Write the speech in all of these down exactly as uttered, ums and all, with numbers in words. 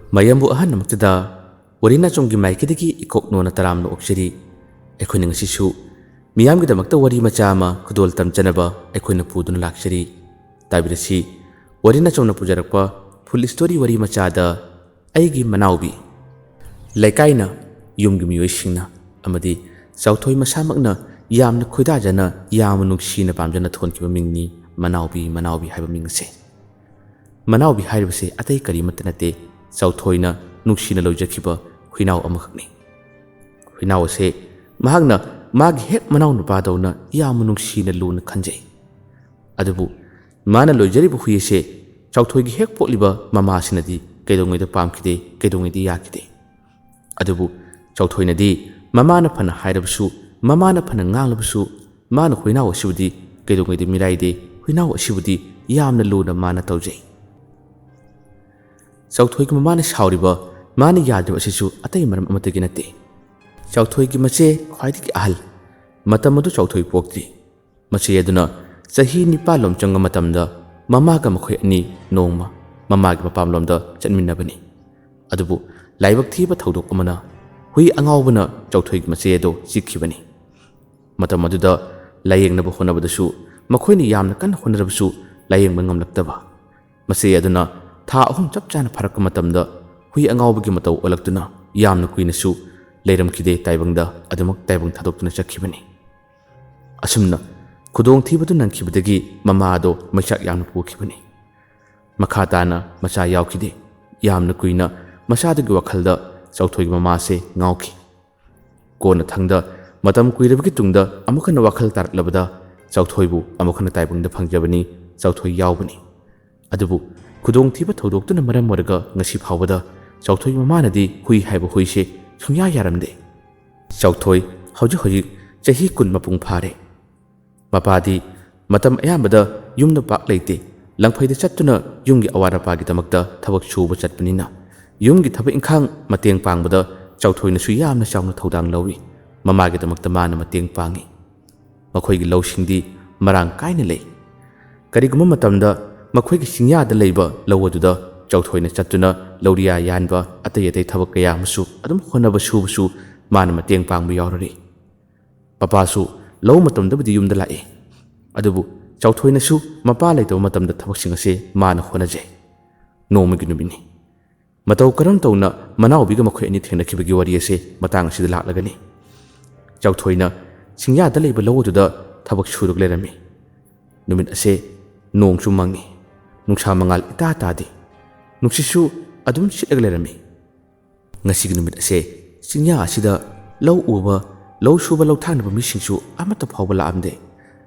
ꯃꯌꯥꯝꯕꯨ ꯑꯍꯟꯃꯛꯇꯗ ꯋꯥꯔꯤ ꯅꯥꯆꯣꯝꯒꯤ ꯃꯥꯏꯀꯩꯗꯒꯤ ꯏꯀꯣꯛ ꯅꯣꯟꯅ ꯇꯔꯥꯝꯅ ꯑꯣꯛꯆꯔꯤ꯫ ꯑꯩꯈꯣꯏꯅ ꯉꯁꯤꯁꯨ ꯃꯤꯌꯥꯝꯒꯤꯗꯃꯛꯇ ꯋꯥꯔꯤ ꯃꯆꯥ ꯑꯃ ꯈꯨꯗꯣꯜ ꯇꯝꯖꯅꯕ ꯑꯩꯈꯣꯏꯅ ꯄꯨꯗꯨꯅ ꯂꯥꯛꯆꯔꯤ꯫ ꯇꯥꯕꯤꯔꯁꯤ, ꯋꯥꯔꯤ ꯅꯥꯆꯣꯝꯅ ꯄꯨꯖꯔꯛꯄ ꯐꯨꯜ ꯁ꯭ꯇꯣꯔꯤ ꯋꯥꯔꯤ ꯃꯆꯥꯗ ꯑꯩꯒꯤ ꯃꯅꯥꯎꯕꯤ꯫ ꯂꯩꯀꯥꯏꯅ, ꯌꯨꯝꯒꯤ ꯃꯤꯑꯣꯏꯁꯤꯡꯅ ꯑꯃꯗꯤ ꯆꯥꯎꯊꯣꯏ ꯃꯁꯥꯃꯛꯅ ꯌꯥꯝꯅ ꯈꯣꯏꯗꯥꯖꯅ, ꯌꯥꯝꯅ ꯅꯨꯡꯁꯤꯅ ꯄꯥꯝꯖꯅ ꯊꯣꯟꯈꯤꯕ ꯃꯤꯡꯅꯤ ꯃꯅꯥꯎꯕꯤ, ꯃꯅꯥꯎꯕꯤ ꯍꯥꯏꯕ ꯃꯤꯡ ꯑꯁꯦ꯫ ꯃꯅꯥꯎꯕꯤ ꯍꯥꯏꯔꯤꯕꯁꯦ ꯑꯇꯩ ꯀꯔꯤꯃꯠꯇ ꯅꯠꯇꯦ, ꯆꯥꯎꯊꯣꯏꯅ ꯅꯨꯡꯁꯤꯅ ꯂꯣꯏꯖꯈꯤꯕ ꯍꯨꯏꯅꯥꯎ ꯑꯃꯈꯛꯅꯤ꯫ ꯍꯨꯏꯅꯥꯎ ꯑꯁꯦ ꯃꯍꯥꯛꯅ ꯃꯥꯒꯤ ꯍꯦꯛ ꯃꯅꯥꯎ ꯅꯨꯄꯥꯗꯧꯅ ꯌꯥꯝꯅ ꯅꯨꯡꯁꯤꯅ ꯂꯨꯅ ꯈꯟꯖꯩ꯫ ꯑꯗꯨꯕꯨ ꯃꯥꯅ ꯂꯣꯏꯖꯔꯤꯕ ꯍꯨꯏ ꯑꯁꯦ ꯆꯥꯎꯊꯣꯏꯒꯤ ꯍꯦꯛ ꯄꯣꯛꯂꯤꯕ ꯃꯃꯥꯁꯤꯅꯗꯤ ꯀꯩꯗꯧꯉꯩꯗ ꯄꯥꯝꯈꯤꯗꯦ, ꯀꯩꯗꯧꯉꯩꯗ ꯌꯥꯈꯤꯗꯦ꯫ ꯑꯗꯨꯕꯨ ꯆꯥꯎꯊꯣꯏꯅꯗꯤ ꯃꯃꯥꯅ ꯐꯅ ꯍꯥꯏꯔꯕꯁꯨ, ꯃꯃꯥꯅ ꯐꯅ ꯉꯥꯡꯂꯕꯁꯨ, ꯃꯥꯅ ꯍꯨꯏꯅꯥꯎ ꯑꯁꯤꯕꯨꯗꯤ ꯀꯩꯗꯧꯉꯩꯗ ꯃꯤꯔꯥꯏꯗꯦ, ꯍꯨꯏꯅꯥꯎ ꯑꯁꯤꯕꯨꯗꯤ ꯌꯥꯝꯅ ꯂꯨꯅ ꯃꯥꯅ ꯇꯧꯖꯩ꯫ ꯆꯥꯎꯊꯣꯏꯒꯤ ꯃꯃꯥꯅ ꯁꯥꯎꯔꯤꯕ, ꯃꯥꯅ ꯌꯥꯗ꯭ꯔꯤꯕ ꯑꯁꯤꯁꯨ ꯑꯇꯩ ꯃꯔꯝ ꯑꯃꯠꯇꯒꯤ ꯅꯠꯇꯦ꯫ ꯆꯥꯎꯊꯣꯏꯒꯤ ꯃꯆꯦ ꯈ꯭ꯋꯥꯏꯗꯒꯤ ꯑꯍꯜ, ꯃꯇꯝ ꯑꯗꯨ ꯆꯥꯎꯊꯣꯏ ꯄꯣꯛꯇ꯭ꯔꯤ꯫ ꯃꯆꯦ ꯑꯗꯨꯅ ꯆꯍꯤ ꯅꯤꯄꯥꯟꯂꯣꯝ ꯆꯪꯕ ꯃꯇꯝꯗ ꯃꯃꯥꯒ ꯃꯈꯣꯏ ꯑꯅꯤ ꯅꯣꯡꯃ ꯃꯃꯥꯒꯤ ꯃꯄꯥꯝꯂꯣꯝꯗ ꯆꯠꯃꯤꯟꯅꯕꯅꯤ꯫ ꯑꯗꯨꯕꯨ ꯂꯥꯏꯕꯛ ꯊꯤꯕ ꯊꯧꯗꯣꯛ ꯑꯃꯅ ꯍꯨꯏ ꯑꯉꯥꯎꯕꯅ ꯆꯥꯎꯊꯣꯏꯒꯤ ꯃꯆꯦ ꯑꯗꯨ ꯆꯤꯛꯈꯤꯕꯅꯤ꯫ ꯃꯇꯝ ꯑꯗꯨꯗ ꯂꯥꯌꯦꯡꯅꯕ ꯍꯣꯠꯅꯕꯗꯁꯨ ꯃꯈꯣꯏꯅ ꯌꯥꯝꯅ ꯀꯟꯅ ꯍꯣꯠꯅꯔꯕꯁꯨ ꯂꯥꯌꯦꯡꯕ ꯉꯝꯂꯛꯇꯕ꯫ ꯃꯆꯦ ꯑꯗꯨꯅ ꯊꯥ ꯑꯍꯨꯝ ꯆꯞ ꯆꯥꯅ ꯐꯥꯔꯛꯄ ꯃꯇꯝꯗ ꯍꯨꯏ ꯑꯉꯥꯎꯕꯒꯤ ꯃꯇꯧ ꯑꯣꯜꯂꯛꯇꯨꯅ ꯌꯥꯝꯅ ꯀꯨꯏꯅꯁꯨ ꯂꯩꯔꯝꯈꯤꯗꯦ, ꯇꯥꯏꯕꯪꯗ ꯑꯗꯨꯃꯛ ꯇꯥꯏꯕꯪ ꯊꯥꯗꯣꯛꯇꯨꯅ ꯆꯠꯈꯤꯕꯅꯤ꯫ ꯑꯁꯨꯝꯅ ꯈꯨꯗꯣꯡꯊꯤꯕꯗꯨ ꯅꯪꯈꯤꯕꯗꯒꯤ ꯃꯃꯥ ꯑꯗꯣ ꯃꯩꯆꯥꯛ ꯌꯥꯝꯅ ꯄꯨꯈꯤꯕꯅꯤ꯫ ꯃꯈꯥ ꯇꯥꯅ ꯃꯆꯥ ꯌꯥꯎꯈꯤꯗꯦ꯫ ꯌꯥꯝꯅ ꯀꯨꯏꯅ ꯃꯆꯥꯗꯨꯒꯤ ꯋꯥꯈꯜꯗ ꯆꯥꯎꯊꯣꯏꯒꯤ ꯃꯃꯥꯁꯦ ꯉꯥꯎꯈꯤ꯫ ꯀꯣꯟꯅ ꯊꯪꯗ ꯃꯇꯝ ꯀꯨꯏꯔꯕꯒꯤ ꯇꯨꯡꯗ ꯑꯃꯨꯛ ꯍꯟꯅ ꯋꯥꯈꯜ ꯇꯥꯔꯛꯂꯕꯗ ꯆꯥꯎꯊꯣꯏꯕꯨ ꯑꯃꯨꯛ ꯍꯟꯅ ꯇꯥꯏꯕꯪꯗ ꯐꯪꯖꯕꯅꯤ, ꯆꯥꯎꯊꯣꯏ ꯌꯥꯎꯕꯅꯤ꯫ ꯑꯗꯨꯕꯨ ꯈꯨꯗꯣꯡꯊꯤꯕ ꯊꯧꯗꯣꯛꯇꯨꯅ ꯃꯔꯝ ꯑꯣꯏꯔꯒ ꯉꯁꯤ ꯐꯥꯎꯕꯗ ꯆꯥꯎꯊꯣꯏ ꯃꯃꯥꯅꯗꯤ ꯍꯨꯏ ꯍꯥꯏꯕ ꯍꯨꯏꯁꯦ ꯁꯨꯡꯌꯥ ꯌꯥꯔꯝꯗꯦ꯫ ꯆꯥꯎꯊꯣꯏ ꯍꯧꯖꯤꯛ ꯍꯧꯖꯤꯛ ꯆꯍꯤ ꯀꯨꯟ ꯃꯄꯨꯡ ꯐꯥꯔꯦ꯫ ꯃꯄꯥꯗꯤ ꯃꯇꯝ ꯑꯌꯥꯝꯕꯗ ꯌꯨꯝꯗ ꯄꯥꯛ ꯂꯩꯇꯦ꯫ ꯂꯪꯐꯩꯗ ꯆꯠꯇꯨꯅ ꯌꯨꯝꯒꯤ ꯑꯋꯥꯠ ꯑꯄꯥꯒꯤꯗꯃꯛꯇ ꯊꯕꯛ ꯁꯨꯕ ꯆꯠꯄꯅꯤꯅ ꯌꯨꯝꯒꯤ ꯊꯕꯛ ꯏꯪꯈꯥꯡ ꯃꯇꯦꯡ ꯄꯥꯡꯕꯗ ꯆꯥꯎꯊꯣꯏꯅꯁꯨ ꯌꯥꯝꯅ ꯆꯥꯎꯅ ꯊꯧꯗꯥꯡ ꯂꯧꯏ꯫ ꯃꯃꯥꯒꯤꯗꯃꯛꯇ ꯃꯥꯅ ꯃꯇꯦꯡ ꯄꯥꯡꯏ꯫ ꯃꯈꯣꯏꯒꯤ ꯂꯧꯁꯤꯡꯗꯤ ꯃꯔꯥꯡ ꯀꯥꯏꯅ ꯂꯩ꯫ ꯀꯔꯤꯒꯨꯝꯕ ꯃꯇꯝꯗ ꯃꯈꯣꯏꯒꯤ ꯆꯤꯡꯌꯥꯗ ꯂꯩꯕ ꯂꯧ ꯑꯗꯨꯗ ꯆꯥꯎꯊꯣꯏꯅ ꯆꯠꯇꯨꯅ ꯂꯧꯔꯤꯌꯥ ꯌꯥꯟꯕ, ꯑꯇꯩ ꯑꯇꯩ ꯊꯕꯛ ꯀꯌꯥ ꯑꯃꯁꯨ ꯑꯗꯨꯝ ꯍꯣꯠꯅꯕ ꯁꯨꯕꯁꯨ ꯃꯥꯅ ꯃꯇꯦꯡ ꯄꯥꯡꯕ ꯌꯥꯎꯔꯔꯤ꯫ ꯃꯄꯥꯁꯨ ꯂꯧ ꯃꯇꯝꯗꯕꯨꯗꯤ ꯌꯨꯝꯗ ꯂꯥꯛꯏ, ꯑꯗꯨꯕꯨ ꯆꯥꯎꯊꯣꯏꯅꯁꯨ ꯃꯄꯥ ꯂꯩꯇꯕ ꯃꯇꯝꯗ ꯊꯕꯛꯁꯤꯡ ꯑꯁꯦ ꯃꯥꯅ ꯍꯣꯠꯅꯖꯩ꯫ ꯅꯣꯡꯃꯒꯤ ꯅꯨꯃꯤꯠꯅꯤ꯫ ꯃꯇꯧ ꯀꯔꯝ ꯇꯧꯅ ꯃꯅꯥꯎꯕꯤꯒ ꯃꯈꯣꯏ ꯑꯅꯤ ꯊꯦꯡꯅꯈꯤꯕꯒꯤ ꯋꯥꯔꯤ ꯑꯁꯦ ꯃꯇꯥꯡ ꯑꯁꯤꯗ ꯂꯥꯛꯂꯒꯅꯤ꯫ ꯆꯥꯎꯊꯣꯏꯅ ꯆꯤꯡꯌꯥꯗ ꯂꯩꯕ ꯂꯧ ꯑꯗꯨꯗ ꯊꯕꯛ ꯁꯨꯔꯒ ꯂꯩꯔꯝꯃꯤ꯫ ꯅꯨꯃꯤꯠ ꯑꯁꯦ ꯅꯣꯡꯁꯨ ꯃꯪꯉꯤ, ꯅꯨꯡꯁꯥ ꯃꯉꯥꯜ ꯏꯇꯥ ꯇꯥꯗꯦ, ꯅꯨꯡꯁꯤꯠꯁꯨ ꯑꯗꯨꯝ ꯁꯤꯠꯂꯒ ꯂꯩꯔꯝꯃꯤ꯫ ꯉꯁꯤꯒꯤ ꯅꯨꯃꯤꯠ ꯑꯁꯦ ꯆꯤꯡꯌꯥ ꯑꯁꯤꯗ ꯂꯧ ꯎꯕ, ꯂꯧ ꯁꯨꯕ, ꯂꯧ ꯊꯥꯡꯅꯕ ꯃꯤꯁꯤꯡꯁꯨ ꯑꯃꯠꯇ ꯐꯥꯎꯕ ꯂꯥꯛꯑꯝꯗꯦ꯫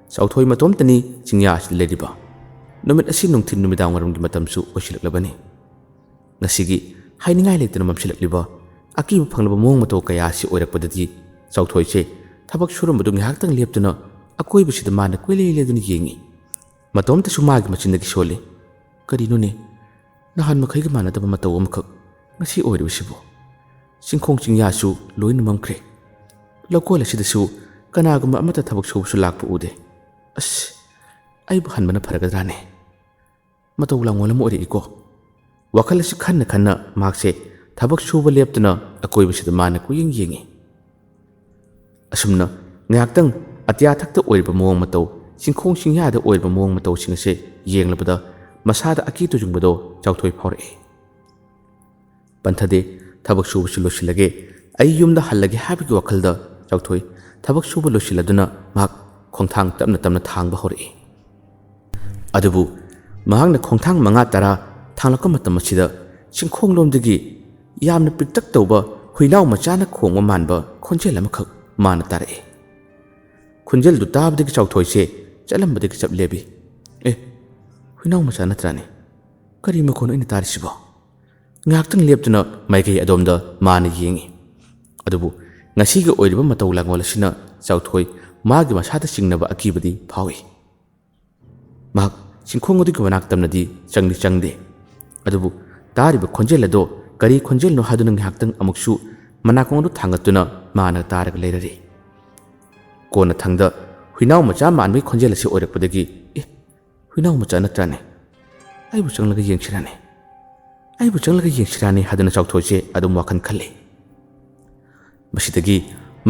ꯆꯥꯎꯊꯣꯏ ꯃꯇꯣꯝꯇꯅꯤ ꯆꯤꯡꯌꯥ ꯑꯁꯤꯗ ꯂꯩꯔꯤꯕ꯫ ꯅꯨꯃꯤꯠ ꯑꯁꯤ ꯅꯨꯡꯊꯤꯜ ꯅꯨꯃꯤꯗꯥꯡ ꯋꯥꯏꯔꯝꯒꯤ ꯃꯇꯝꯁꯨ ꯑꯣꯏꯁꯤꯜꯂꯛꯂꯕꯅꯤ꯫ ꯉꯁꯤꯒꯤ ꯍꯥꯏꯅꯤꯡꯉꯥꯏ ꯂꯩꯇꯅ ꯃꯝꯁꯤꯜꯂꯛꯂꯤꯕ, ꯑꯀꯤꯕ ꯐꯪꯂꯕ ꯃꯑꯣꯡ ꯃꯇꯧ ꯀꯌꯥ ꯑꯁꯤ ꯑꯣꯏꯔꯛꯄꯗꯗꯤ ꯆꯥꯎꯊꯣꯏꯁꯦ ꯊꯕꯛ ꯁꯨꯔꯝꯕꯗꯨ ꯉꯥꯏꯍꯥꯛꯇꯪ ꯂꯦꯞꯇꯨꯅ ꯑꯀꯣꯏꯕꯁꯤꯗ ꯃꯥꯅ ꯀꯣꯏꯂꯩ ꯂꯩꯗꯨꯅ ꯌꯦꯡꯉꯤ꯫ ꯃꯇꯣꯝꯇꯁꯨ ꯃꯥꯒꯤ ꯃꯆꯤꯟꯗꯒꯤ ꯁꯣꯜꯂꯤ, "ꯀꯔꯤꯅꯣꯅꯦ? ꯅꯍꯥꯟ ꯃꯈꯩꯒ ꯃꯥꯟꯅꯗꯕ ꯃꯇꯧ ꯑꯃꯈꯛ ꯉꯁꯤ ꯑꯣꯏꯔꯤꯕꯁꯤꯕꯨ? ꯆꯤꯡꯈꯣꯡ ꯆꯤꯡꯌꯥꯁꯨ ꯂꯣꯏꯅ ꯃꯝꯈ꯭ꯔꯦ꯫ ꯂꯧꯀꯣꯜ ꯑꯁꯤꯗꯁꯨ ꯀꯅꯥꯒꯨꯝꯕ ꯑꯃꯠꯇ ꯊꯕꯛ ꯁꯨꯕꯁꯨ ꯂꯥꯛꯄ ꯎꯗꯦ꯫ ꯑꯁ, ꯑꯩꯕꯨ ꯍꯟꯕꯅ ꯐꯔꯒꯗ꯭ꯔꯥꯅꯦ? ꯃꯇꯧ ꯂꯥꯡꯑꯣꯜ ꯑꯃ ꯑꯣꯏꯔꯛꯏꯀꯣ"꯫ ꯋꯥꯈꯜ ꯑꯁꯤ ꯈꯟꯅ ꯈꯟꯅ ꯃꯍꯥꯛꯁꯦ ꯊꯕꯛ ꯁꯨꯕ ꯂꯦꯞꯇꯨꯅ ꯑꯀꯣꯏꯕꯁꯤꯗ ꯃꯥꯅ ꯀꯣꯏꯌꯦꯡ ꯌꯦꯡꯉꯤ꯫ ꯑꯁꯨꯝꯅ ꯉꯥꯏꯍꯥꯛꯇꯪ ꯑꯇꯤꯌꯥꯊꯛꯇ ꯑꯣꯏꯔꯤꯕ ꯃꯑꯣꯡ ꯃꯇꯧ, ꯆꯤꯡꯈꯣꯡ ꯆꯤꯡꯌꯥꯗ ꯑꯣꯏꯔꯤꯕ ꯃꯑꯣꯡ ꯃꯇꯧꯁꯤꯡ ꯑꯁꯦ ꯌꯦꯡꯂꯕꯗ ꯃꯁꯥꯗ ꯑꯀꯤ ꯇꯨꯖꯨꯡꯕꯗꯣ ꯆꯥꯎꯊꯣꯏ ꯐꯥꯎꯔꯛꯏ꯫ ꯄꯟꯊꯗꯦ, ꯊꯕꯛ ꯁꯨꯕꯁꯨ ꯂꯣꯏꯁꯤꯜꯂꯒꯦ, ꯑꯩ ꯌꯨꯝꯗ ꯍꯜꯂꯒꯦ ꯍꯥꯏꯕꯒꯤ ꯋꯥꯈꯜꯗ ꯆꯥꯎꯊꯣꯏ ꯊꯕꯛ ꯁꯨꯕ ꯂꯣꯏꯁꯤꯜꯂꯗꯨꯅ ꯃꯍꯥꯛ ꯈꯣꯡꯊꯥꯡ ꯇꯞꯅ ꯇꯞꯅ ꯊꯥꯡꯕ ꯍꯧꯔꯛꯏ꯫ ꯑꯗꯨꯕꯨ ꯃꯍꯥꯛꯅ ꯈꯣꯡꯊꯥꯡ ꯃꯉꯥ ꯇꯔꯥ ꯊꯥꯡꯂꯛꯄ ꯃꯇꯝ ꯑꯁꯤꯗ ꯆꯤꯡꯈꯣꯡꯂꯣꯝꯗꯒꯤ ꯌꯥꯝꯅ ꯄꯤꯛꯇꯛ ꯇꯧꯕ ꯍꯨꯏꯅꯥꯎ ꯃꯆꯥꯅ ꯈꯣꯡꯕ ꯃꯥꯟꯕ ꯈꯣꯟꯖꯦꯜ ꯑꯃꯈꯛ ꯃꯥꯅ ꯇꯥꯔꯛꯏ꯫ ꯈꯣꯟꯖꯦꯜꯗꯨ ꯇꯥꯕꯗꯒꯤ ꯆꯥꯎꯊꯣꯏꯁꯦ ꯆꯠꯂꯝꯕꯗꯒꯤ ꯆꯞ ꯂꯦꯞꯄꯤ꯫ "ꯑꯦ, ꯍꯨꯏꯅꯥꯎ ꯃꯆꯥ ꯅꯠꯇ꯭ꯔꯥꯅꯦ? ꯀꯔꯤ ꯃꯈꯣꯟ ꯑꯩꯅ ꯇꯥꯔꯤꯁꯤꯕꯣ?" ꯉꯥꯏꯍꯥꯛꯇꯪ ꯂꯦꯞꯇꯨꯅ ꯃꯥꯏꯀꯩ ꯑꯗꯣꯝꯗ ꯃꯥꯅ ꯌꯦꯡꯉꯤ꯫ ꯑꯗꯨꯕꯨ ꯉꯁꯤꯒꯤ ꯑꯣꯏꯔꯤꯕ ꯃꯇꯧ ꯂꯥꯡꯑꯣꯜ ꯑꯁꯤꯅ ꯆꯥꯎꯊꯣꯏ ꯃꯥꯒꯤ ꯃꯁꯥꯗ ꯆꯤꯡꯅꯕ ꯑꯀꯤꯕꯗꯤ ꯐꯥꯎꯏ꯫ ꯃꯍꯥꯛ ꯆꯤꯡꯈꯣꯡ ꯑꯗꯨꯒꯤ ꯃꯅꯥꯛ ꯇꯝꯅꯗꯤ ꯆꯪꯗꯤ ꯆꯪꯗꯦ꯫ ꯑꯗꯨꯕꯨ ꯇꯥꯔꯤꯕ ꯈꯣꯟꯖꯦꯜ ꯑꯗꯣ ꯀꯔꯤ ꯈꯣꯟꯖꯦꯜꯅꯣ ꯍꯥꯏꯗꯨꯅ ꯉꯥꯏꯍꯥꯛꯇꯪ ꯑꯃꯨꯛꯁꯨ ꯃꯅꯥꯀꯣꯡ ꯑꯗꯨ ꯊꯥꯡꯒꯠꯇꯨꯅ ꯃꯥꯅ ꯇꯥꯔꯒ ꯂꯩꯔꯔꯤ꯫ ꯀꯣꯟꯅ ꯊꯪꯗ ꯍꯨꯏꯅꯥꯎ ꯃꯆꯥ ꯃꯥꯟꯕꯒꯤ ꯈꯣꯟꯖꯦꯜ ꯑꯁꯤ ꯑꯣꯏꯔꯛꯄꯗꯒꯤ, "ꯑꯦ, ꯍꯨꯏꯅꯥꯎ ꯃꯆꯥ ꯅꯠꯇ꯭ꯔꯥꯅꯦ? ꯑꯩꯕꯨ ꯆꯪꯂꯒ ꯌꯦꯡꯁꯤꯔꯥꯅꯦ? ꯑꯩꯕꯨ ꯆꯪꯂꯒ ꯌꯦꯡꯁꯤꯔꯥꯅꯤ ꯍꯥꯏꯗꯨꯅ ꯆꯥꯎꯊꯣꯏꯁꯦ ꯑꯗꯨꯝ ꯋꯥꯈꯜ ꯈꯜꯂꯤ꯫ ꯃꯁꯤꯗꯒꯤ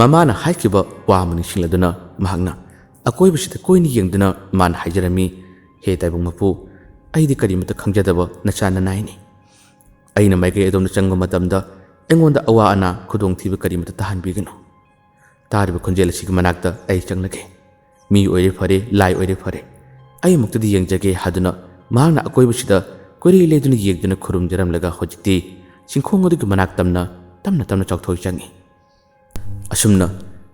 ꯃꯃꯥꯅ ꯍꯥꯏꯈꯤꯕ ꯋꯥ ꯑꯃ ꯅꯤꯡꯁꯤꯡꯂꯗꯨꯅ ꯃꯍꯥꯛꯅ ꯑꯀꯣꯏꯕꯁꯤꯗ ꯀꯣꯏꯅ ꯌꯦꯡꯗꯨꯅ ꯃꯥꯅ ꯍꯥꯏꯖꯔꯝꯃꯤ, "ꯍꯦ ꯇꯥꯏꯕꯪ ꯃꯄꯨ, ꯑꯩꯗꯤ ꯀꯔꯤꯃꯠꯇ ꯈꯪꯖꯗꯕ ꯅꯆꯥ ꯅꯅꯥꯏꯅꯤ꯫ ꯑꯩꯅ ꯃꯥꯏꯀꯩ ꯑꯗꯣꯝꯗ ꯆꯪꯕ ꯃꯇꯝꯗ ꯑꯩꯉꯣꯟꯗ ꯑꯋꯥ ꯑꯅꯥ, ꯈꯨꯗꯣꯡꯊꯤꯕ ꯀꯔꯤꯃꯠꯇ ꯇꯥꯍꯟꯕꯤꯒꯅꯨ꯫ ꯇꯥꯔꯤꯕ ꯈꯣꯟꯖꯦꯜ ꯑꯁꯤꯒꯤ ꯃꯅꯥꯛꯇ ꯑꯩ ꯆꯪꯂꯒꯦ꯫ ꯃꯤ ꯑꯣꯏꯔꯦ ꯐꯔꯦ, ꯂꯥꯏ ꯑꯣꯏꯔꯦ ꯐꯔꯦ, ꯑꯩꯃꯛꯇꯗꯤ ꯌꯦꯡꯖꯒꯦ" ꯍꯥꯏꯗꯨꯅ ꯃꯍꯥꯛꯅ ꯑꯀꯣꯏꯕꯁꯤꯗ ꯀꯣꯏꯔꯦ ꯂꯩꯗꯨꯅ ꯌꯦꯡꯗꯨꯅ ꯈꯨꯔꯨꯝꯖꯔꯝꯂꯒ ꯍꯧꯖꯤꯛꯇꯤ ꯆꯤꯡꯈꯣꯡ ꯑꯗꯨꯒꯤ ꯃꯅꯥꯛ ꯇꯝꯅ, ꯇꯞꯅ ꯇꯞꯅ ꯆꯥꯎꯊꯣꯏ ꯆꯪꯉꯤ꯫ ꯑꯁꯨꯝꯅ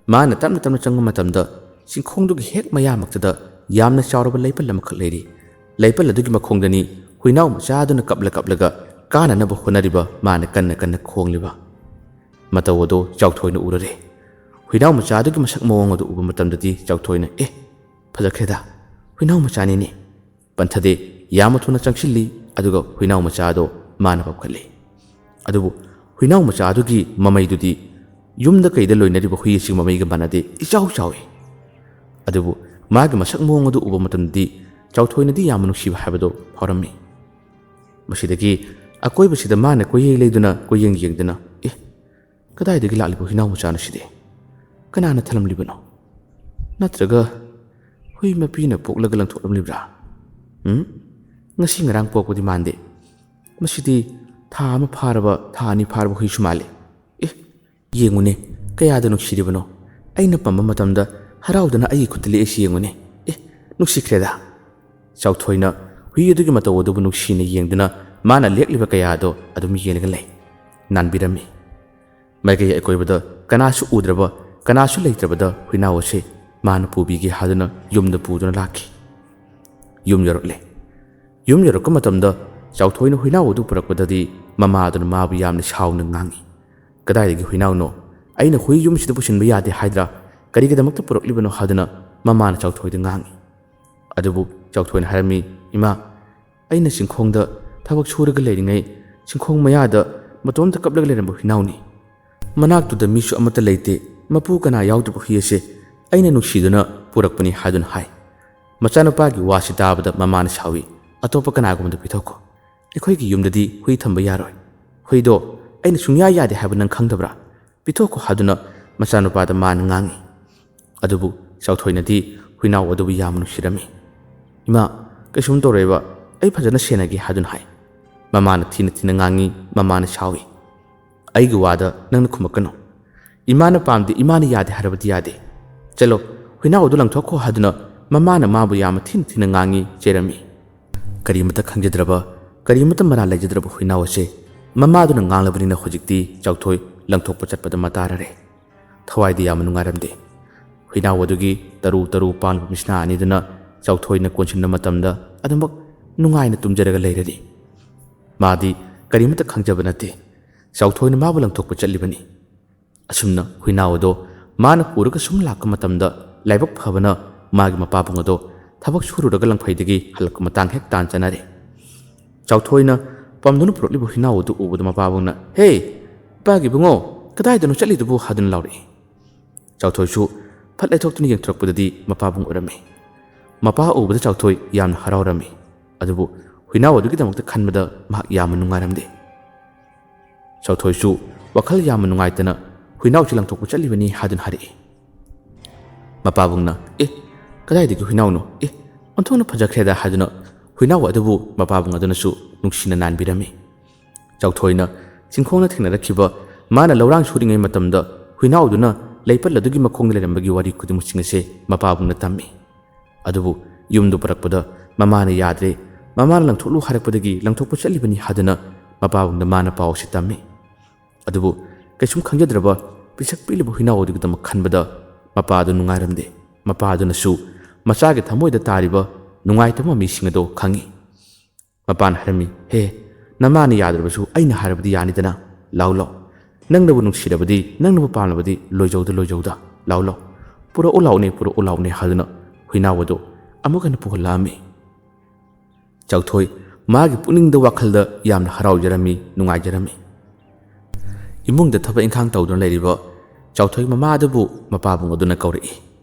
ꯃꯥꯅ ꯇꯞꯅ ꯇꯞꯅ ꯆꯪꯕ ꯃꯇꯝꯗ ꯆꯤꯡꯈꯣꯡꯗꯨꯒꯤ ꯍꯦꯛ ꯃꯌꯥꯃꯛꯇꯗ ꯌꯥꯝꯅ ꯆꯥꯎꯔꯕ ꯂꯩꯄꯜ ꯑꯃꯈꯛ ꯂꯩꯔꯤ꯫ ꯂꯩꯄꯜ ꯑꯗꯨꯒꯤ ꯃꯈꯣꯡꯗꯅꯤ ꯍꯨꯏꯅꯥꯎ ꯃꯆꯥꯗꯨꯅ ꯀꯞꯂ ꯀꯞꯂꯒ ꯀꯥꯅꯅꯕ ꯍꯣꯠꯅꯔꯤꯕ ꯃꯥꯅ ꯀꯟꯅ ꯀꯟꯅ ꯈꯣꯡꯂꯤꯕ꯫ ꯃꯇꯧ ꯑꯗꯨ ꯆꯥꯎꯊꯣꯏꯅ ꯎꯔꯨꯔꯦ꯫ ꯍꯨꯏꯅꯥꯎ ꯃꯆꯥꯗꯨꯒꯤ ꯃꯁꯛ ꯃꯑꯣꯡ ꯑꯗꯨ ꯎꯕ ꯃꯇꯝꯗꯗꯤ ꯆꯥꯎꯊꯣꯏꯅ, "ꯑꯦ, ꯐꯖꯈ꯭ꯔꯦꯗ, ꯍꯨꯏꯅꯥꯎ ꯃꯆꯥꯅꯤꯅꯦ" ꯄꯟꯊꯗꯦ꯫ ꯌꯥꯝꯅ ꯊꯨꯅ ꯆꯪꯁꯤꯜꯂꯤ, ꯑꯗꯨꯒ ꯍꯨꯏꯅꯥꯎ ꯃꯆꯥ ꯑꯗꯣ ꯃꯥꯅ ꯀꯞꯈꯠꯂꯤ꯫ ꯑꯗꯨꯕꯨ ꯍꯨꯏꯅꯥꯎ ꯃꯆꯥ ꯑꯗꯨꯒꯤ ꯃꯃꯩꯗꯨꯗꯤ ꯌꯨꯝꯗ ꯀꯩꯗ ꯂꯣꯏꯅꯔꯤꯕ ꯍꯨꯏ ꯑꯁꯤꯒꯤ ꯃꯃꯩꯒ ꯃꯥꯟꯅꯗꯦ, ꯏꯆꯥꯎ ꯆꯥꯎꯏ꯫ ꯑꯗꯨꯕꯨ ꯃꯥꯒꯤ ꯃꯁꯛ ꯃꯑꯣꯡ ꯑꯗꯨ ꯎꯕ ꯃꯇꯝꯗꯗꯤ ꯆꯥꯎꯊꯣꯏꯅꯗꯤ ꯌꯥꯝꯅ ꯅꯨꯡꯁꯤꯕ ꯍꯥꯏꯕꯗꯨ ꯐꯥꯎꯔꯝꯃꯤ꯫ ꯃꯁꯤꯗꯒꯤ ꯑꯀꯣꯏꯕꯁꯤꯗ ꯃꯥꯅ ꯀꯣꯏꯌꯦꯡ ꯂꯩꯗꯨꯅ ꯀꯣꯏꯌꯦꯡ ꯌꯦꯡꯗꯨꯅ, "ꯑꯦ, ꯀꯗꯥꯏꯗꯒꯤ ꯂꯥꯛꯂꯤꯕ ꯍꯨꯏꯅꯥꯎ ꯃꯆꯥꯅꯣ ꯁꯤꯗꯤ? ꯀꯅꯥꯅ ꯊꯝꯂꯝꯂꯤꯕꯅꯣ? ꯅꯠꯇ꯭ꯔꯒ ꯍꯨꯏ ꯃꯄꯤꯅ ꯄꯣꯛꯂꯒ ꯂꯪꯊꯣꯛꯂꯝꯂꯤꯕ꯭ꯔꯥ? ꯎꯝ? ꯉꯁꯤ ꯉꯔꯥꯡ ꯄꯣꯛꯄꯗꯤ ꯃꯥꯟꯗꯦ꯫ ꯃꯁꯤꯗꯤ ꯊꯥ ꯑꯃ ꯐꯥꯔꯕ, ꯊꯥ ꯑꯅꯤ ꯐꯥꯔꯕ ꯍꯨꯏꯁꯨ ꯃꯥꯜꯂꯤ꯫ ꯑꯦ, ꯌꯦꯡꯉꯨꯅꯦ, ꯀꯌꯥꯗ ꯅꯨꯡꯁꯤꯔꯤꯕꯅꯣ! ꯑꯩꯅ ꯄꯝꯕ ꯃꯇꯝꯗ ꯍꯔꯥꯎꯗꯅ ꯑꯩꯒꯤ ꯈꯨꯠꯇ ꯂꯦꯛꯏꯁꯤ ꯌꯦꯡꯉꯨꯅꯦ꯫ ꯑꯦ, ꯅꯨꯡꯁꯤꯈ꯭ꯔꯦꯗ!" ꯆꯥꯎꯊꯣꯏꯅ ꯍꯨꯏ ꯑꯗꯨꯒꯤ ꯃꯇꯧ ꯑꯗꯨꯕꯨ ꯅꯨꯡꯁꯤꯅ ꯌꯦꯡꯗꯨꯅ ꯃꯥꯅ ꯂꯦꯛꯂꯤꯕ ꯀꯌꯥ ꯑꯗꯣ ꯑꯗꯨꯝ ꯌꯦꯡꯂꯒ ꯂꯩ꯫ ꯅꯥꯟꯕꯤꯔꯝꯃꯤ꯫ ꯃꯥꯏꯀꯩ ꯑꯀꯣꯏꯕꯗ ꯀꯅꯥꯁꯨ ꯎꯗ꯭ꯔꯕ, ꯀꯅꯥꯁꯨ ꯂꯩꯇ꯭ꯔꯕꯗ ꯍꯨꯏꯅꯥꯎ ꯑꯁꯤ ꯃꯥꯅ ꯄꯨꯕꯤꯒꯦ ꯍꯥꯏꯗꯨꯅ ꯌꯨꯝꯗ ꯄꯨꯗꯨꯅ ꯂꯥꯛꯈꯤ꯫ ꯌꯨꯝ ꯌꯧꯔꯛꯂꯦ꯫ ꯌꯨꯝ ꯌꯧꯔꯛꯄ ꯃꯇꯝꯗ ꯆꯥꯎꯊꯣꯏꯅ ꯍꯨꯏꯅꯥꯎ ꯑꯗꯨ ꯄꯨꯔꯛꯄꯗꯗꯤ ꯃꯃꯥ ꯑꯗꯨꯅ ꯃꯥꯕꯨ ꯌꯥꯝꯅ ꯁꯥꯎꯅ ꯉꯥꯡꯉꯤ꯫ "ꯀꯗꯥꯏꯗꯒꯤ ꯍꯨꯏꯅꯥꯎꯅꯣ? ꯑꯩꯅ ꯍꯨꯏ ꯌꯨꯝꯁꯤꯗ ꯄꯨꯁꯤꯟꯕ ꯌꯥꯗꯦ ꯍꯥꯏꯗ꯭ꯔꯥ? ꯀꯔꯤꯒꯤꯗꯃꯛꯇ ꯄꯨꯔꯛꯂꯤꯕꯅꯣ?" ꯍꯥꯏꯗꯨꯅ ꯃꯃꯥꯅ ꯆꯥꯎꯊꯣꯏꯗ ꯉꯥꯡꯉꯤ꯫ ꯑꯗꯨꯕꯨ ꯆꯥꯎꯊꯣꯏꯅ ꯍꯥꯏꯔꯝꯃꯤ, "ꯏꯃꯥ, ꯑꯩꯅ ꯆꯤꯡꯈꯣꯡꯗ ꯊꯕꯛ ꯁꯨꯔꯒ ꯂꯩꯔꯤꯉꯩ ꯆꯤꯡꯈꯣꯡ ꯃꯌꯥꯗ ꯃꯇꯣꯝꯇ ꯀꯞꯂꯒ ꯂꯩꯔꯝꯕ ꯍꯨꯏꯅꯥꯎꯅꯤ꯫ ꯃꯅꯥꯛꯇꯨꯗ ꯃꯤꯁꯨ ꯑꯃꯠꯇ ꯂꯩꯇꯦ, ꯃꯄꯨ ꯀꯅꯥ ꯌꯥꯎꯗ꯭ꯔꯕ ꯍꯨꯏ ꯑꯁꯦ ꯑꯩꯅ ꯅꯨꯡꯁꯤꯗꯨꯅ ꯄꯨꯔꯛꯄꯅꯤ" ꯍꯥꯏꯗꯨꯅ ꯍꯥꯏ꯫ ꯃꯆꯥꯅꯨꯄꯥꯒꯤ ꯋꯥꯁꯤ ꯇꯥꯕꯗ ꯃꯃꯥꯅ ꯁꯥꯎꯏ, "ꯑꯇꯣꯞꯄ ꯀꯅꯥꯒꯨꯝꯕꯗ ꯄꯤꯊꯣꯛꯈꯣ꯫ "ꯑꯩꯈꯣꯏꯒꯤ ꯌꯨꯝꯗꯗꯤ ꯍꯨꯏ ꯊꯝꯕ ꯌꯥꯔꯣꯏ꯫ ꯍꯨꯏꯗꯣ ꯑꯩꯅ ꯁꯨꯡꯌꯥ ꯌꯥꯗꯦ ꯍꯥꯏꯕ ꯅꯪ ꯈꯪꯗꯕ꯭ꯔꯥ?" ꯄꯤꯊꯣꯛꯈꯣ ꯍꯥꯏꯗꯨꯅ ꯃꯆꯥꯅꯨꯄꯥꯗ ꯃꯥꯅ ꯉꯥꯡꯉꯤ꯫ ꯑꯗꯨꯕꯨ ꯆꯥꯎꯊꯣꯏꯅꯗꯤ ꯍꯨꯏꯅꯥꯎ ꯑꯗꯨꯕꯨ ꯌꯥꯝꯅ ꯅꯨꯡꯁꯤꯔꯝꯃꯤ꯫ "ꯏꯃꯥ, ꯀꯩꯁꯨꯝ ꯇꯧꯔꯣꯏꯕ, ꯑꯩ ꯐꯖꯅ ꯁꯦꯟꯅꯒꯦ" ꯍꯥꯏꯗꯨꯅ ꯍꯥꯏ꯫ ꯃꯃꯥꯅ ꯊꯤꯅ ꯊꯤꯅ ꯉꯥꯡꯉꯤ, ꯃꯃꯥꯅ ꯁꯥꯎꯏ꯫ "ꯑꯩꯒꯤ ꯋꯥꯗ ꯅꯪꯅ ꯈꯨꯝꯃꯛꯀꯅꯨ꯫ ꯏꯃꯥꯅ ꯄꯥꯝꯗꯦ, ꯏꯃꯥꯅ ꯌꯥꯗꯦ ꯍꯥꯏꯔꯕꯗꯤ ꯌꯥꯗꯦ꯫ ꯆꯠꯂꯣ, ꯍꯨꯏꯅꯥꯎ ꯑꯗꯨ ꯂꯪꯊꯣꯛꯈꯣ" ꯍꯥꯏꯗꯨꯅ ꯃꯃꯥꯅ ꯃꯥꯕꯨ ꯌꯥꯝꯅ ꯊꯤꯅ ꯊꯤꯅ ꯉꯥꯡꯉꯤ, ꯆꯩꯔꯝꯃꯤ꯫ ꯀꯔꯤꯃꯇ ꯈꯪꯖꯗ꯭ꯔꯕ, ꯀꯔꯤꯃꯇ ꯃꯔꯥꯜ ꯂꯩꯖꯗ꯭ꯔꯕ ꯍꯨꯏꯅꯥꯎ ꯑꯁꯦ ꯃꯃꯥꯗꯨꯅ ꯉꯥꯡꯂꯕꯅꯤꯅ ꯍꯧꯖꯤꯛꯇꯤ ꯆꯥꯎꯊꯣꯏ ꯂꯪꯊꯣꯛꯄ ꯆꯠꯄꯗ ꯃꯇꯥꯔꯔꯦ꯫ ꯊꯋꯥꯏꯗꯤ ꯌꯥꯝꯅ ꯅꯨꯡꯉꯥꯏꯔꯝꯗꯦ꯫ ꯍꯨꯏꯅꯥꯎ ꯑꯗꯨꯒꯤ ꯇꯔꯨ ꯇꯔꯨ ꯄꯥꯜꯂꯕ ꯃꯤꯁꯅꯥ ꯑꯅꯤꯗꯨꯅ ꯆꯥꯎꯊꯣꯏꯅ ꯀꯣꯟꯁꯤꯟꯕ ꯃꯇꯝꯗ ꯑꯗꯨꯃꯛ ꯅꯨꯡꯉꯥꯏꯅ ꯇꯨꯝꯖꯔꯒ ꯂꯩꯔꯅꯤ꯫ ꯃꯥꯗꯤ ꯀꯔꯤꯃꯇ ꯈꯪꯖꯕ ꯅꯠꯇꯦ꯫ ꯆꯥꯎꯊꯣꯏꯅ ꯃꯥꯕꯨ ꯂꯪꯊꯣꯛꯄ ꯆꯠꯂꯤꯕꯅꯤ꯫ ꯑꯁꯨꯝꯅ ꯍꯨꯏꯅꯥꯎ ꯑꯗꯣ ꯃꯥꯅ ꯄꯨꯔꯒ ꯁꯨꯝ ꯂꯥꯛꯄ ꯃꯇꯝꯗ ꯂꯥꯏꯕꯛ ꯐꯕꯅ ꯃꯥꯒꯤ ꯃꯄꯥꯕꯨꯡ ꯑꯗꯣ ꯊꯕꯛ ꯁꯨꯔꯨꯔꯒ ꯂꯪꯐꯩꯗꯒꯤ ꯍꯜꯂꯛꯄ ꯃꯇꯥꯡ ꯍꯦꯛ ꯇꯥꯟ ꯆꯥꯅꯔꯦ꯫ ꯆꯥꯎꯊꯣꯏꯅ ꯄꯝꯗꯨꯅ ꯄꯨꯔꯛꯂꯤꯕ ꯍꯨꯏꯅꯥꯎ ꯑꯗꯨ ꯎꯕꯗ ꯃꯄꯥꯕꯨꯡꯅ, "ꯍꯦ, ꯏꯄꯥꯒꯤ ꯏꯕꯨꯡꯉꯣ, ꯀꯗꯥꯏꯗꯅꯣ ꯆꯠꯂꯤꯗꯨꯕꯨ?" ꯍꯥꯏꯗꯨꯅ ꯂꯥꯎꯔꯛꯏ꯫ ꯆꯥꯎꯊꯣꯏꯁꯨ ꯐꯠ ꯂꯩꯊꯣꯛꯇꯨꯅ ꯌꯦꯡꯊꯣꯔꯛꯄꯗꯗꯤ ꯃꯄꯥꯕꯨꯡ ꯑꯣꯏꯔꯝꯃꯤ꯫ ꯃꯄꯥ ꯎꯕꯗ ꯆꯥꯎꯊꯣꯏ ꯌꯥꯝꯅ ꯍꯔꯥꯎꯔꯝꯃꯤ꯫ ꯑꯗꯨꯕꯨ ꯍꯨꯏꯅꯥꯎ ꯑꯗꯨꯒꯤꯗꯃꯛꯇ ꯈꯟꯕꯗ ꯃꯍꯥꯛ ꯌꯥꯝꯅ ꯅꯨꯡꯉꯥꯏꯔꯝꯗꯦ꯫ ꯆꯥꯎꯊꯣꯏꯁꯨ ꯋꯥꯈꯜ ꯌꯥꯝꯅ ꯅꯨꯡꯉꯥꯏꯇꯅ ꯍꯨꯏꯅꯥꯎꯁꯤ ꯂꯪꯊꯣꯛꯄ ꯆꯠꯂꯤꯕꯅꯤ ꯍꯥꯏꯗꯨꯅ ꯍꯥꯏꯔꯛꯏ꯫ ꯃꯄꯥꯕꯨꯡꯅ, "ꯑꯦ, ꯀꯗꯥꯏꯗꯒꯤ ꯍꯨꯏꯅꯥꯎꯅꯣ? ꯑꯦ, ꯑꯣꯟꯊꯣꯛꯅ ꯐꯖꯈ꯭ꯔꯦꯗ" ꯍꯥꯏꯗꯨꯅ ꯍꯨꯏꯅꯥꯎ ꯑꯗꯨꯕꯨ ꯃꯄꯥꯕꯨꯡ ꯑꯗꯨꯅꯁꯨ ꯅꯨꯡꯁꯤꯅ ꯅꯥꯟꯕꯤꯔꯝꯃꯤ꯫ ꯆꯥꯎꯊꯣꯏꯅ ꯆꯤꯡꯈꯣꯡꯅ ꯊꯦꯡꯅꯔꯛꯈꯤꯕ ꯃꯥꯅ ꯂꯧꯔꯥꯡ ꯁꯨꯔꯤꯉꯩ ꯃꯇꯝꯗ ꯍꯨꯏꯅꯥꯎꯗꯨꯅ ꯂꯩꯄꯜ ꯑꯗꯨꯒꯤ ꯃꯈꯣꯡꯗ ꯂꯩꯔꯝꯕꯒꯤ ꯋꯥꯔꯤ ꯈꯨꯗꯤꯡꯃꯛꯁꯤꯡ ꯑꯁꯦ ꯃꯄꯥꯕꯨꯡꯅ ꯇꯝꯃꯤ꯫ ꯑꯗꯨꯕꯨ ꯌꯨꯝꯗꯨ ꯄꯨꯔꯛꯄꯗ ꯃꯃꯥꯅ ꯌꯥꯗ꯭ꯔꯦ, ꯃꯃꯥꯅ ꯂꯪꯊꯣꯛꯂꯨ ꯍꯥꯏꯔꯛꯄꯗꯒꯤ ꯂꯪꯊꯣꯛꯄ ꯆꯠꯂꯤꯕꯅꯤ ꯍꯥꯏꯗꯨꯅ ꯃꯄꯥꯕꯨꯡꯗ ꯃꯥꯅ ꯄꯥꯎ ꯑꯁꯤ ꯇꯝꯃꯤ꯫ ꯑꯗꯨꯕꯨ ꯀꯩꯁꯨꯝ ꯈꯪꯖꯗ꯭ꯔꯕ ꯄꯤꯁꯛ ꯄꯤꯛꯂꯤꯕ ꯍꯨꯏꯅꯥꯎ ꯑꯗꯨꯒꯤꯗꯃꯛ ꯈꯟꯕꯗ ꯃꯄꯥ ꯑꯗꯨ ꯅꯨꯡꯉꯥꯏꯔꯝꯗꯦ꯫ ꯃꯄꯥ ꯑꯗꯨꯅꯁꯨ ꯃꯆꯥꯒꯤ ꯊꯃꯣꯏꯗ ꯇꯥꯔꯤꯕ ꯅꯨꯡꯉꯥꯏꯇꯕ ꯃꯃꯤꯁꯤꯡ ꯑꯗꯨ ꯈꯪꯏ꯫ ꯃꯄꯥꯅ ꯍꯥꯏꯔꯝꯃꯤ, "ꯍꯦ, ꯅꯃꯥꯅ ꯌꯥꯗ꯭ꯔꯕꯁꯨ ꯑꯩꯅ ꯍꯥꯏꯔꯕꯗꯤ ꯌꯥꯅꯤꯗꯅ꯫ ꯂꯥꯎ ꯂꯥꯎ, ꯅꯪꯅꯕꯨ ꯅꯨꯡꯁꯤꯔꯕꯗꯤ, ꯅꯪꯅꯕꯨ ꯄꯥꯝꯂꯕꯗꯤ ꯂꯣꯏꯖꯧꯗ ꯂꯣꯏꯖꯧꯗ꯫ ꯂꯥꯎ ꯂꯥꯎ, ꯄꯨꯔꯛꯎ ꯂꯥꯎꯅꯦ, ꯄꯨꯔꯛꯎ ꯂꯥꯎꯅꯦ" ꯍꯥꯏꯗꯨꯅ ꯍꯨꯏꯅꯥꯎ ꯑꯗꯨ ꯑꯃꯨꯛ ꯍꯟꯅ ꯄꯨꯍꯜꯂꯛꯑꯝꯃꯤ꯫ ꯆꯥꯎꯊꯣꯏ ꯃꯥꯒꯤ ꯄꯨꯛꯅꯤꯡꯗ ꯋꯥꯈꯜꯗ ꯌꯥꯝꯅ ꯍꯔꯥꯎꯖꯔꯝꯃꯤ, ꯅꯨꯡꯉꯥꯏꯖꯔꯝꯃꯤ꯫ ꯏꯃꯨꯡꯗ ꯊꯕꯛ ꯏꯪꯈꯥꯡ ꯇꯧꯗꯨꯅ ꯂꯩꯔꯤꯕ ꯆꯥꯎꯊꯣꯏ ꯃꯃꯥ ꯑꯗꯨꯕꯨ ꯃꯄꯥꯕꯨꯡ ꯑꯗꯨꯅ ꯀꯧꯔꯛꯏ꯫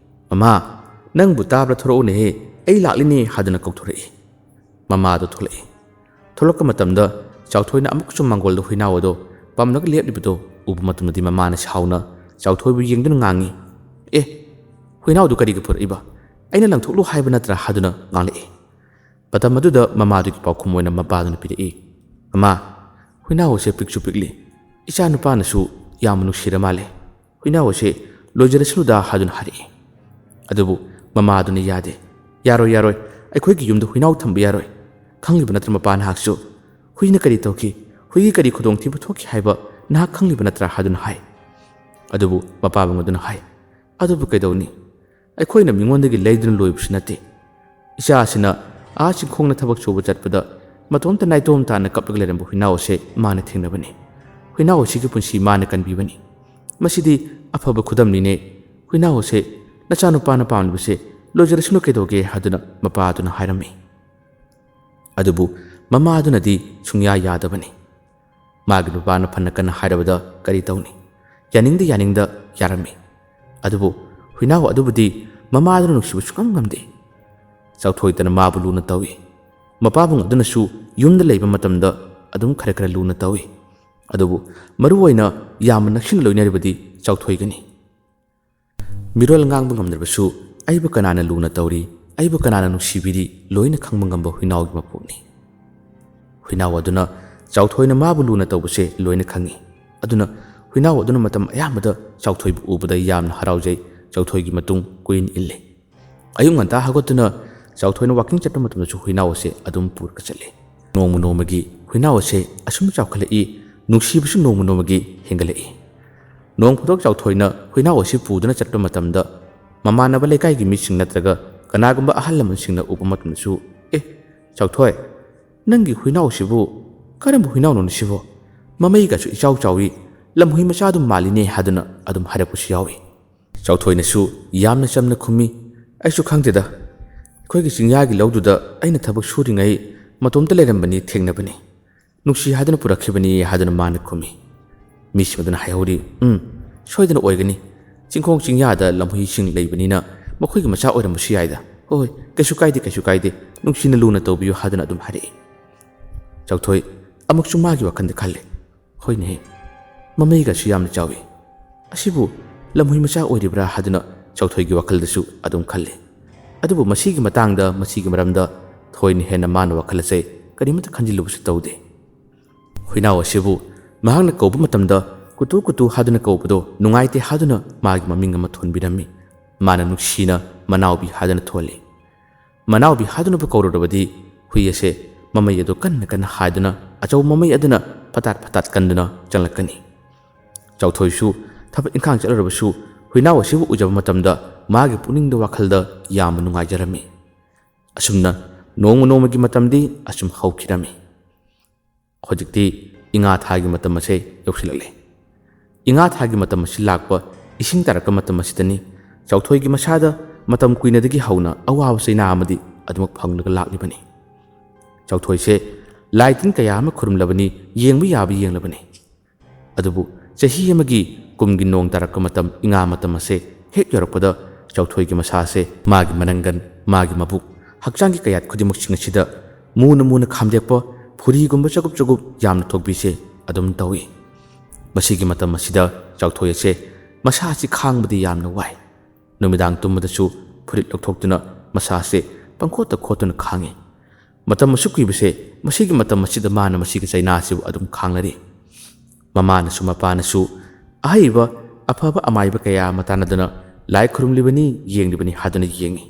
"ꯃꯃꯥ, ꯅꯪꯕꯨ ꯇꯥꯕ꯭ꯔꯥ? ꯊꯣꯔꯛꯎꯅꯦꯍꯦ, ꯑꯩ ꯂꯥꯛꯂꯤꯅꯦ" ꯍꯥꯏꯗꯨꯅ ꯀꯧꯊꯣꯔꯛꯏ꯫ ꯃꯃꯥ ꯑꯗꯨ ꯊꯣꯛꯂꯛꯏ꯫ ꯊꯣꯛꯂꯛꯄ ꯃꯇꯝꯗ ꯆꯥꯎꯊꯣꯏꯅ ꯑꯃꯨꯛꯀꯁꯨ ꯃꯥꯡꯒꯣꯜꯗ ꯍꯨꯏꯅꯥꯎ ꯑꯗꯣ ꯄꯝꯂꯒ ꯂꯦꯞꯂꯤꯕꯗꯣ ꯎꯕ ꯃꯇꯝꯗꯗꯤ ꯃꯃꯥꯅ ꯁꯥꯎꯅ ꯆꯥꯎꯊꯣꯏꯕꯨ ꯌꯦꯡꯗꯨꯅ ꯉꯥꯡꯉꯤ, "ꯑꯦ, ꯍꯨꯏꯅꯥꯎꯗꯨ ꯀꯔꯤꯒꯤ ꯄꯨꯔꯛꯏꯕ? ꯑꯩꯅ ꯂꯪꯊꯣꯛꯂꯨ ꯍꯥꯏꯕ ꯅꯠꯇ꯭ꯔꯥ?" ꯍꯥꯏꯗꯨꯅ ꯉꯥꯡꯂꯛꯏ꯫ ꯃꯇꯝ ꯑꯗꯨꯗ ꯃꯃꯥꯗꯨꯒꯤ ꯄꯥꯎꯈꯨꯝ ꯑꯣꯏꯅ ꯃꯄꯥꯗꯨꯅ ꯄꯤꯔꯛꯏ, "ꯃꯃꯥ, ꯍꯨꯏꯅꯥꯎ ꯑꯁꯦ ꯄꯤꯛꯁꯨ ꯄꯤꯛꯂꯤ, ꯏꯆꯥ ꯅꯨꯄꯥꯅꯁꯨ ꯌꯥꯝꯅ ꯅꯨꯡꯁꯤꯔ ꯃꯥꯜꯂꯦ꯫ ꯍꯨꯏꯅꯥꯎ ꯑꯁꯦ ꯂꯣꯏꯖꯔꯁꯅꯨꯗ" ꯍꯥꯏꯗꯨꯅ ꯍꯥꯏꯔꯛꯏ꯫ ꯑꯗꯨꯕꯨ ꯃꯃꯥ ꯑꯗꯨꯅ ꯌꯥꯗꯦ꯫ "ꯌꯥꯔꯣꯏ, ꯌꯥꯔꯣꯏ, ꯑꯩꯈꯣꯏꯒꯤ ꯌꯨꯝꯗ ꯍꯨꯏꯅꯥꯎ ꯊꯝꯕ ꯌꯥꯔꯣꯏ꯫ ꯈꯪꯂꯤꯕ ꯅꯠꯇ꯭ꯔ ꯃꯄꯥ ꯅꯍꯥꯛꯁꯨ? ꯍꯨꯏꯅ ꯀꯔꯤ ꯇꯧꯈꯤ? ꯍꯨꯏꯒꯤ ꯀꯔꯤ ꯈꯨꯗꯣꯡꯊꯤꯕ ꯊꯣꯛꯈꯤ ꯍꯥꯏꯕ ꯅꯍꯥꯛ ꯈꯪꯂꯤꯕ ꯅꯠꯇ꯭ꯔꯥ?" ꯍꯥꯏꯗꯨꯅ ꯍꯥꯏ꯫ ꯑꯗꯨꯕꯨ ꯃꯄꯥꯕꯨꯡ ꯑꯗꯨꯅ ꯍꯥꯏ, "ꯑꯗꯨꯕꯨ ꯀꯩꯗꯧꯅꯤ? ꯑꯩꯈꯣꯏꯅ ꯃꯤꯉꯣꯟꯗꯒꯤ ꯂꯩꯗꯨꯅ ꯂꯣꯏꯕꯁꯨ ꯅꯠꯇꯦ꯫ ꯏꯆꯥ ꯑꯁꯤꯅ ꯑꯥ ꯆꯤꯡꯈꯣꯡꯅ ꯊꯕꯛ ꯁꯨꯕ ꯆꯠꯄꯗ ꯃꯇꯣꯝꯇ ꯅꯥꯏꯇꯣꯝ ꯇꯥꯅ ꯀꯞꯂꯒ ꯂꯩꯔꯝꯕ ꯍꯨꯏꯅꯥꯎ ꯑꯁꯦ ꯃꯥꯅ ꯊꯦꯡꯅꯕꯅꯤ꯫ ꯍꯨꯏꯅꯥꯎ ꯑꯁꯤꯒꯤ ꯄꯨꯟꯁꯤ ꯃꯥꯅ ꯀꯟꯕꯤꯕꯅꯤ꯫ ꯃꯁꯤꯗꯤ ꯑꯐꯕ ꯈꯨꯗꯝꯅꯤꯅꯦ꯫ ꯍꯨꯏꯅꯥꯎ ꯑꯁꯦ ꯅꯆꯥꯅꯨꯄꯥꯅ ꯄꯥꯝꯂꯤꯕꯁꯦ ꯂꯣꯏꯖꯔꯁꯅꯨ ꯀꯩꯗꯧꯒꯦ?" ꯍꯥꯏꯗꯨꯅ ꯃꯄꯥ ꯑꯗꯨꯅ ꯍꯥꯏꯔꯝꯃꯤ꯫ ꯑꯗꯨꯕꯨ ꯃꯃꯥ ꯑꯗꯨꯅꯗꯤ ꯁꯨꯡꯌꯥ ꯌꯥꯗꯕꯅꯤ꯫ ꯃꯥꯒꯤ ꯅꯨꯄꯥꯅ ꯐꯅ ꯀꯟꯅ ꯍꯥꯏꯔꯕꯗ ꯀꯔꯤ ꯇꯧꯅꯤ? ꯌꯥꯅꯤꯡꯗ ꯌꯥꯅꯤꯡꯗ ꯌꯥꯔꯝꯃꯤ꯫ ꯑꯗꯨꯕꯨ ꯍꯨꯏꯅꯥꯎ ꯑꯗꯨꯕꯨꯗꯤ ꯃꯃꯥꯗꯨꯅ ꯅꯨꯡꯁꯤꯕ ꯁꯨꯉꯝ ꯉꯝꯗꯦ꯫ ꯆꯥꯎꯊꯣꯏꯗꯅ ꯃꯥꯕꯨ ꯂꯨꯅ ꯇꯧꯏ꯫ ꯃꯄꯥꯕꯨꯡ ꯑꯗꯨꯅꯁꯨ ꯌꯨꯝꯗ ꯂꯩꯕ ꯃꯇꯝꯗ ꯑꯗꯨꯝ ꯈꯔ ꯈꯔ ꯂꯨꯅ ꯇꯧꯏ꯫ ꯑꯗꯨꯕꯨ ꯃꯔꯨ ꯑꯣꯏꯅ ꯌꯥꯝꯅ ꯅꯛꯁꯤꯟꯅ ꯂꯣꯏꯅꯔꯤꯕꯗꯤ ꯆꯥꯎꯊꯣꯏꯒꯅꯤ꯫ ꯃꯤꯔꯣꯜ ꯉꯥꯡꯕ ꯉꯝꯗ꯭ꯔꯕꯁꯨ ꯑꯩꯕꯨ ꯀꯅꯥꯅ ꯂꯨꯅ ꯇꯧꯔꯤ, ꯑꯩꯕꯨ ꯀꯅꯥꯅ ꯅꯨꯡꯁꯤꯕꯤꯔꯤ ꯂꯣꯏꯅ ꯈꯪꯕ ꯉꯝꯕ ꯍꯨꯏꯅꯥꯎꯒꯤ ꯃꯄꯣꯛꯅꯤ꯫ ꯍꯨꯏꯅꯥꯎ ꯑꯗꯨꯅ ꯆꯥꯎꯊꯣꯏꯅ ꯃꯥꯕꯨ ꯂꯨꯅ ꯇꯧꯕꯁꯦ ꯂꯣꯏꯅ ꯈꯪꯏ꯫ ꯑꯗꯨꯅ ꯍꯨꯏꯅꯥꯎ ꯑꯗꯨꯅ ꯃꯇꯝ ꯑꯌꯥꯝꯕꯗ ꯆꯥꯎꯊꯣꯏꯕꯨ ꯎꯕꯗ ꯌꯥꯝꯅ ꯍꯔꯥꯎꯖꯩ, ꯆꯥꯎꯊꯣꯏꯒꯤ ꯃꯇꯨꯡ ꯀꯨꯏꯅ ꯏꯜꯂꯤ꯫ ꯑꯌꯨꯛ ꯉꯟꯇꯥ ꯍꯧꯒꯠꯇꯨꯅ ꯆꯥꯎꯊꯣꯏꯅ ꯋꯥꯀꯤꯡ ꯆꯠꯄ ꯃꯇꯝꯗꯁꯨ ꯍꯨꯏꯅꯥꯎ ꯑꯁꯦ ꯑꯗꯨꯝ ꯄꯨꯔꯒ ꯆꯠꯂꯤ꯫ ꯅꯣꯡꯃ ꯅꯣꯡꯃꯒꯤ ꯍꯨꯏꯅꯥꯎ ꯑꯁꯦ ꯑꯁꯨꯝ ꯆꯥꯎꯈꯠꯂꯛꯏ, ꯅꯨꯡꯁꯤꯕꯁꯨ ꯅꯣꯡꯃ ꯅꯣꯡꯃꯒꯤ ꯍꯦꯟꯒꯠꯂꯛꯏ꯫ ꯅꯣꯡ ꯐꯥꯗꯣꯛ ꯆꯥꯎꯊꯣꯏꯅ ꯍꯨꯏꯅꯥꯎ ꯑꯁꯤ ꯄꯨꯗꯨꯅ ꯆꯠꯄ ꯃꯇꯝꯗ ꯃꯃꯥꯟꯅꯕ ꯂꯩꯀꯥꯏꯒꯤ ꯃꯤꯁꯤꯡ ꯅꯠꯇ꯭ꯔꯒ ꯀꯅꯥꯒꯨꯝꯕ ꯑꯍꯜ ꯂꯃꯟꯁꯤꯡꯅ ꯎꯕ ꯃꯇꯝꯗꯁꯨ, "ꯑꯦ, ꯆꯥꯎꯊꯣꯏ, ꯅꯪꯒꯤ ꯍꯨꯏꯅꯥꯎꯁꯤꯕꯨ ꯀꯔꯝꯕ ꯍꯨꯏꯅꯥꯎꯅꯣꯅꯦ ꯁꯤꯕꯣ? ꯃꯃꯩꯒꯁꯨ ꯏꯆꯥꯎ ꯆꯥꯎꯏ, ꯂꯝꯍꯨꯏ ꯃꯆꯥ ꯑꯗꯨꯝ ꯃꯥꯜꯂꯤꯅꯦ" ꯍꯥꯏꯗꯨꯅ ꯑꯗꯨꯝ ꯍꯥꯏꯔꯛꯄꯁꯨ ꯌꯥꯎꯏ꯫ ꯆꯥꯎꯊꯣꯏꯅꯁꯨ ꯌꯥꯝꯅ ꯆꯝꯅ ꯈꯨꯝꯃꯤ, "ꯑꯩꯁꯨ ꯈꯪꯗꯦꯗ, ꯑꯩꯈꯣꯏꯒꯤ ꯆꯤꯡꯌꯥꯒꯤ ꯂꯧꯗꯨꯗ ꯑꯩꯅ ꯊꯕꯛ ꯁꯨꯔꯤꯉꯩ ꯃꯇꯣꯝꯇ ꯂꯩꯔꯝꯕꯅꯤ, ꯊꯦꯡꯅꯕꯅꯤ꯫ ꯅꯨꯡꯁꯤ ꯍꯥꯏꯗꯨꯅ ꯄꯨꯔꯛꯈꯤꯕꯅꯤ" ꯍꯥꯏꯗꯨꯅ ꯃꯥꯅ ꯈꯨꯝꯃꯤ꯫ ꯃꯤꯁꯤꯡ ꯑꯗꯨꯅ ꯍꯥꯏꯍꯧꯔꯤ, "ꯎꯝ, ꯁꯣꯏꯗꯅ ꯑꯣꯏꯒꯅꯤ꯫ ꯆꯤꯡꯈꯣꯡ ꯆꯤꯡꯌꯥꯗ ꯂꯝꯍꯨꯏꯁꯤꯡ ꯂꯩꯕꯅꯤꯅ ꯃꯈꯣꯏꯒꯤ ꯃꯆꯥ ꯑꯣꯏꯔꯝꯕꯁꯨ ꯌꯥꯏꯗ꯫ ꯍꯣꯏ, ꯍꯣꯏ, ꯀꯩꯁꯨ ꯀꯥꯏꯗꯦ, ꯀꯩꯁꯨ ꯀꯥꯏꯗꯦ꯫ ꯅꯨꯡꯁꯤꯅ ꯂꯨꯅ ꯇꯧꯕꯤꯌꯨ" ꯍꯥꯏꯗꯨꯅ ꯑꯗꯨꯝ ꯍꯥꯏꯔꯛꯏ꯫ ꯆꯥꯎꯊꯣꯏ ꯑꯃꯨꯛꯁꯨ ꯃꯥꯒꯤ ꯋꯥꯈꯜꯗ ꯈꯜꯂꯤ, "ꯍꯣꯏꯅꯦꯍꯦ, ꯃꯃꯩꯒꯁꯨ ꯌꯥꯝꯅ ꯆꯥꯎꯏ꯫ ꯑꯁꯤꯕꯨ ꯂꯝꯍꯨꯏ ꯃꯆꯥ ꯑꯣꯏꯔꯤꯕ꯭ꯔꯥ?" ꯍꯥꯏꯗꯨꯅ ꯆꯥꯎꯊꯣꯏꯒꯤ ꯋꯥꯈꯜꯗꯁꯨ ꯑꯗꯨꯝ ꯈꯜꯂꯤ꯫ ꯑꯗꯨꯕꯨ ꯃꯁꯤꯒꯤ ꯃꯇꯥꯡꯗ, ꯃꯁꯤꯒꯤ ꯃꯔꯝꯗ ꯊꯣꯏꯅ ꯍꯦꯟꯅ ꯃꯥꯅ ꯋꯥꯈꯜ ꯑꯁꯦ ꯀꯔꯤꯃꯠꯇ ꯈꯟꯖꯤꯜꯂꯨꯕꯁꯨ ꯇꯧꯗꯦ꯫ ꯍꯨꯏꯅꯥꯎ ꯑꯁꯤꯕꯨ ꯃꯍꯥꯛꯅ ꯀꯧꯕ ꯃꯇꯝꯗ ꯀꯨꯇꯨ ꯀꯨꯇꯨ ꯍꯥꯏꯗꯨꯅ ꯀꯧꯕꯗꯣ ꯅꯨꯡꯉꯥꯏꯇꯦ ꯍꯥꯏꯗꯨꯅ ꯃꯥꯒꯤ ꯃꯃꯤꯡ ꯑꯃ ꯊꯣꯟꯕꯤꯔꯝꯃꯤ꯫ ꯃꯥꯅ ꯅꯨꯡꯁꯤꯅ ꯃꯅꯥꯎꯕꯤ ꯍꯥꯏꯗꯨꯅ ꯊꯣꯜꯂꯤ꯫ ꯃꯅꯥꯎꯕꯤ ꯍꯥꯏꯗꯨꯅꯕꯨ ꯀꯧꯔꯨꯔꯕꯗꯤ ꯍꯨꯏ ꯑꯁꯦ ꯃꯃꯩ ꯑꯗꯨ ꯀꯟꯅ ꯀꯟꯅ ꯍꯥꯏꯗꯨꯅ ꯑꯆꯧꯕ ꯃꯃꯩ ꯑꯗꯨꯅ ꯐꯇꯥꯠ ꯐꯇꯥꯠ ꯀꯟꯗꯨꯅ ꯆꯪꯂꯛꯀꯅꯤ꯫ ꯆꯥꯎꯊꯣꯏꯁꯨ ꯊꯕꯛ ꯏꯪꯈꯥꯡ ꯆꯠꯂꯨꯔꯕꯁꯨ ꯍꯨꯏꯅꯥꯎ ꯑꯁꯤꯕꯨ ꯎꯖꯕ ꯃꯇꯝꯗ ꯃꯥꯒꯤ ꯄꯨꯛꯅꯤꯡꯗ, ꯋꯥꯈꯜꯗ ꯌꯥꯝꯅ ꯅꯨꯡꯉꯥꯏꯖꯔꯝꯃꯤ꯫ ꯑꯁꯨꯝꯅ ꯅꯣꯡꯃ ꯅꯣꯡꯃꯒꯤ ꯃꯇꯝꯗꯤ ꯑꯁꯨꯝ ꯍꯧꯈꯤꯔꯝꯃꯤ꯫ ꯍꯧꯖꯤꯛꯇꯤ ꯏꯉꯥ ꯊꯥꯒꯤ ꯃꯇꯝ ꯑꯁꯦ ꯌꯧꯁꯤꯜꯂꯛꯂꯦ꯫ ꯏꯉꯥ ꯊꯥꯒꯤ ꯃꯇꯝ ꯑꯁꯤ ꯂꯥꯛꯄ, ꯏꯁꯤꯡ ꯇꯥꯔꯛꯄ ꯃꯇꯝ ꯑꯁꯤꯗꯅꯤ ꯆꯥꯎꯊꯣꯏꯒꯤ ꯃꯁꯥꯗ ꯃꯇꯝ ꯀꯨꯏꯅꯗꯒꯤ ꯍꯧꯅ ꯑꯋꯥꯕ ꯆꯩꯅꯥ ꯑꯃꯗꯤ ꯑꯗꯨꯃꯛ ꯐꯪꯂꯒ ꯂꯥꯛꯂꯤꯕꯅꯤ꯫ ꯆꯥꯎꯊꯣꯏꯁꯦ ꯂꯥꯏ ꯇꯤꯟ ꯀꯌꯥ ꯑꯃ ꯈꯨꯔꯨꯝꯂꯕꯅꯤ, ꯌꯦꯡꯕ ꯌꯥꯕ ꯌꯦꯡꯂꯕꯅꯤ꯫ ꯑꯗꯨꯕꯨ ꯆꯍꯤ ꯑꯃꯒꯤ ꯀꯨꯝꯒꯤ ꯅꯣꯡ ꯇꯥꯔꯛꯄ ꯃꯇꯝ, ꯏꯉꯥ ꯃꯇꯝ ꯑꯁꯦ ꯍꯦꯛ ꯌꯧꯔꯛꯄꯗ ꯆꯥꯎꯊꯣꯏꯒꯤ ꯃꯁꯥꯁꯦ, ꯃꯥꯒꯤ ꯃꯅꯪꯒꯟ, ꯃꯥꯒꯤ ꯃꯕꯨꯛ, ꯍꯛꯆꯥꯡꯒꯤ ꯀꯌꯥꯠ ꯈꯨꯗꯤꯡꯃꯛꯁꯤꯡ ꯑꯁꯤꯗ ꯃꯨꯅ ꯃꯨꯅ ꯈꯥꯝꯗꯦꯛꯄ, ꯐꯨꯔꯤꯒꯨꯝꯕ ꯆꯒꯨꯞ ꯆꯒꯨꯞ ꯌꯥꯝꯅ ꯊꯣꯛꯄꯤꯁꯦ ꯑꯗꯨꯝ ꯇꯧꯏ꯫ ꯃꯁꯤꯒꯤ ꯃꯇꯝ ꯑꯁꯤꯗ ꯆꯥꯎꯊꯣꯏ ꯑꯁꯦ ꯃꯁꯥ ꯑꯁꯤ ꯈꯥꯡꯕꯗꯤ ꯌꯥꯝꯅ ꯋꯥꯏ꯫ ꯅꯨꯃꯤꯗꯥꯡ ꯇꯨꯝꯕꯗꯁꯨ ꯐꯨꯔꯤꯠ ꯂꯧꯊꯣꯛꯇꯨꯅ ꯃꯁꯥꯁꯦ ꯄꯪꯈꯣꯠꯇ ꯈꯣꯠꯇꯨꯅ ꯈꯥꯡꯏ꯫ ꯃꯇꯝ ꯑꯁꯨꯛ ꯀꯨꯏꯕꯁꯦ, ꯃꯁꯤꯒꯤ ꯃꯇꯝ ꯑꯁꯤꯗ ꯃꯥꯅ ꯃꯁꯤꯒꯤ ꯆꯩꯅꯥ ꯑꯁꯤꯕꯨ ꯑꯗꯨꯝ ꯈꯥꯡꯂꯔꯤ꯫ ꯃꯃꯥꯅꯁꯨ ꯃꯄꯥꯅꯁꯨ ꯑꯍꯩꯕ ꯑꯐꯕ ꯑꯃꯥꯏꯕ ꯀꯌꯥ ꯑꯃ ꯇꯥꯟꯅꯗꯨꯅ ꯂꯥꯏ ꯈꯨꯔꯨꯝꯂꯤꯕꯅꯤ, ꯌꯦꯡꯂꯤꯕꯅꯤ ꯍꯥꯏꯗꯨꯅ ꯌꯦꯡꯏ꯫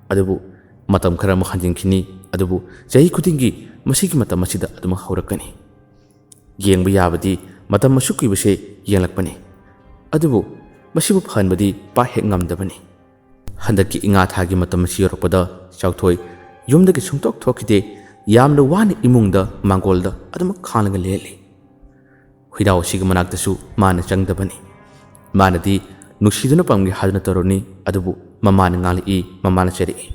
ꯑꯗꯨꯕꯨ ꯃꯇꯝ ꯈꯔ ꯑꯃꯨꯛ ꯍꯟꯖꯤꯟꯈꯤꯅꯤ, ꯑꯗꯨꯕꯨ ꯆꯍꯤ ꯈꯨꯗꯤꯡꯒꯤ ꯃꯁꯤꯒꯤ ꯃꯇꯝ ꯑꯁꯤꯗ ꯑꯗꯨꯃꯛ ꯍꯧꯔꯛꯀꯅꯤ꯫ ꯌꯦꯡꯕ ꯌꯥꯕꯗꯤ ꯃꯇꯝ ꯑꯁꯨꯛ ꯀꯨꯏꯕꯁꯦ ꯌꯦꯡꯂꯛꯄꯅꯤ꯫ ꯑꯗꯨꯕꯨ ꯃꯁꯤꯕꯨ ꯐꯍꯟꯕꯗꯤ ꯄꯥꯛ ꯍꯦꯛ ꯉꯝꯗꯕꯅꯤ꯫ ꯍꯟꯗꯛꯀꯤ ꯏꯉꯥ ꯊꯥꯒꯤ ꯃꯇꯝ ꯑꯁꯤ ꯌꯧꯔꯛꯄꯗ ꯆꯥꯎꯊꯣꯏ ꯌꯨꯝꯗꯒꯤ ꯁꯨꯡꯊꯣꯛ ꯊꯣꯛꯈꯤꯗꯦ꯫ ꯌꯥꯝꯅ ꯋꯥꯅ ꯏꯃꯨꯡꯗ, ꯃꯥꯡꯒꯣꯜꯗ ꯑꯗꯨꯃꯛ ꯈꯥꯡꯂꯒ ꯂꯦꯜꯂꯤ꯫ ꯍꯨꯏꯅꯥꯎ ꯑꯁꯤꯒꯤ ꯃꯅꯥꯛꯇꯁꯨ ꯃꯥꯅ ꯆꯪꯗꯕꯅꯤ꯫ ꯃꯥꯅꯗꯤ ꯅꯨꯡꯁꯤꯗꯨꯅ ꯄꯝꯒꯦ ꯍꯥꯏꯗꯨꯅ ꯇꯧꯔꯨꯅꯤ, ꯑꯗꯨꯕꯨ ꯃꯃꯥꯅ ꯉꯥꯡꯂꯛꯏ, ꯃꯃꯥꯅ ꯆꯩꯔꯛꯏ꯫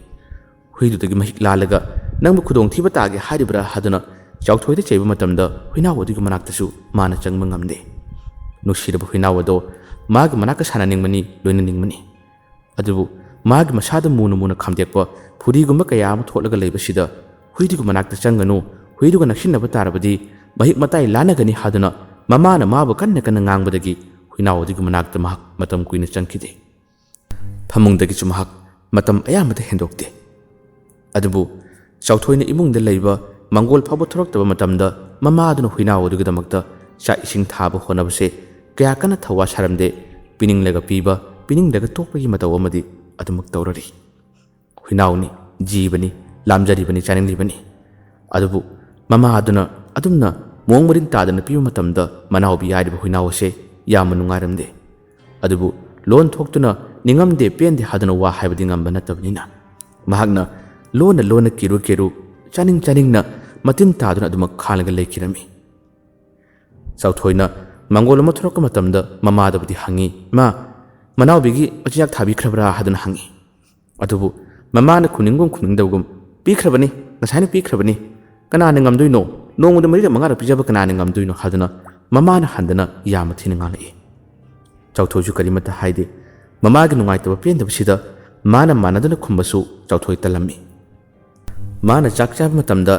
ꯍꯨꯏꯗꯨꯗꯒꯤ ꯃꯍꯤꯛ ꯂꯥꯜꯂꯒ ꯅꯪꯕꯨ ꯈꯨꯗꯣꯡꯊꯤꯕ ꯇꯥꯒꯦ ꯍꯥꯏꯔꯤꯕ꯭ꯔꯥ ꯍꯥꯏꯗꯨꯅ ꯆꯥꯎꯊꯣꯏꯗ ꯆꯩꯕ ꯃꯇꯝꯗ ꯍꯨꯏꯅꯥꯎ ꯑꯗꯨꯒꯤ ꯃꯅꯥꯛꯇꯁꯨ ꯃꯥꯅ ꯆꯪꯕ ꯉꯝꯗꯦ꯫ ꯅꯨꯡꯁꯤꯔꯕ ꯍꯨꯏꯅꯥꯎ ꯑꯗꯣ ꯃꯥꯒꯤ ꯃꯅꯥꯛꯇ ꯁꯥꯟꯅꯅꯤꯡꯕꯅꯤ, ꯂꯣꯏꯅꯅꯤꯡꯕꯅꯤ꯫ ꯑꯗꯨꯕꯨ ꯃꯥꯒꯤ ꯃꯁꯥꯗ ꯃꯨꯅ ꯃꯨꯅ ꯈꯥꯝꯗꯦꯛꯄ ꯐꯨꯔꯤꯒꯨꯝꯕ ꯀꯌꯥ ꯑꯃ ꯊꯣꯠꯂꯒ ꯂꯩꯕꯁꯤꯗ ꯍꯨꯏꯗꯨꯒꯤ ꯃꯅꯥꯛꯇ ꯆꯪꯒꯅꯨ, ꯍꯨꯏꯗꯨꯒ ꯅꯛꯁꯤꯟꯅꯕ ꯇꯥꯔꯕꯗꯤ ꯃꯍꯤꯛ ꯃꯇꯥꯏ ꯂꯥꯟꯅꯒꯅꯤ ꯍꯥꯏꯗꯨꯅ ꯃꯃꯥꯅ ꯃꯥꯕꯨ ꯀꯟꯅ ꯀꯟꯅ ꯉꯥꯡꯕꯗꯒꯤ ꯍꯨꯏꯅꯥꯎ ꯑꯗꯨꯒꯤ ꯃꯅꯥꯛꯇ ꯃꯍꯥꯛ ꯃꯇꯝ ꯀꯨꯏꯅ ꯆꯪꯈꯤꯗꯦ꯫ ꯐꯃꯨꯡꯗꯒꯤꯁꯨ ꯃꯍꯥꯛ ꯃꯇꯝ ꯑꯌꯥꯝꯕꯗ ꯍꯦꯟꯗꯣꯛꯇꯦ꯫ ꯑꯗꯨꯕꯨ ꯆꯥꯎꯊꯣꯏꯅ ꯏꯃꯨꯡꯗ ꯂꯩꯕ ꯃꯪꯒꯣꯜ ꯐꯥꯎꯕ ꯊꯣꯔꯛꯇꯕ ꯃꯇꯝꯗ ꯃꯃꯥꯗꯨꯅ ꯍꯨꯏꯅꯥꯎ ꯑꯗꯨꯒꯤꯗꯃꯛꯇ ꯆꯥꯛ ꯏꯁꯤꯡ ꯊꯥꯕ ꯍꯣꯠꯅꯕꯁꯦ ꯀꯌꯥ ꯀꯟꯅ ꯊꯧꯋꯥ ꯁꯥꯔꯝꯗꯦ꯫ ꯄꯤꯅꯤꯡꯂꯒ ꯄꯤꯕ, ꯄꯤꯅꯤꯡꯗ꯭ꯔꯒ ꯇꯣꯛꯄꯒꯤ ꯃꯇꯧ ꯑꯃꯗꯤ ꯑꯗꯨꯃꯛ ꯇꯧꯔꯔꯤ꯫ ꯍꯨꯏꯅꯥꯎꯅꯤ, ꯖꯤꯕꯅꯤ, ꯂꯥꯝꯖꯔꯤꯕꯅꯤ, ꯆꯥꯅꯤꯡꯂꯤꯕꯅꯤ꯫ ꯑꯗꯨꯕꯨ ꯃꯃꯥ ꯑꯗꯨꯅ ꯑꯗꯨꯝꯅ ꯃꯑꯣꯡ ꯃꯔꯤꯟ ꯇꯥꯗꯅ ꯄꯤꯕ ꯃꯇꯝꯗ ꯃꯅꯥꯎꯕꯤ ꯍꯥꯏꯔꯤꯕ ꯍꯨꯏꯅꯥꯎ ꯑꯁꯦ ꯌꯥꯝꯅ ꯅꯨꯡꯉꯥꯏꯔꯝꯗꯦ꯫ ꯑꯗꯨꯕꯨ ꯂꯣꯟ ꯊꯣꯛꯇꯨꯅ ꯅꯤꯡꯉꯝꯗꯦ ꯄꯦꯟꯗꯦ ꯍꯥꯏꯗꯨꯅ ꯋꯥ ꯍꯥꯏꯕꯗꯤ ꯉꯝꯕ ꯅꯠꯇꯕꯅꯤꯅ ꯃꯍꯥꯛꯅ ꯂꯣꯟꯅ ꯂꯣꯟꯅ ꯀꯦꯔꯨ ꯀꯦꯔꯨ, ꯆꯥꯅꯤꯡ ꯆꯥꯅꯤꯡꯅ ꯃꯇꯤꯟ ꯇꯥꯗꯨꯅ ꯑꯗꯨꯃꯛ ꯈꯥꯡꯂꯒ ꯂꯩꯈꯤꯔꯝꯃꯤ꯫ ꯆꯥꯎꯊꯣꯏꯅ ꯃꯪꯒꯣꯜ ꯑꯃ ꯊꯣꯔꯛꯄ ꯃꯇꯝꯗ ꯃꯃꯥꯗꯕꯨꯗꯤ ꯍꯪꯉꯤ, "ꯏꯃꯥ, ꯃꯅꯥꯎꯕꯤꯒꯤ ꯃꯆꯤꯟꯖꯥꯛ ꯊꯥꯕꯤꯈ꯭ꯔꯕ꯭ꯔꯥ?" ꯍꯥꯏꯗꯨꯅ ꯍꯪꯉꯤ꯫ ꯑꯗꯨꯕꯨ ꯃꯃꯥꯅ ꯈꯨꯝꯅꯤꯡꯒꯨꯝ ꯈꯨꯝꯅꯤꯡꯗꯕꯒꯨꯝ, "ꯄꯤꯈ꯭ꯔꯕꯅꯤ, ꯉꯁꯥꯏꯅ ꯄꯤꯈ꯭ꯔꯕꯅꯤ꯫ ꯀꯅꯥꯅ ꯉꯝꯗꯣꯏꯅꯣ? ꯅꯣꯡꯃꯗ ꯃꯔꯤꯔꯛ ꯃꯉꯥꯔꯛ ꯄꯤꯖꯕ ꯀꯅꯥꯅ ꯉꯝꯗꯣꯏꯅꯣ?" ꯍꯥꯏꯗꯨꯅ ꯃꯃꯥꯅ ꯍꯟꯗꯅ ꯌꯥꯝꯅ ꯊꯤꯅ ꯉꯥꯡꯂꯛꯏ꯫ ꯆꯥꯎꯊꯣꯏꯁꯨ ꯀꯔꯤꯃꯠꯇ ꯍꯥꯏꯗꯦ꯫ ꯃꯃꯥꯒꯤ ꯅꯨꯡꯉꯥꯏꯇꯕ ꯄꯦꯟꯗꯕꯁꯤꯗ ꯃꯥꯅ ꯃꯥꯟꯅꯗꯅ ꯈꯨꯝꯕꯁꯨ ꯆꯥꯎꯊꯣꯏ ꯇꯜꯂꯝꯃꯤ꯫ ꯃꯥꯅ ꯆꯥꯛ ꯆꯥꯕ ꯃꯇꯝꯗ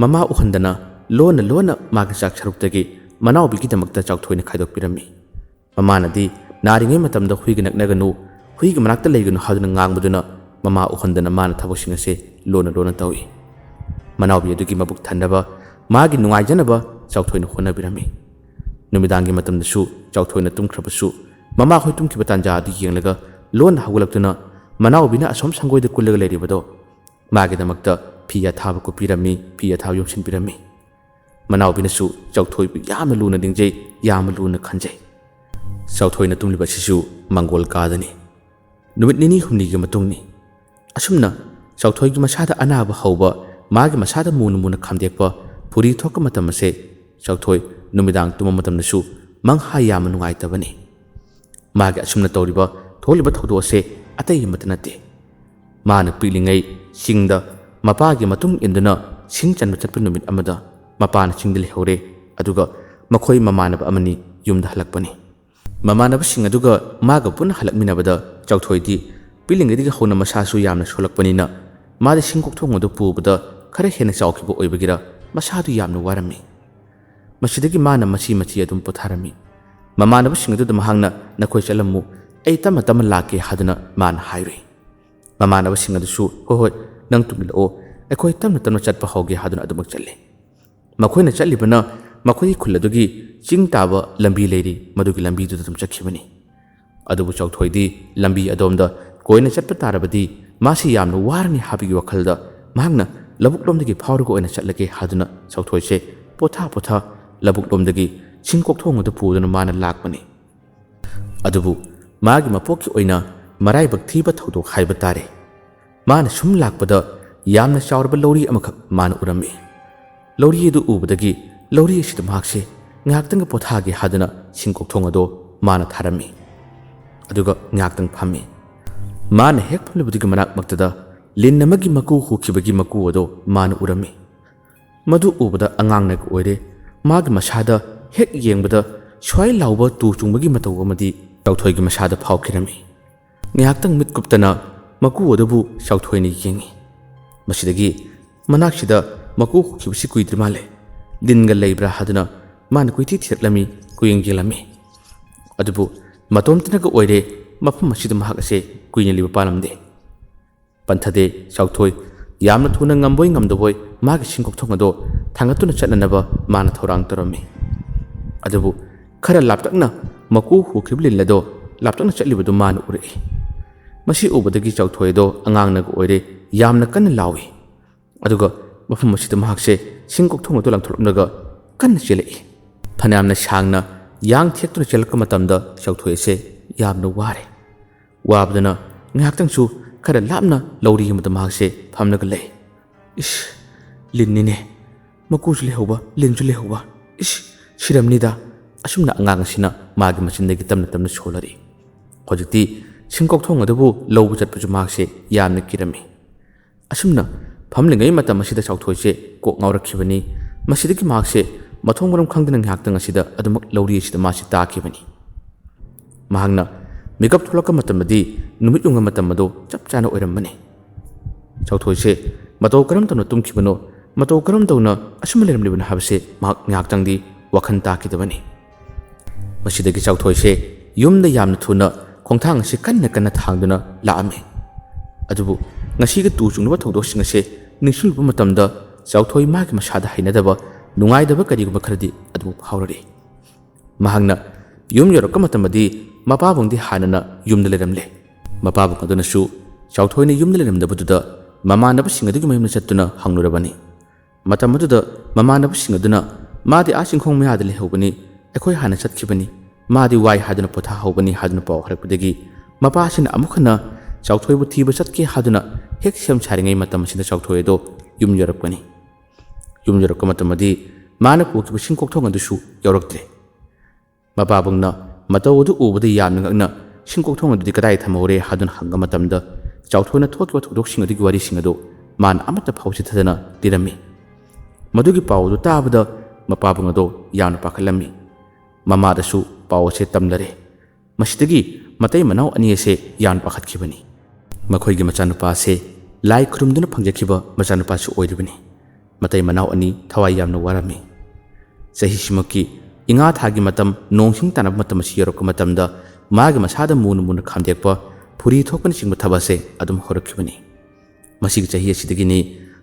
ꯃꯃꯥ ꯎꯍꯟꯗꯅ ꯂꯣꯟꯅ ꯂꯣꯟꯅ ꯃꯥꯒꯤ ꯆꯥꯛ ꯁꯔꯨꯛꯇꯒꯤ ꯃꯅꯥꯎꯕꯤꯒꯤꯗꯃꯛꯇ ꯆꯥꯎꯊꯣꯏꯅ ꯈꯥꯏꯗꯣꯛꯄꯤꯔꯝꯃꯤ꯫ ꯃꯃꯥꯅꯗꯤ ꯅꯥꯔꯤꯉꯩ ꯃꯇꯝꯗ ꯍꯨꯏꯒ ꯅꯛꯅꯒꯅꯨ, ꯍꯨꯏꯒꯤ ꯃꯅꯥꯛꯇ ꯂꯩꯒꯅꯨ ꯍꯥꯏꯗꯨꯅ ꯉꯥꯡꯕꯗꯨꯅ ꯃꯃꯥ ꯎꯍꯟꯗꯅ ꯃꯥꯅ ꯊꯕꯛꯁꯤꯡ ꯑꯁꯦ ꯂꯣꯟꯅ ꯂꯣꯟꯅ ꯇꯧꯏ꯫ ꯃꯅꯥꯎꯕꯤ ꯑꯗꯨꯒꯤ ꯃꯕꯨꯛ ꯊꯟꯅꯕ, ꯃꯥꯒꯤ ꯅꯨꯡꯉꯥꯏꯖꯅꯕ ꯆꯥꯎꯊꯣꯏꯅ ꯍꯣꯠꯅꯕꯤꯔꯝꯃꯤ꯫ ꯅꯨꯃꯤꯗꯥꯡꯒꯤ ꯃꯇꯝꯗꯁꯨ ꯆꯥꯎꯊꯣꯏꯅ ꯇꯨꯝꯈ꯭ꯔꯕꯁꯨ ꯃꯃꯥ ꯍꯣꯏ ꯇꯨꯝꯈꯤꯕ ꯇꯥꯟꯖꯥ ꯑꯗꯨ ꯌꯦꯡꯂꯒ ꯂꯣꯟꯅ ꯍꯧꯒꯠꯂꯛꯇꯨꯅ ꯃꯅꯥꯎꯕꯤꯅ ꯑꯁꯣꯝ ꯁꯪꯒꯣꯏꯗ ꯀꯨꯜꯂꯒ ꯂꯩꯔꯤꯕꯗꯣ ꯃꯥꯒꯤꯗꯃꯛꯇ ꯐꯤ ꯑꯊꯥꯕ ꯀꯨꯞꯄꯤꯔꯝꯃꯤ, ꯐꯤ ꯑꯊꯥꯕ ꯌꯣꯝꯁꯤꯟꯕꯤꯔꯝꯃꯤ꯫ ꯃꯅꯥꯎꯕꯤꯅꯁꯨ ꯆꯥꯎꯊꯣꯏꯕꯨ ꯌꯥꯝꯅ ꯂꯨꯅ ꯅꯤꯡꯖꯩ, ꯌꯥꯝꯅ ꯂꯨꯅ ꯈꯟꯖꯩ꯫ ꯆꯥꯎꯊꯣꯏꯅ ꯇꯨꯝꯂꯤꯕ ꯑꯁꯤꯁꯨ ꯃꯪꯒꯣꯜ ꯀꯥꯗꯅꯤ꯫ ꯅꯨꯃꯤꯠ ꯅꯤꯅꯤ ꯍꯨꯝꯅꯤꯒꯤ ꯃꯇꯨꯡꯅꯤ꯫ ꯑꯁꯨꯝꯅ ꯆꯥꯎꯊꯣꯏꯒꯤ ꯃꯁꯥꯗ ꯑꯅꯥꯕ ꯍꯧꯕ, ꯃꯥꯒꯤ ꯃꯁꯥꯗ ꯃꯨꯅ ꯃꯨꯅ ꯈꯥꯝꯗꯦꯛꯄ, ꯐꯨꯔꯤ ꯊꯣꯛꯄ ꯃꯇꯝ ꯑꯁꯦ ꯆꯥꯎꯊꯣꯏ ꯅꯨꯃꯤꯗꯥꯡ ꯇꯨꯝꯕ ꯃꯇꯝꯗꯁꯨ ꯃꯪꯍꯥ ꯌꯥꯝꯅ ꯅꯨꯡꯉꯥꯏꯇꯕꯅꯤ꯫ ꯃꯥꯒꯤ ꯑꯁꯨꯝꯅ ꯇꯧꯔꯤꯕ, ꯊꯣꯛꯂꯤꯕ ꯊꯧꯗꯣꯛ ꯑꯁꯦ ꯑꯇꯩ ꯑꯃꯠꯇ ꯅꯠꯇꯦ꯫ ꯃꯥꯅ ꯄꯤꯛꯂꯤꯉꯩ ꯆꯤꯡꯗ ꯃꯄꯥꯒꯤ ꯃꯇꯨꯡ ꯏꯟꯗꯨꯅ ꯁꯤꯡ ꯆꯟꯕ ꯆꯠꯄ ꯅꯨꯃꯤꯠ ꯑꯃꯗ ꯃꯄꯥꯅ ꯆꯤꯡꯗ ꯂꯩꯍꯧꯔꯦ, ꯑꯗꯨꯒ ꯃꯈꯣꯏ ꯃꯃꯥꯟꯅꯕ ꯑꯃꯅꯤ ꯌꯨꯝꯗ ꯍꯜꯂꯛꯄꯅꯤ꯫ ꯃꯃꯥꯟꯅꯕꯁꯤꯡ ꯑꯗꯨꯒ ꯃꯥꯒ ꯄꯨꯟꯅ ꯍꯜꯂꯛꯃꯤꯟꯅꯕꯗ ꯆꯥꯎꯊꯣꯏꯗꯤ ꯄꯤꯛꯂꯤꯉꯩꯗꯒꯤ ꯍꯧꯅ ꯃꯁꯥꯁꯨ ꯌꯥꯝꯅ ꯁꯣꯜꯂꯛꯄꯅꯤꯅ ꯃꯥꯗꯤ ꯁꯤꯡ ꯀꯣꯛꯊꯣꯡ ꯑꯗꯨ ꯄꯨꯕꯗ ꯈꯔ ꯍꯦꯟꯅ ꯆꯥꯎꯈꯤꯕ ꯑꯣꯏꯕꯒꯤꯔ ꯃꯁꯥꯗꯨ ꯌꯥꯝꯅ ꯋꯥꯔꯝꯃꯤ꯫ ꯃꯁꯤꯗꯒꯤ ꯃꯥꯅ ꯃꯆꯤ ꯃꯆꯤ ꯑꯗꯨꯝ ꯄꯣꯊꯥꯔꯝꯃꯤ꯫ ꯃꯃꯥꯟꯅꯕꯁꯤꯡ ꯑꯗꯨꯗ ꯃꯍꯥꯛꯅ "ꯅꯈꯣꯏ ꯆꯠꯂꯝꯃꯨ, ꯑꯩ ꯇꯞꯅ ꯇꯞꯅ ꯂꯥꯛꯀꯦ" ꯍꯥꯏꯗꯨꯅ ꯃꯥꯅ ꯍꯥꯏꯔꯨꯏ꯫ ꯃꯃꯥꯟꯅꯕꯁꯤꯡ ꯑꯗꯨꯁꯨ "ꯍꯣꯏ ꯍꯣꯏ, ꯅꯪ ꯇꯨꯡ ꯏꯜꯂꯛꯑꯣ, ꯑꯩꯈꯣꯏ ꯇꯞꯅ ꯇꯞꯅ ꯆꯠꯄ ꯍꯧꯒꯦ" ꯍꯥꯏꯗꯨꯅ ꯑꯗꯨꯃꯛ ꯆꯠꯂꯤ꯫ ꯃꯈꯣꯏꯅ ꯆꯠꯂꯤꯕꯅ ꯃꯈꯣꯏꯒꯤ ꯈꯨꯜ ꯑꯗꯨꯒꯤ ꯆꯤꯡ ꯇꯥꯕ ꯂꯝꯕꯤ ꯂꯩꯔꯤ, ꯃꯗꯨꯒꯤ ꯂꯝꯕꯤꯗꯨꯗ ꯑꯗꯨꯝ ꯆꯠꯈꯤꯕꯅꯤ꯫ ꯑꯗꯨꯕꯨ ꯆꯥꯎꯊꯣꯏꯗꯤ ꯂꯝꯕꯤ ꯑꯗꯣꯝꯗ ꯀꯣꯏꯅ ꯆꯠꯄ ꯇꯥꯔꯕꯗꯤ ꯃꯥꯁꯤ ꯌꯥꯝꯅ ꯋꯥꯔꯅꯤ ꯍꯥꯏꯕꯒꯤ ꯋꯥꯈꯜꯗ ꯃꯍꯥꯛꯅ ꯂꯧꯕꯨꯛꯂꯣꯝꯗꯒꯤ ꯐꯥꯎꯔꯒ ꯑꯣꯏꯅ ꯆꯠꯂꯒꯦ ꯍꯥꯏꯗꯨꯅ ꯆꯥꯎꯊꯣꯏꯁꯦ ꯄꯣꯊꯥ ꯄꯣꯊꯥ ꯂꯧꯕꯨꯛꯂꯣꯝꯗꯒꯤ ꯁꯤꯡ ꯀꯣꯛꯊꯣꯡ ꯑꯗꯨ ꯄꯨꯗꯨꯅ ꯃꯥꯅ ꯂꯥꯛꯄꯅꯤ꯫ ꯑꯗꯨꯕꯨ ꯃꯥꯒꯤ ꯃꯄꯣꯛꯀꯤ ꯑꯣꯏꯅ ꯃꯔꯥꯏꯕꯛ ꯊꯤꯕ ꯊꯧꯗꯣꯛ ꯍꯥꯏꯕ ꯇꯥꯔꯦ꯫ ꯃꯥꯅ ꯁꯨꯝ ꯂꯥꯛꯄꯗ ꯌꯥꯝꯅ ꯆꯥꯎꯔꯕ ꯂꯧꯔꯤ ꯑꯃꯈꯛ ꯃꯥꯅ ꯎꯔꯝꯃꯤ꯫ ꯂꯧꯔꯤ ꯑꯗꯨ ꯎꯕꯗꯒꯤ ꯂꯧꯔꯤ ꯑꯁꯤꯗ ꯃꯍꯥꯛꯁꯦ ꯉꯥꯏꯍꯥꯛꯇꯪꯒ ꯄꯣꯊꯥꯒꯦ ꯍꯥꯏꯗꯨꯅ ꯁꯤꯡ ꯀꯣꯛꯊꯣꯡ ꯑꯗꯣ ꯃꯥꯅ ꯊꯥꯔꯝꯃꯤ꯫ ꯑꯗꯨꯒ ꯉꯥꯏꯍꯥꯛꯇꯪ ꯐꯝꯃꯤ꯫ ꯃꯥꯅ ꯍꯦꯛ ꯐꯝꯂꯨꯕꯗꯨꯒꯤ ꯃꯅꯥꯛ ꯃꯛꯇꯗ ꯂꯤꯟ ꯑꯃꯒꯤ ꯃꯀꯨ ꯍꯨꯈꯤꯕꯒꯤ ꯃꯀꯨ ꯑꯗꯣ ꯃꯥꯅ ꯎꯔꯝꯃꯤ꯫ ꯃꯗꯨ ꯎꯕꯗ ꯑꯉꯥꯡꯅꯒ ꯑꯣꯏꯔꯦ꯫ ꯃꯥꯒꯤ ꯃꯁꯥꯗ ꯍꯦꯛ ꯌꯦꯡꯕꯗ ꯁ꯭ꯋꯥꯏ ꯂꯥꯎꯕ ꯇꯨ ꯆꯨꯡꯕꯒꯤ ꯃꯇꯧ ꯑꯃꯗꯤ ꯆꯥꯎꯊꯣꯏꯒꯤ ꯃꯁꯥꯗ ꯐꯥꯎꯈꯤꯔꯝꯃꯤ꯫ ꯉꯥꯏꯍꯥꯛꯇꯪ ꯃꯤꯠ ꯀꯨꯞꯇꯅ ꯃꯀꯨ ꯑꯗꯨꯕꯨ ꯆꯥꯎꯊꯣꯏꯅ ꯌꯦꯡꯉꯤ꯫ ꯃꯁꯤꯗꯒꯤ ꯃꯅꯥꯛꯁꯤꯗ ꯃꯀꯨ ꯍꯨꯈꯤꯕꯁꯤ ꯀꯨꯏꯗ꯭ꯔꯤ ꯃꯥꯜꯂꯦ, ꯂꯤꯟꯒ ꯂꯩꯕ꯭ꯔꯥ ꯍꯥꯏꯗꯨꯅ ꯃꯥꯅ ꯀꯣꯏꯊꯤ ꯊꯤꯔꯛꯂꯝꯃꯤ, ꯀꯣꯏꯌꯦꯡ ꯌꯦꯡꯂꯝꯃꯤ꯫ ꯑꯗꯨꯕꯨ ꯃꯇꯣꯝꯇꯅꯒ ꯑꯣꯏꯔꯦ, ꯃꯐꯝ ꯑꯁꯤꯗ ꯃꯍꯥꯛ ꯑꯁꯦ ꯀꯨꯏꯅ ꯂꯩꯕ ꯄꯥꯝꯂꯝꯗꯦ꯫ ꯄꯟꯊꯗꯦ ꯆꯥꯎꯊꯣꯏ꯫ ꯌꯥꯝꯅ ꯊꯨꯅ ꯉꯝꯕꯣꯏ ꯉꯝꯗꯕꯣꯏ ꯃꯥꯒꯤ ꯁꯤꯡ ꯀꯣꯛꯊꯣꯡ ꯑꯗꯣ ꯊꯥꯡꯒꯠꯇꯨꯅ ꯆꯠꯅꯅꯕ ꯃꯥꯅ ꯊꯧꯔꯥꯡ ꯇꯧꯔꯝꯃꯤ꯫ ꯑꯗꯨꯕꯨ ꯈꯔ ꯂꯥꯞꯇꯛꯅ ꯃꯀꯨ ꯍꯨꯈꯤꯕ ꯂꯤꯟ ꯑꯗꯣ ꯂꯥꯞꯇꯛꯅ ꯆꯠꯂꯤꯕꯗꯨ ꯃꯥꯅ ꯎꯔꯛꯏ꯫ ꯃꯁꯤ ꯎꯕꯗꯒꯤ ꯆꯥꯎꯊꯣꯏ ꯑꯗꯣ ꯑꯉꯥꯡꯅꯒ ꯑꯣꯏꯔꯦ, ꯌꯥꯝꯅ ꯀꯟꯅ ꯂꯥꯎꯏ꯫ ꯑꯗꯨꯒ ꯃꯐꯝ ꯑꯁꯤꯗ ꯃꯍꯥꯛꯁꯦ ꯁꯤꯡ ꯀꯣꯛꯊꯣꯡ ꯑꯗꯨ ꯂꯪꯊꯣꯛꯂꯝꯂꯒ ꯀꯟꯅ ꯆꯦꯜꯂꯛꯏ꯫ ꯐꯅꯌꯥꯝꯅ ꯁꯥꯡꯅ ꯌꯥꯡ ꯊꯦꯛꯇꯨꯅ ꯆꯦꯜꯂꯛꯄ ꯃꯇꯝꯗ ꯆꯥꯎꯊꯣꯏ ꯑꯁꯦ ꯌꯥꯝꯅ ꯋꯥꯔꯦ꯫ ꯋꯥꯕꯗꯨꯅ ꯉꯥꯏꯍꯥꯛꯇꯪꯁꯨ ꯈꯔ ꯂꯥꯞꯅ ꯂꯧꯔꯤ ꯑꯃꯗ ꯃꯍꯥꯛꯁꯦ ꯐꯝꯂꯒ ꯂꯩ꯫ "ꯏꯁ, ꯂꯤꯟꯅꯤꯅꯦ, ꯃꯀꯨꯁꯨ ꯂꯩꯍꯧꯕ, ꯂꯤꯟꯁꯨ ꯂꯩꯍꯧꯕ, ꯏꯁ, ꯁꯤꯔꯝꯅꯤꯗ"꯫ ꯑꯁꯨꯝꯅ ꯑꯉꯥꯡ ꯑꯁꯤꯅ ꯃꯥꯒꯤ ꯃꯆꯤꯟꯗꯒꯤ ꯇꯞꯅ ꯇꯞꯅ ꯁꯣꯜꯂꯔꯤ꯫ ꯍꯧꯖꯤꯛꯇꯤ ꯁꯤꯡ ꯀꯣꯛꯊꯣꯡ ꯑꯗꯨꯕꯨ ꯂꯧꯕ ꯆꯠꯄꯁꯨ ꯃꯍꯥꯛꯁꯦ ꯌꯥꯝꯅ ꯀꯤꯔꯝꯃꯤ꯫ ꯑꯁꯨꯝꯅ ꯐꯝꯂꯤꯉꯩ ꯃꯇꯝ ꯑꯁꯤꯗ ꯆꯥꯎꯊꯣꯏꯁꯦ ꯀꯣꯛ ꯉꯥꯎꯔꯛꯈꯤꯕꯅꯤ꯫ ꯃꯁꯤꯗꯒꯤ ꯃꯍꯥꯛꯁꯦ ꯃꯊꯣꯡ ꯃꯔꯝ ꯈꯪꯗꯅ ꯉꯥꯏꯍꯥꯛꯇꯪ ꯑꯁꯤꯗ ꯑꯗꯨꯃꯛ ꯂꯧꯔꯤ ꯑꯁꯤꯗ ꯃꯥꯁꯦ ꯇꯥꯈꯤꯕꯅꯤ꯫ ꯃꯍꯥꯛꯅ ꯃꯤꯀꯞ ꯊꯣꯛꯂꯛꯄ ꯃꯇꯝꯗꯗꯤ ꯅꯨꯃꯤꯠ ꯌꯨꯡꯕ ꯃꯇꯝ ꯑꯗꯨ ꯆꯞ ꯆꯥꯅ ꯑꯣꯏꯔꯝꯕꯅꯤ꯫ ꯆꯥꯎꯊꯣꯏꯁꯦ ꯃꯇꯧ ꯀꯔꯝ ꯇꯧꯅ ꯇꯨꯝꯈꯤꯕꯅꯣ ꯃꯇꯧ ꯀꯔꯝ ꯇꯧꯅ ꯑꯁꯨꯝꯅ ꯂꯩꯔꯝꯂꯤꯕꯅꯣ ꯍꯥꯏꯕꯁꯦ ꯃꯍꯥꯛ ꯉꯥꯏꯍꯥꯛꯇꯪꯗꯤ ꯋꯥꯈꯜ ꯇꯥꯈꯤꯗꯕꯅꯤ꯫ ꯃꯁꯤꯗꯒꯤ ꯆꯥꯎꯊꯣꯏꯁꯦ ꯌꯨꯝꯗ ꯌꯥꯝꯅ ꯊꯨꯅ ꯈꯣꯡꯊꯥꯡ ꯑꯁꯤ ꯀꯟꯅ ꯀꯟꯅ ꯊꯥꯡꯗꯨꯅ ꯂꯥꯛꯑꯝꯃꯤ꯫ ꯑꯗꯨꯕꯨ ꯉꯁꯤꯒꯤ ꯇꯨ ꯆꯨꯡꯂꯕ ꯊꯧꯗꯣꯛꯁꯤꯡ ꯑꯁꯦ ꯅꯤꯡꯁꯤꯡꯂꯨꯕ ꯃꯇꯝꯗ ꯆꯥꯎꯊꯣꯏ ꯃꯥꯒꯤ ꯃꯁꯥꯗ ꯍꯩꯅꯗꯕ, ꯅꯨꯡꯉꯥꯏꯗꯕ ꯀꯔꯤꯒꯨꯝꯕ ꯈꯔꯗꯤ ꯑꯗꯨꯃꯛ ꯐꯥꯎꯔꯔꯤ꯫ ꯃꯍꯥꯛꯅ ꯌꯨꯝ ꯌꯧꯔꯛꯄ ꯃꯇꯝꯗꯗꯤ ꯃꯄꯥꯕꯨꯡꯗꯤ ꯍꯥꯟꯅꯅ ꯌꯨꯝꯗ ꯂꯩꯔꯝꯂꯦ꯫ ꯃꯄꯥꯕꯨꯡ ꯑꯗꯨꯅꯁꯨ ꯆꯥꯎꯊꯣꯏꯅ ꯌꯨꯝꯗ ꯂꯩꯔꯝꯗꯕꯗꯨꯗ ꯃꯃꯥꯟꯅꯕꯁꯤꯡ ꯑꯗꯨꯒꯤ ꯃꯌꯨꯝꯗ ꯆꯠꯇꯨꯅ ꯍꯪꯂꯨꯔꯕꯅꯤ꯫ ꯃꯇꯝ ꯑꯗꯨꯗ ꯃꯃꯥꯟꯅꯕꯁꯤꯡ ꯑꯗꯨꯅ "ꯃꯥꯗꯤ ꯑꯥ ꯆꯤꯡꯈꯣꯡ ꯃꯌꯥꯗ ꯂꯩꯍꯧꯕꯅꯤ, ꯑꯩꯈꯣꯏ ꯍꯥꯟꯅ ꯆꯠꯈꯤꯕꯅꯤ, ꯃꯥꯗꯤ ꯋꯥꯏ ꯍꯥꯏꯗꯨꯅ ꯄꯣꯊꯥꯍꯧꯕꯅꯤ" ꯍꯥꯏꯗꯨꯅ ꯄꯥꯎ ꯍꯥꯏꯔꯛꯄꯗꯒꯤ ꯃꯄꯥꯁꯤꯅ ꯑꯃꯨꯛ ꯍꯟꯅ ꯆꯥꯎꯊꯣꯏꯕꯨ ꯊꯤꯕ ꯆꯠꯀꯦ ꯍꯥꯏꯗꯨꯅ ꯍꯦꯛ ꯁꯦꯝ ꯁꯥꯔꯤꯉꯩ ꯃꯇꯝ ꯑꯁꯤꯗ ꯆꯥꯎꯊꯣꯏ ꯑꯗꯣ ꯌꯨꯝ ꯌꯧꯔꯛꯄꯅꯤ꯫ ꯌꯨꯝ ꯌꯧꯔꯛꯄ ꯃꯇꯝꯗꯗꯤ ꯃꯥꯅ ꯄꯨꯈꯤꯕ ꯁꯤꯡꯀꯣꯛꯊꯣꯡ ꯑꯗꯨꯁꯨ ꯌꯧꯔꯛꯇ꯭ꯔꯦ꯫ ꯃꯄꯥꯕꯨꯡꯅ ꯃꯇꯧ ꯑꯗꯨ ꯎꯕꯗ ꯌꯥꯝꯅ ꯉꯛꯅ "ꯁꯤꯡꯀꯣꯛꯊꯣꯡ ꯑꯗꯨꯗꯤ ꯀꯗꯥꯏ ꯊꯝꯍꯧꯔꯦ?" ꯍꯥꯏꯗꯨꯅ ꯍꯪꯕ ꯃꯇꯝꯗ ꯆꯥꯎꯊꯣꯏꯅ ꯊꯣꯛꯈꯤꯕ ꯊꯧꯗꯣꯛꯁꯤꯡ ꯑꯗꯨꯒꯤ ꯋꯥꯔꯤꯁꯤꯡ ꯑꯗꯨ ꯃꯥꯅ ꯑꯃꯠꯇ ꯐꯥꯎ ꯆꯤꯊꯗꯅ ꯂꯤꯔꯝꯃꯤ꯫ ꯃꯗꯨꯒꯤ ꯄꯥꯎ ꯑꯗꯨ ꯇꯥꯕꯗ ꯃꯄꯥꯕꯨꯡ ꯑꯗꯣ ꯌꯥꯝꯅ ꯄꯥꯈꯠꯂꯝꯃꯤ꯫ ꯃꯃꯥꯗꯁꯨ ꯄꯥꯎ ꯑꯁꯦ ꯇꯝꯂꯔꯦ꯫ ꯃꯁꯤꯗꯒꯤ ꯃꯇꯩ ꯃꯅꯥꯎ ꯑꯅꯤ ꯑꯁꯦ ꯌꯥꯝꯅ ꯄꯥꯈꯠꯈꯤꯕꯅꯤ꯫ ꯃꯈꯣꯏꯒꯤ ꯃꯆꯥꯅꯨꯄꯥ ꯑꯁꯦ ꯂꯥꯏ ꯈꯨꯔꯨꯝꯗꯨꯅ ꯐꯪꯖꯈꯤꯕ ꯃꯆꯥꯅꯨꯄꯥꯁꯨ ꯑꯣꯏꯔꯤꯕꯅꯤ꯫ ꯃꯇꯩ ꯃꯅꯥꯎ ꯑꯅꯤ ꯊꯋꯥꯏ ꯌꯥꯝꯅ ꯋꯥꯔꯝꯃꯤ꯫ ꯆꯍꯤꯁꯤꯃꯛꯀꯤ ꯏꯉꯥ ꯊꯥꯒꯤ ꯃꯇꯝ, ꯅꯣꯡꯁꯤꯡ ꯇꯥꯅꯕ ꯃꯇꯝ ꯑꯁꯤ ꯌꯧꯔꯛꯄ ꯃꯇꯝꯗ ꯃꯥꯒꯤ ꯃꯁꯥꯗ ꯃꯨꯅ ꯃꯨꯅ ꯈꯥꯝꯗꯦꯛꯄ, ꯐꯨꯔꯤ ꯊꯣꯛꯄꯅꯆꯤꯡꯕ ꯊꯕꯛ ꯑꯁꯦ ꯑꯗꯨꯝ ꯍꯧꯔꯛꯈꯤꯕꯅꯤ꯫ ꯃꯁꯤꯒꯤ ꯆꯍꯤ ꯑꯁꯤꯗꯒꯤꯅꯤ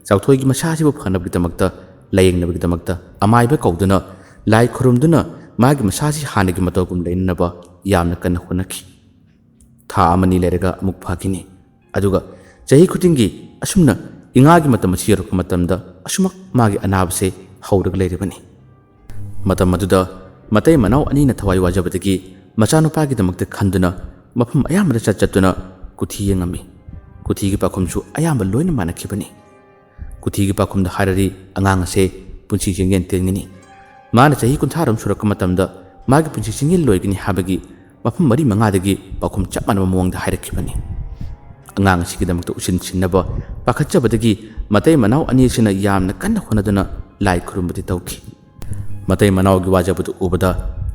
ꯆꯥꯎꯊꯣꯏꯒꯤ ꯃꯁꯥ ꯑꯁꯤꯕꯨ ꯐꯅꯕꯒꯤꯗꯃꯛꯇ, ꯂꯥꯌꯦꯡꯅꯕꯒꯤꯗꯃꯛꯇ ꯑꯃꯥꯏꯕ ꯀꯧꯗꯨꯅ, ꯂꯥꯏ ꯈꯨꯔꯨꯝꯗꯨꯅ ꯃꯥꯒꯤ ꯃꯁꯥ ꯑꯁꯤ ꯍꯥꯟꯅꯒꯤ ꯃꯇꯧꯒꯨꯝ ꯂꯩꯅꯅꯕ ꯌꯥꯝꯅ ꯀꯟꯅ ꯍꯣꯠꯅꯈꯤ꯫ ꯊꯥ ꯑꯃꯅꯤ ꯂꯩꯔꯒ ꯑꯃꯨꯛ ꯐꯈꯤꯅꯤ꯫ ꯑꯗꯨꯒ ꯆꯍꯤ ꯈꯨꯗꯤꯡꯒꯤ ꯑꯁꯨꯝꯅ ꯏꯉꯥꯒꯤ ꯃꯇꯝ ꯑꯁꯤ ꯌꯧꯔꯛꯄ ꯃꯇꯝꯗ ꯑꯁꯨꯃꯛ ꯃꯥꯒꯤ ꯑꯅꯥꯕꯁꯦ ꯍꯧꯔꯒ ꯂꯩꯔꯤꯕꯅꯤ꯫ ꯃꯇꯝ ꯑꯗꯨꯗ ꯃꯇꯩ ꯃꯅꯥꯎ ꯑꯅꯤꯅ ꯊꯋꯥꯏ ꯋꯥꯖꯕꯗꯒꯤ ꯃꯆꯥꯅꯨꯄꯥꯒꯤꯗꯃꯛꯇ ꯈꯟꯗꯨꯅ ꯃꯐꯝ ꯑꯌꯥꯝꯕꯗ ꯆꯠ ꯆꯠꯇꯨꯅ ꯀꯨꯊꯤ ꯌꯦꯡꯉꯝꯃꯤ꯫ ꯀꯨꯊꯤꯒꯤ ꯄꯥꯎꯈꯨꯝꯁꯨ ꯑꯌꯥꯝꯕ ꯂꯣꯏꯅ ꯃꯥꯟꯅꯈꯤꯕꯅꯤ꯫ ꯀꯨꯊꯤꯒꯤ ꯄꯥꯎꯈꯨꯝꯗ ꯍꯥꯏꯔꯗꯤ ꯑꯉꯥꯡ ꯑꯁꯦ ꯄꯨꯟꯁꯤ ꯆꯤꯡꯌꯦꯟ ꯇꯦꯟꯒꯅꯤ꯫ ꯃꯥꯅ ꯆꯍꯤ ꯀꯨꯟꯊ꯭ꯔꯥ ꯔꯣꯝ ꯁꯨꯔꯛꯄ ꯃꯇꯝꯗ ꯃꯥꯒꯤ ꯄꯨꯟꯁꯤ ꯆꯤꯡꯌꯦꯟ ꯂꯣꯏꯒꯅꯤ ꯍꯥꯏꯕꯒꯤ ꯃꯐꯝ ꯃꯔꯤ ꯃꯉꯥꯗꯒꯤ ꯄꯥꯎꯈꯨꯝ ꯆꯞ ꯃꯥꯟꯅꯕ ꯃꯑꯣꯡꯗ ꯍꯥꯏꯔꯛꯈꯤꯕꯅꯤ꯫ ꯑꯉꯥꯡ ꯑꯁꯤꯒꯤꯗꯃꯛꯇ ꯎꯁꯤꯟ ꯁꯤꯟꯅꯕ ꯄꯥꯈꯠꯆꯕꯗꯒꯤ ꯃꯇꯩ ꯃꯅꯥꯎ ꯑꯅꯤ ꯑꯁꯤꯅ ꯌꯥꯝꯅ ꯀꯟꯅ ꯍꯣꯠꯅꯗꯨꯅ ꯂꯥꯏ ꯈꯨꯔꯨꯝꯕꯗꯤ ꯇꯧꯈꯤ꯫ ꯃꯇꯩ ꯃꯅꯥꯎꯒꯤ ꯋꯥꯖꯕꯗꯨ ꯎꯕꯗ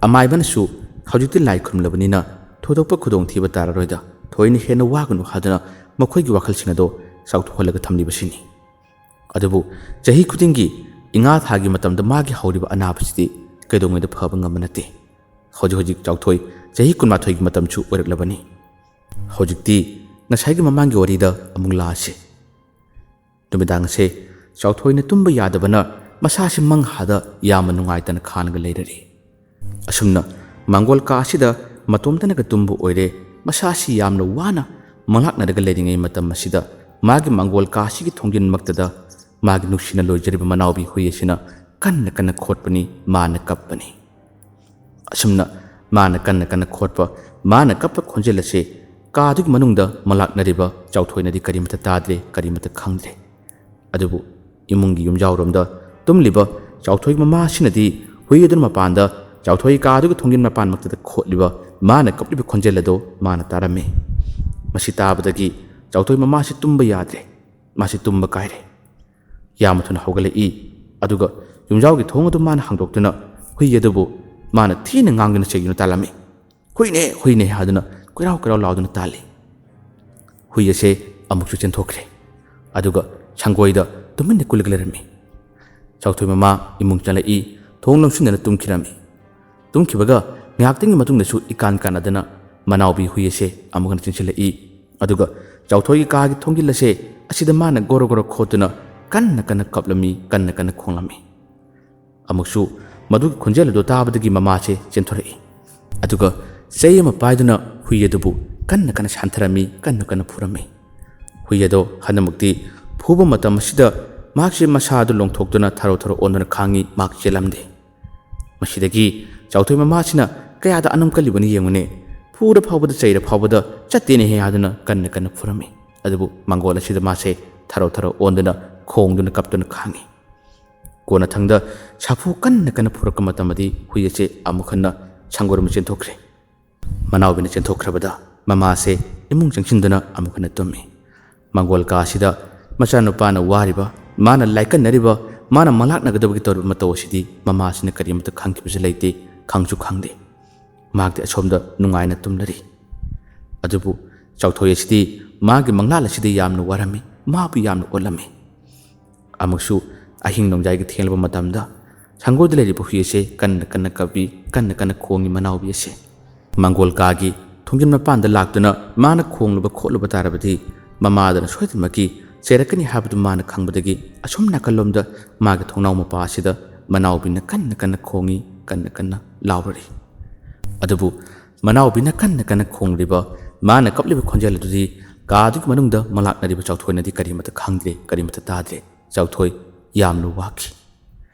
ꯑꯃꯥꯏꯕꯅꯁꯨ "ꯍꯧꯖꯤꯛꯇꯤ ꯂꯥꯏ ꯈꯨꯔꯨꯝꯂꯕꯅꯤꯅ ꯊꯣꯏꯗꯣꯛꯄ ꯈꯨꯗꯣꯡꯊꯤꯕ ꯇꯥꯔꯔꯣꯏꯗ, ꯊꯣꯏꯅ ꯍꯦꯟꯅ ꯋꯥꯒꯅꯨ" ꯍꯥꯏꯗꯨꯅ ꯃꯈꯣꯏꯒꯤ ꯋꯥꯈꯜꯁꯤꯡ ꯑꯗꯣ ꯆꯥꯎꯊꯣꯛꯍꯜꯂꯒ ꯊꯝꯂꯤꯕꯁꯤꯅꯤ꯫ ꯑꯗꯨꯕꯨ ꯆꯍꯤ ꯈꯨꯗꯤꯡꯒꯤ ꯏꯉꯥ ꯊꯥꯒꯤ ꯃꯇꯝꯗ ꯃꯥꯒꯤ ꯍꯧꯔꯤꯕ ꯑꯅꯥꯕꯁꯤꯗꯤ ꯀꯩꯗꯧꯉꯩꯗ ꯐꯕ ꯉꯝꯕ ꯅꯠꯇꯦ꯫ ꯍꯧꯖꯤꯛ ꯍꯧꯖꯤꯛ ꯆꯥꯎꯊꯣꯏ ꯆꯍꯤ ꯀꯨꯟꯃꯥꯊꯣꯏꯒꯤ ꯃꯇꯝꯁꯨ ꯑꯣꯏꯔꯛꯂꯕꯅꯤ꯫ ꯍꯧꯖꯤꯛꯇꯤ ꯉꯁꯥꯏꯒꯤ ꯃꯃꯥꯡꯒꯤ ꯋꯥꯔꯤꯗ ꯑꯃꯨꯛ ꯂꯥꯛꯑꯁꯤ꯫ ꯅꯨꯃꯤꯗꯥꯡꯁꯦ ꯆꯥꯎꯊꯣꯏꯅ ꯇꯨꯝꯕ ꯌꯥꯗꯕꯅ ꯃꯁꯥꯁꯤ ꯃꯪꯍꯥꯗ ꯌꯥꯝꯅ ꯅꯨꯡꯉꯥꯏꯇꯅ ꯈꯥꯡꯉꯒ ꯂꯩꯔꯔꯤ꯫ ꯑꯁꯨꯝꯅ ꯃꯥꯡꯒꯣꯜ ꯀꯥ ꯑꯁꯤꯗ ꯃꯇꯣꯝꯇꯅꯒ ꯇꯨꯝꯕ ꯑꯣꯏꯔꯦ꯫ ꯃꯁꯥꯁꯤ ꯌꯥꯝꯅ ꯋꯥꯅ ꯃꯪꯂꯥꯛꯅꯔꯒ ꯂꯩꯔꯤꯉꯩ ꯃꯇꯝ ꯑꯁꯤꯗ ꯃꯥꯒꯤ ꯃꯥꯡꯒꯣꯜ ꯀꯥ ꯑꯁꯤꯒꯤ ꯊꯣꯡꯖꯤꯟꯃꯛꯇꯗ ꯃꯥꯒꯤ ꯅꯨꯡꯁꯤꯅ ꯂꯣꯏꯖꯔꯤꯕ ꯃꯅꯥꯎꯕꯤ ꯍꯨꯏ ꯑꯁꯤꯅ ꯀꯟꯅ ꯀꯟꯅ ꯈꯣꯠꯄꯅꯤ, ꯃꯥꯅ ꯀꯞꯄꯅꯤ꯫ ꯑꯁꯨꯝꯅ ꯃꯥꯅ ꯀꯟꯅ ꯀꯟꯅ ꯈꯣꯠꯄ, ꯃꯥꯅ ꯀꯞꯄ ꯈꯣꯟꯖꯦꯜ ꯑꯁꯤ ꯀꯥꯗꯨꯒꯤ ꯃꯅꯨꯡꯗ ꯃꯪꯂꯥꯛꯅꯔꯤꯕ ꯆꯥꯎꯊꯣꯏꯅꯗꯤ ꯀꯔꯤꯃꯠꯇ ꯇꯥꯗ꯭ꯔꯦ, ꯀꯔꯤꯃꯠꯇ ꯈꯪꯗ꯭ꯔꯦ꯫ ꯑꯗꯨꯕꯨ ꯏꯃꯨꯡꯒꯤ ꯌꯨꯝꯖꯥꯎꯔꯣꯝꯗ ꯇꯨꯝꯂꯤꯕ ꯆꯥꯎꯊꯣꯏ ꯃꯃꯥ ꯑꯁꯤꯅꯗꯤ ꯍꯨꯏ ꯑꯗꯨꯅ ꯃꯄꯥꯟꯗ ꯆꯥꯎꯊꯣꯏ ꯀꯥꯗꯨꯒꯤ ꯊꯣꯡꯖꯤꯟ ꯃꯄꯥꯟꯃꯛꯇꯗ ꯈꯣꯠꯂꯤꯕ, ꯃꯥꯅ ꯀꯞꯂꯤꯕ ꯈꯣꯟꯖꯦꯜ ꯑꯗꯣ ꯃꯥꯅ ꯇꯥꯔꯝꯃꯤ꯫ ꯃꯁꯤ ꯇꯥꯕꯗꯒꯤ ꯆꯥꯎꯊꯣꯏ ꯃꯃꯥꯁꯤ ꯇꯨꯝꯕ ꯌꯥꯗ꯭ꯔꯦ꯫ ꯃꯥꯁꯤ ꯇꯨꯝꯕ ꯀꯥꯏꯔꯦ꯫ ꯌꯥꯝꯅ ꯊꯨꯅ ꯍꯧꯒꯠꯂꯛꯏ꯫ ꯑꯗꯨꯒ ꯌꯨꯝꯖꯥꯎꯒꯤ ꯊꯣꯡ ꯑꯗꯨ ꯃꯥꯅ ꯍꯥꯡꯗꯣꯛꯇꯨꯅ ꯍꯨꯏ ꯑꯗꯨꯕꯨ ꯃꯥꯅ ꯊꯤꯅ ꯉꯥꯡꯗꯨꯅ ꯆꯩꯗꯨꯅ ꯇꯥꯜꯂꯝꯃꯤ꯫ "ꯍꯨꯏꯅꯦ, ꯍꯨꯏꯅꯦ" ꯍꯥꯏꯗꯨꯅ ꯀꯣꯏꯔꯥꯎ ꯀꯣꯏꯔꯥꯎ ꯂꯥꯎꯗꯨꯅ ꯇꯥꯜꯂꯤ꯫ ꯍꯨꯏ ꯑꯁꯦ ꯑꯃꯨꯛꯁꯨ ꯆꯦꯟꯊꯣꯛꯈ꯭ꯔꯦ꯫ ꯑꯗꯨꯒ ꯁꯪꯒꯣꯏꯗ ꯇꯨꯃꯤꯟꯅ ꯀꯨꯜꯂꯒ ꯂꯩꯔꯝꯃꯤ꯫ ꯆꯥꯎꯊꯣꯏ ꯃꯃꯥ ꯏꯃꯨꯡ ꯆꯪꯂꯛꯏ, ꯊꯣꯡ ꯂꯣꯟꯁꯤꯟꯗꯅ ꯇꯨꯝꯈꯤꯔꯝꯃꯤ꯫ ꯇꯨꯝꯈꯤꯕꯒ ꯉꯥꯏꯍꯥꯛꯇꯪꯒꯤ ꯃꯇꯨꯡꯗꯁꯨ ꯏꯀꯥꯟ ꯀꯥꯟꯅꯗꯅ ꯃꯅꯥꯎꯕꯤ ꯍꯨꯏ ꯑꯁꯦ ꯑꯃꯨꯛ ꯍꯟꯅ ꯆꯦꯟꯁꯤꯜꯂꯛꯏ꯫ ꯑꯗꯨꯒ ꯆꯥꯎꯊꯣꯏꯒꯤ ꯀꯥꯒꯤ ꯊꯣꯡꯖꯤꯜ ꯑꯁꯦ ꯑꯁꯤꯗ ꯃꯥꯅ ꯒꯣꯔꯣ ꯒꯣꯔꯣ ꯈꯣꯠꯇꯨꯅ ꯀꯟꯅ ꯀꯟꯅ ꯀꯞꯂꯝꯃꯤ, ꯀꯟꯅ ꯀꯟꯅ ꯈꯣꯡꯂꯝꯃꯤ꯫ ꯑꯃꯨꯛꯁꯨ ꯃꯗꯨꯒꯤ ꯈꯣꯟꯖꯦꯜ ꯑꯗꯨ ꯇꯥꯕꯗꯒꯤ ꯃꯃꯥꯁꯦ ꯆꯦꯟꯊꯣꯔꯛꯏ꯫ ꯑꯗꯨꯒ ꯆꯩ ꯑꯃ ꯄꯥꯏꯗꯨꯅ ꯍꯨꯏ ꯑꯗꯨꯕꯨ ꯀꯟꯅ ꯀꯟꯅ ꯁꯥꯟꯊꯔꯝꯃꯤ, ꯀꯟꯅ ꯀꯟꯅ ꯐꯨꯔꯝꯃꯤ꯫ ꯍꯨꯏ ꯑꯗꯣ ꯍꯟꯗꯛꯃꯛꯇꯤ ꯐꯨꯕ ꯃꯇꯝ ꯑꯁꯤꯗ ꯃꯍꯥꯛꯁꯦ ꯃꯁꯥ ꯑꯗꯨ ꯂꯣꯡꯊꯣꯛꯇꯨꯅ ꯊꯔꯣ ꯊꯔꯣ ꯑꯣꯟꯗꯨꯅ ꯈꯥꯡꯉꯤ, ꯃꯍꯥꯛ ꯆꯦꯜꯂꯝꯗꯦ꯫ ꯃꯁꯤꯗꯒꯤ ꯆꯥꯎꯊꯣꯏ ꯃꯃꯥꯁꯤꯅ ꯀꯌꯥꯗ ꯑꯅꯝ ꯀꯜꯂꯤꯕꯅ ꯌꯦꯡꯉꯨꯅꯦ, ꯐꯨꯔ ꯐꯥꯎꯕꯗ ꯆꯩꯔ ꯐꯥꯎꯕꯗ ꯆꯠꯇꯦꯅꯦꯍꯦ ꯍꯥꯏꯗꯨꯅ ꯀꯟꯅ ꯀꯟꯅ ꯐꯨꯔꯝꯃꯤ꯫ ꯑꯗꯨꯕꯨ ꯃꯥꯡꯒꯣꯜ ꯑꯁꯤꯗ ꯃꯥꯁꯦ ꯊꯔꯣ ꯊꯔꯣ ꯑꯣꯟꯗꯨꯅ ꯈꯣꯡꯗꯨꯅ ꯀꯞꯇꯨꯅ ꯈꯥꯡꯉꯤ꯫ ꯀꯣꯟꯅꯊꯪꯗ ꯁꯥꯐꯨ ꯀꯟꯅ ꯀꯟꯅ ꯐꯨꯔꯛꯄ ꯃꯇꯝꯗꯗꯤ ꯍꯨꯏ ꯑꯁꯦ ꯑꯃꯨꯛ ꯍꯟꯅ ꯁꯪꯒꯣꯏꯔꯣꯝꯗ ꯆꯦꯟꯊꯣꯛꯈ꯭ꯔꯦ꯫ ꯃꯅꯥꯎꯕꯤꯅ ꯆꯦꯟꯊꯣꯛꯈ꯭ꯔꯕꯗ ꯃꯃꯥꯁꯦ ꯏꯃꯨꯡ ꯆꯪꯁꯤꯟꯗꯨꯅ ꯑꯃꯨꯛ ꯍꯟꯅ ꯇꯨꯝꯃꯤ꯫ ꯃꯥꯡꯒꯣꯜ ꯀꯥ ꯑꯁꯤꯗ ꯃꯆꯥꯅꯨꯄꯥꯅ ꯋꯥꯔꯤꯕ, ꯃꯥꯅ ꯂꯥꯏꯀꯠꯅꯔꯤꯕ, ꯃꯥꯅ ꯃꯪꯂꯥꯛꯅꯒꯗꯕꯒꯤ ꯇꯧꯔꯤꯕ ꯃꯇꯧ ꯑꯁꯤꯗꯤ ꯃꯃꯥꯁꯤꯅ ꯀꯔꯤꯃꯠꯇ ꯈꯪꯈꯤꯕꯁꯨ ꯂꯩꯇꯦ, ꯈꯪꯁꯨ ꯈꯪꯗꯦ꯫ ꯃꯍꯥꯛꯇꯤ ꯑꯁꯣꯝꯗ ꯅꯨꯡꯉꯥꯏꯅ ꯇꯨꯝꯂꯔꯤ꯫ ꯑꯗꯨꯕꯨ ꯆꯥꯎꯊꯣꯏ ꯑꯁꯤꯗꯤ ꯃꯥꯒꯤ ꯃꯪꯂꯥꯜ ꯑꯁꯤꯗ ꯌꯥꯝꯅ ꯋꯥꯔꯝꯃꯤ, ꯃꯥꯕꯨ ꯌꯥꯝꯅ ꯑꯣꯠꯂꯝꯃꯤ꯫ ꯑꯃꯨꯛꯁꯨ ꯑꯍꯤꯡ ꯅꯣꯡꯌꯥꯏꯒ ꯊꯦꯡꯂꯕ ꯃꯇꯝꯗ ꯁꯪꯒꯣꯏꯗ ꯂꯩꯔꯤꯕ ꯍꯨꯏ ꯑꯁꯦ ꯀꯟꯅ ꯀꯟꯅ ꯀꯞꯄꯤ, ꯀꯟꯅ ꯀꯟꯅ ꯈꯣꯡꯉꯤ ꯃꯅꯥꯎꯕꯤ ꯑꯁꯦ꯫ ꯃꯪꯒꯣꯜ ꯀꯥꯒꯤ ꯊꯣꯡꯖꯤꯟ ꯃꯄꯥꯟꯗ ꯂꯥꯛꯇꯨꯅ ꯃꯥꯅ ꯈꯣꯡꯂꯨꯕ ꯈꯣꯠꯂꯨꯕ ꯇꯥꯔꯕꯗꯤ ꯃꯃꯥꯗꯨꯅ ꯁꯣꯏꯗꯅꯃꯛꯀꯤ ꯆꯩꯔꯛꯀꯅꯤ ꯍꯥꯏꯕꯗꯨ ꯃꯥꯅ ꯈꯪꯕꯗꯒꯤ ꯑꯁꯣꯝ ꯅꯥꯀꯜꯂꯣꯝꯗ ꯃꯥꯒꯤ ꯊꯣꯡꯅꯥꯎ ꯃꯄꯥ ꯑꯁꯤꯗ ꯃꯅꯥꯎꯕꯤꯅ ꯀꯟꯅ ꯀꯟꯅ ꯈꯣꯡꯉꯤ, ꯀꯟꯅ ꯀꯟꯅ ꯂꯥꯎꯔꯔꯤ꯫ ꯑꯗꯨꯕꯨ ꯃꯅꯥꯎꯕꯤꯅ ꯀꯟꯅ ꯀꯟꯅ ꯈꯣꯡꯂꯤꯕ, ꯃꯥꯅ ꯀꯞꯂꯤꯕ ꯈꯣꯟꯖꯦꯜ ꯑꯗꯨꯗꯤ ꯀꯥꯗꯨꯒꯤ ꯃꯅꯨꯡꯗ ꯃꯂꯥꯛꯅꯔꯤꯕ ꯆꯥꯎꯊꯣꯏꯅꯗꯤ ꯀꯔꯤꯃꯠꯇ ꯈꯪꯗ꯭ꯔꯦ, ꯀꯔꯤꯃꯠꯇ ꯇꯥꯗ꯭ꯔꯦ꯫ ꯆꯥꯎꯊꯣꯏ ꯌꯥꯝꯅ ꯋꯥꯈꯤ꯫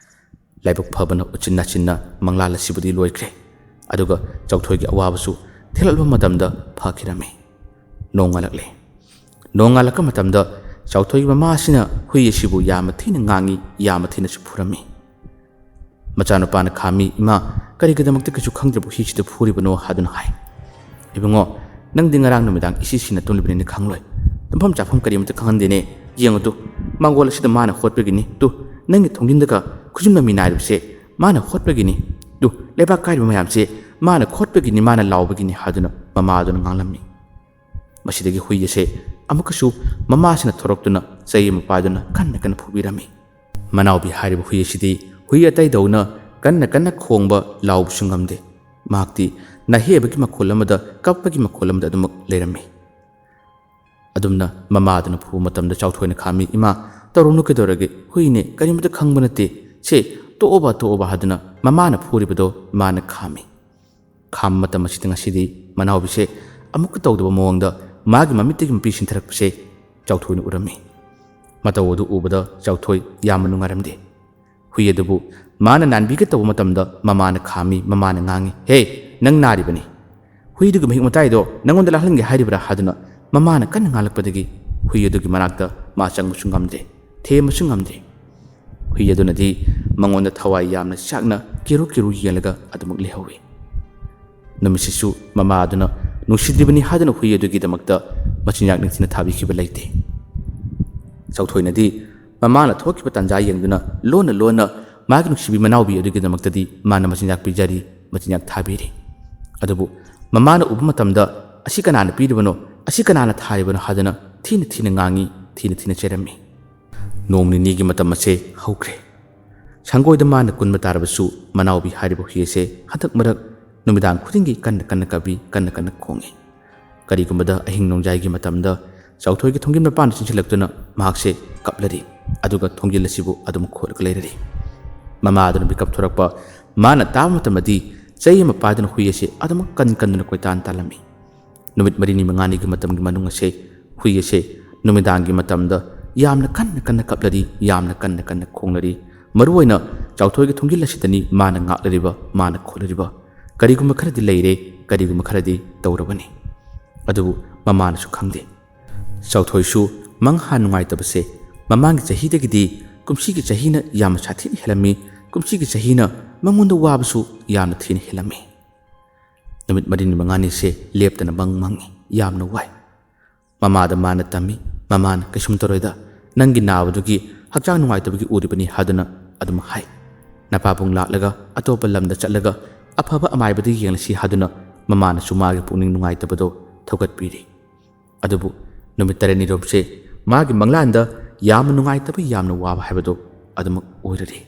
ꯂꯥꯏꯕꯛ ꯐꯕꯅ ꯎꯆꯤꯟ ꯅꯥꯆꯤꯟꯅ ꯃꯪꯂꯥꯟ ꯑꯁꯤꯕꯨꯗꯤ ꯂꯣꯏꯈ꯭ꯔꯦ꯫ ꯑꯗꯨꯒ ꯆꯥꯎꯊꯣꯏꯒꯤ ꯑꯋꯥꯕꯁꯨ ꯊꯦꯡꯂꯛꯂꯕ ꯃꯇꯝꯗ ꯐꯈꯤꯔꯝꯃꯤ꯫ ꯅꯣꯡꯉꯥꯜꯂꯛꯂꯦ꯫ ꯅꯣꯡꯉꯥꯜꯂꯛꯄ ꯃꯇꯝꯗ ꯆꯥꯎꯊꯣꯏꯒꯤ ꯃꯃꯥ ꯑꯁꯤꯅ ꯍꯨꯏ ꯑꯁꯤꯕꯨ ꯌꯥꯝꯅ ꯊꯤꯅ ꯉꯥꯡꯉꯤ, ꯌꯥꯝꯅ ꯊꯤꯅꯁꯨ ꯐꯨꯔꯝꯃꯤ꯫ ꯃꯆꯥꯅꯨꯄꯥꯅ ꯈꯥꯝꯃꯤ, "ꯏꯃꯥ, ꯀꯔꯤꯒꯤꯗꯃꯛꯇ ꯀꯩꯁꯨ ꯈꯪꯗ꯭ꯔꯕ ꯍꯨꯏꯁꯤꯗ ꯐꯨꯔꯤꯕꯅꯣ?" ꯍꯥꯏꯗꯨꯅ ꯍꯥꯏ꯫ "ꯏꯕꯨꯡꯉꯣ, ꯅꯪꯗꯤ ꯉꯔꯥꯡ ꯅꯨꯃꯤꯗꯥꯡ ꯏꯁꯤ ꯁꯤꯅ ꯇꯨꯝꯂꯤꯕꯅꯤꯅ ꯈꯪꯂꯣꯏ꯫ ꯇꯨꯝꯐꯝ ꯆꯥꯐꯝ ꯀꯔꯤꯃꯠꯇ ꯈꯪꯍꯟꯗꯦꯅꯦ꯫ ꯌꯦꯡꯉꯨ ꯇꯨ, ꯃꯪꯒꯣꯜ ꯑꯁꯤꯗ ꯃꯥꯅ ꯈꯣꯠꯄꯒꯤꯅꯤ꯫ ꯇꯨ, ꯅꯪꯒꯤ ꯊꯣꯡꯖꯤꯟꯗꯒ ꯈꯨꯖꯤꯟ ꯃꯃꯤ ꯅꯥꯏꯔꯤꯕꯁꯦ ꯃꯥꯅ ꯈꯣꯠꯄꯒꯤꯅꯤ꯫ ꯇꯨ, ꯂꯩꯕꯥꯛ ꯀꯥꯏꯔꯤꯕ ꯃꯌꯥꯝꯁꯦ ꯃꯥꯅ ꯈꯣꯠꯄꯒꯤꯅꯤ, ꯃꯥꯅ ꯂꯥꯎꯕꯒꯤꯅꯤ" ꯍꯥꯏꯗꯨꯅ ꯃꯃꯥꯗꯨꯅ ꯉꯥꯡꯂꯝꯃꯤ꯫ ꯃꯁꯤꯗꯒꯤ ꯍꯨꯏ ꯑꯁꯦ ꯑꯃꯨꯛꯀꯁꯨ ꯃꯃꯥꯁꯤꯅ ꯊꯣꯔꯛꯇꯨꯅ ꯆꯩ ꯑꯃ ꯄꯥꯏꯗꯨꯅ ꯀꯟꯅ ꯀꯟꯅ ꯐꯨꯕꯤꯔꯝꯃꯤ꯫ ꯃꯅꯥꯎꯕꯤ ꯍꯥꯏꯔꯤꯕ ꯍꯨꯏ ꯑꯁꯤꯗꯤ ꯍꯨꯏ ꯑꯇꯩꯗꯧꯅ ꯀꯟꯅ ꯀꯟꯅ ꯈꯣꯡꯕ, ꯂꯥꯎꯕꯁꯨ ꯉꯝꯗꯦ꯫ ꯃꯍꯥꯛꯇꯤ ꯅꯥꯍꯦꯕꯒꯤ ꯃꯈꯣꯜ ꯑꯃꯗ, ꯀꯞꯄꯒꯤ ꯃꯈꯣꯜ ꯑꯃꯗ ꯑꯗꯨꯃꯛ ꯂꯩꯔꯝꯃꯤ꯫ ꯑꯗꯨꯝꯅ ꯃꯃꯥꯗꯨꯅ ꯐꯨꯕ ꯃꯇꯝꯗ ꯆꯥꯎꯊꯣꯏꯅ ꯈꯥꯝꯃꯤ, "ꯏꯃꯥ, ꯇꯧꯔꯨꯅꯨ, ꯀꯩꯗꯧꯔꯒꯦ? ꯍꯨꯏꯅꯦ, ꯀꯔꯤꯃꯠꯇ ꯈꯪꯕ ꯅꯠꯇꯦ꯫ ꯁꯦ, ꯇꯣꯛꯑꯣꯕ, ꯇꯣꯛꯑꯣꯕ" ꯍꯥꯏꯗꯨꯅ ꯃꯃꯥꯅ ꯐꯨꯔꯤꯕꯗꯣ ꯃꯥꯅ ꯈꯥꯝꯃꯤ꯫ ꯈꯥꯝꯕ ꯃꯇꯝ ꯑꯁꯤꯗ ꯉꯁꯤꯗꯤ ꯃꯅꯥꯎꯕꯤꯁꯦ ꯑꯃꯨꯛꯀ ꯇꯧꯗꯕ ꯃꯑꯣꯡꯗ ꯃꯥꯒꯤ ꯃꯃꯤꯠꯇꯒꯤ ꯃꯄꯤ ꯁꯤꯟꯊꯔꯛꯄꯁꯦ ꯆꯥꯎꯊꯣꯏꯅ ꯎꯔꯝꯃꯤ꯫ ꯃꯇꯧ ꯑꯗꯨ ꯎꯕꯗ ꯆꯥꯎꯊꯣꯏ ꯌꯥꯝꯅ ꯅꯨꯡꯉꯥꯏꯔꯝꯗꯦ꯫ ꯍꯨꯏ ꯑꯗꯨꯕꯨ ꯃꯥꯅ ꯅꯥꯟꯕꯤꯒꯦ ꯇꯧꯕ ꯃꯇꯝꯗ ꯃꯃꯥꯅ ꯈꯥꯝꯃꯤ, ꯃꯃꯥꯅ ꯉꯥꯡꯉꯤ, "ꯍꯦ, ꯅꯪ ꯅꯥꯔꯤꯕꯅꯤ꯫ ꯍꯨꯏꯗꯨꯒꯤ ꯃꯍꯤꯛ ꯃꯇꯥꯏꯗꯣ ꯅꯪꯉꯣꯟꯗ ꯂꯥꯛꯍꯟꯒꯦ ꯍꯥꯏꯔꯤꯕ꯭ꯔꯥ?" ꯍꯥꯏꯗꯨꯅ ꯃꯃꯥꯅ ꯀꯟꯅ ꯉꯥꯡꯂꯛꯄꯗꯒꯤ ꯍꯨꯏ ꯑꯗꯨꯒꯤ ꯃꯅꯥꯛꯇ ꯃꯥ ꯆꯪꯕꯁꯨ ꯉꯝꯗ꯭ꯔꯦ, ꯊꯦꯝꯕꯁꯨ ꯉꯝꯗ꯭ꯔꯦ꯫ ꯍꯨꯏ ꯑꯗꯨꯅꯗꯤ ꯃꯉꯣꯟꯗ ꯊꯋꯥꯏ ꯌꯥꯝꯅ ꯆꯥꯛꯅ ꯀꯤꯔꯨ ꯀꯤꯔꯨ ꯌꯦꯡꯂꯒ ꯑꯗꯨꯃꯛ ꯂꯩꯍꯧꯏ꯫ ꯅꯨꯃꯤꯠꯁꯤꯁꯨ ꯃꯃꯥ ꯑꯗꯨꯅ ꯅꯨꯡꯁꯤꯗ꯭ꯔꯤꯕꯅꯤ ꯍꯥꯏꯗꯨꯅ ꯍꯨꯏ ꯑꯗꯨꯒꯤꯗꯃꯛꯇ ꯃꯆꯤꯟꯖꯥꯛ ꯅꯤꯡꯊꯤꯅ ꯊꯥꯕꯤꯈꯤꯕ ꯂꯩꯇꯦ꯫ ꯆꯥꯎꯊꯣꯏꯅꯗꯤ ꯃꯃꯥꯅ ꯊꯣꯛꯈꯤꯕ ꯇꯥꯟꯖꯥ ꯌꯦꯡꯗꯨꯅ ꯂꯣꯟꯅ ꯂꯣꯟꯅ ꯃꯥꯒꯤ ꯅꯨꯡꯁꯤꯕꯤ ꯃꯅꯥꯎꯕꯤ ꯑꯗꯨꯒꯤꯗꯃꯛꯇꯗꯤ ꯃꯥꯅ ꯃꯆꯤꯟꯖꯥꯛ ꯄꯤꯖꯔꯤ, ꯃꯆꯤꯟꯖꯥꯛ ꯊꯥꯕꯤꯔꯤ꯫ ꯑꯗꯨꯕꯨ ꯃꯃꯥꯅ ꯎꯕ ꯃꯇꯝꯗ, "ꯑꯁꯤ ꯀꯅꯥꯅ ꯄꯤꯔꯤꯕꯅꯣ? ꯑꯁꯤ ꯀꯅꯥꯅ ꯊꯥꯔꯤꯕꯅꯣ?" ꯍꯥꯏꯗꯨꯅ ꯊꯤꯅ ꯊꯤꯅ ꯉꯥꯡꯉꯤ, ꯊꯤꯅ ꯊꯤꯅ ꯆꯩꯔꯝꯃꯤ꯫ ꯅꯣꯡ ꯅꯤꯅꯤꯒꯤ ꯃꯇꯝ ꯑꯁꯦ ꯍꯧꯈ꯭ꯔꯦ꯫ ꯁꯪꯒꯣꯏꯗ ꯃꯥꯅ ꯀꯨꯟꯕ ꯇꯥꯔꯕꯁꯨ, ꯃꯅꯥꯎꯕꯤ ꯍꯥꯏꯔꯤꯕ ꯍꯨꯏ ꯑꯁꯦ ꯍꯟꯗꯛ ꯃꯔꯛ ꯅꯨꯃꯤꯗꯥꯡ ꯈꯨꯗꯤꯡꯒꯤ ꯀꯟꯅ ꯀꯟꯅ ꯀꯞꯄꯤ, ꯀꯟꯅ ꯀꯟꯅ ꯈꯣꯡꯏ꯫ ꯀꯔꯤꯒꯨꯝꯕꯗ ꯑꯍꯤꯡ ꯅꯣꯡꯌꯥꯏꯒꯤ ꯃꯇꯝꯗ ꯆꯥꯎꯊꯣꯏꯒꯤ ꯊꯣꯡꯖꯤꯟ ꯃꯄꯥꯟꯗ ꯆꯦꯟꯁꯤꯜꯂꯛꯇꯨꯅ ꯃꯍꯥꯛꯁꯦ ꯀꯞꯂꯔꯤ, ꯑꯗꯨꯒ ꯊꯣꯡꯖꯤꯜ ꯑꯁꯤꯕꯨ ꯑꯗꯨꯝ ꯈꯣꯠꯂꯒ ꯂꯩꯔꯔꯤ꯫ ꯃꯃꯥꯗꯨꯅ ꯃꯤꯀꯞ ꯊꯣꯔꯛꯄ, ꯃꯥꯅ ꯇꯥꯕ ꯃꯇꯝꯗꯗꯤ ꯆꯩ ꯑꯃ ꯄꯥꯏꯗꯨꯅ ꯍꯨꯏ ꯑꯁꯤ ꯑꯗꯨꯃꯛ ꯀꯟ ꯀꯟꯗꯨꯅ ꯀꯣꯏꯇꯥꯟ ꯇꯥꯜꯂꯝꯃꯤ꯫ ꯅꯨꯃꯤꯠ ꯃꯔꯤꯅꯤ ꯃꯉꯥꯅꯤꯒꯤ ꯃꯇꯝꯒꯤ ꯃꯅꯨꯡ ꯑꯁꯦ ꯍꯨꯏ ꯑꯁꯦ ꯅꯨꯃꯤꯗꯥꯡꯒꯤ ꯃꯇꯝꯗ ꯌꯥꯝꯅ ꯀꯟꯅ ꯀꯟꯅ ꯀꯞꯂꯔꯤ, ꯌꯥꯝꯅ ꯀꯟꯅ ꯀꯟꯅ ꯈꯣꯡꯂꯔꯤ꯫ ꯃꯔꯨꯑꯣꯏꯅ ꯆꯥꯎꯊꯣꯏꯒꯤ ꯊꯣꯡꯖꯤꯜ ꯑꯁꯤꯗꯅꯤ ꯃꯥꯅ ꯉꯥꯛꯂꯔꯤꯕ, ꯃꯥꯅ ꯈꯣꯠꯂꯔꯤꯕ꯫ ꯀꯔꯤꯒꯨꯝꯕ ꯈꯔꯗꯤ ꯂꯩꯔꯦ, ꯀꯔꯤꯒꯨꯝꯕ ꯈꯔꯗꯤ ꯇꯧꯔꯕꯅꯤ꯫ ꯑꯗꯨꯕꯨ ꯃꯃꯥꯅꯁꯨ ꯈꯪꯗꯦ꯫ ꯆꯥꯎꯊꯣꯏꯁꯨ ꯃꯪꯍꯥ ꯅꯨꯡꯉꯥꯏꯇꯕꯁꯦ ꯃꯃꯥꯡꯒꯤ ꯆꯍꯤꯗꯒꯤꯗꯤ ꯀꯨꯝꯁꯤꯒꯤ ꯆꯍꯤꯅ ꯌꯥꯝꯅ ꯁꯥꯊꯤꯅ ꯍꯦꯜꯂꯝꯃꯤ, ꯀꯨꯝꯁꯤꯒꯤ ꯆꯍꯤꯅ ꯃꯉꯣꯟꯗ ꯋꯥꯕꯁꯨ ꯌꯥꯝꯅ ꯊꯤꯅ ꯍꯦꯜꯂꯝꯃꯤ꯫ ꯅꯨꯃꯤꯠ ꯃꯔꯤꯅꯤ ꯃꯉꯥꯅꯤꯁꯦ ꯂꯦꯞꯇꯅ ꯃꯪ ꯃꯪꯉꯤ, ꯌꯥꯝꯅ ꯋꯥꯏ꯫ ꯃꯃꯥꯗ ꯃꯥꯅ ꯇꯝꯃꯤ, ꯃꯃꯥꯅ ꯀꯩꯁꯨꯝ ꯇꯧꯔꯣꯏꯗ, ꯅꯪꯒꯤ ꯅꯥꯕꯗꯨꯒꯤ, ꯍꯛꯆꯥꯡ ꯅꯨꯡꯉꯥꯏꯇꯕꯒꯤ ꯎꯔꯤꯕꯅꯤ ꯍꯥꯏꯗꯨꯅ ꯑꯗꯨꯝ ꯍꯥꯏ꯫ ꯅꯄꯥꯕꯨꯡ ꯂꯥꯛꯂꯒ ꯑꯇꯣꯞꯄ ꯂꯝꯗ ꯆꯠꯂꯒ ꯑꯐꯕ ꯑꯃꯥꯏꯕꯗ ꯌꯦꯡꯂꯁꯤ ꯍꯥꯏꯗꯨꯅ ꯃꯃꯥꯅꯁꯨ ꯃꯥꯒꯤ ꯄꯨꯛꯅꯤꯡ ꯅꯨꯡꯉꯥꯏꯇꯕꯗꯣ ꯊꯧꯒꯠꯄꯤꯔꯤ꯫ ꯑꯗꯨꯕꯨ ꯅꯨꯃꯤꯠ ꯇꯔꯦꯠꯅꯤꯔꯣꯝꯁꯦ ꯃꯥꯒꯤ ꯃꯪꯂꯥꯟꯗ ꯌꯥꯝꯅ ꯅꯨꯡꯉꯥꯏꯇꯕ, ꯌꯥꯝꯅ ꯋꯥꯕ ꯍꯥꯏꯕꯗꯣ ꯑꯗꯨꯃꯛ ꯑꯣꯏꯔꯔꯦ꯫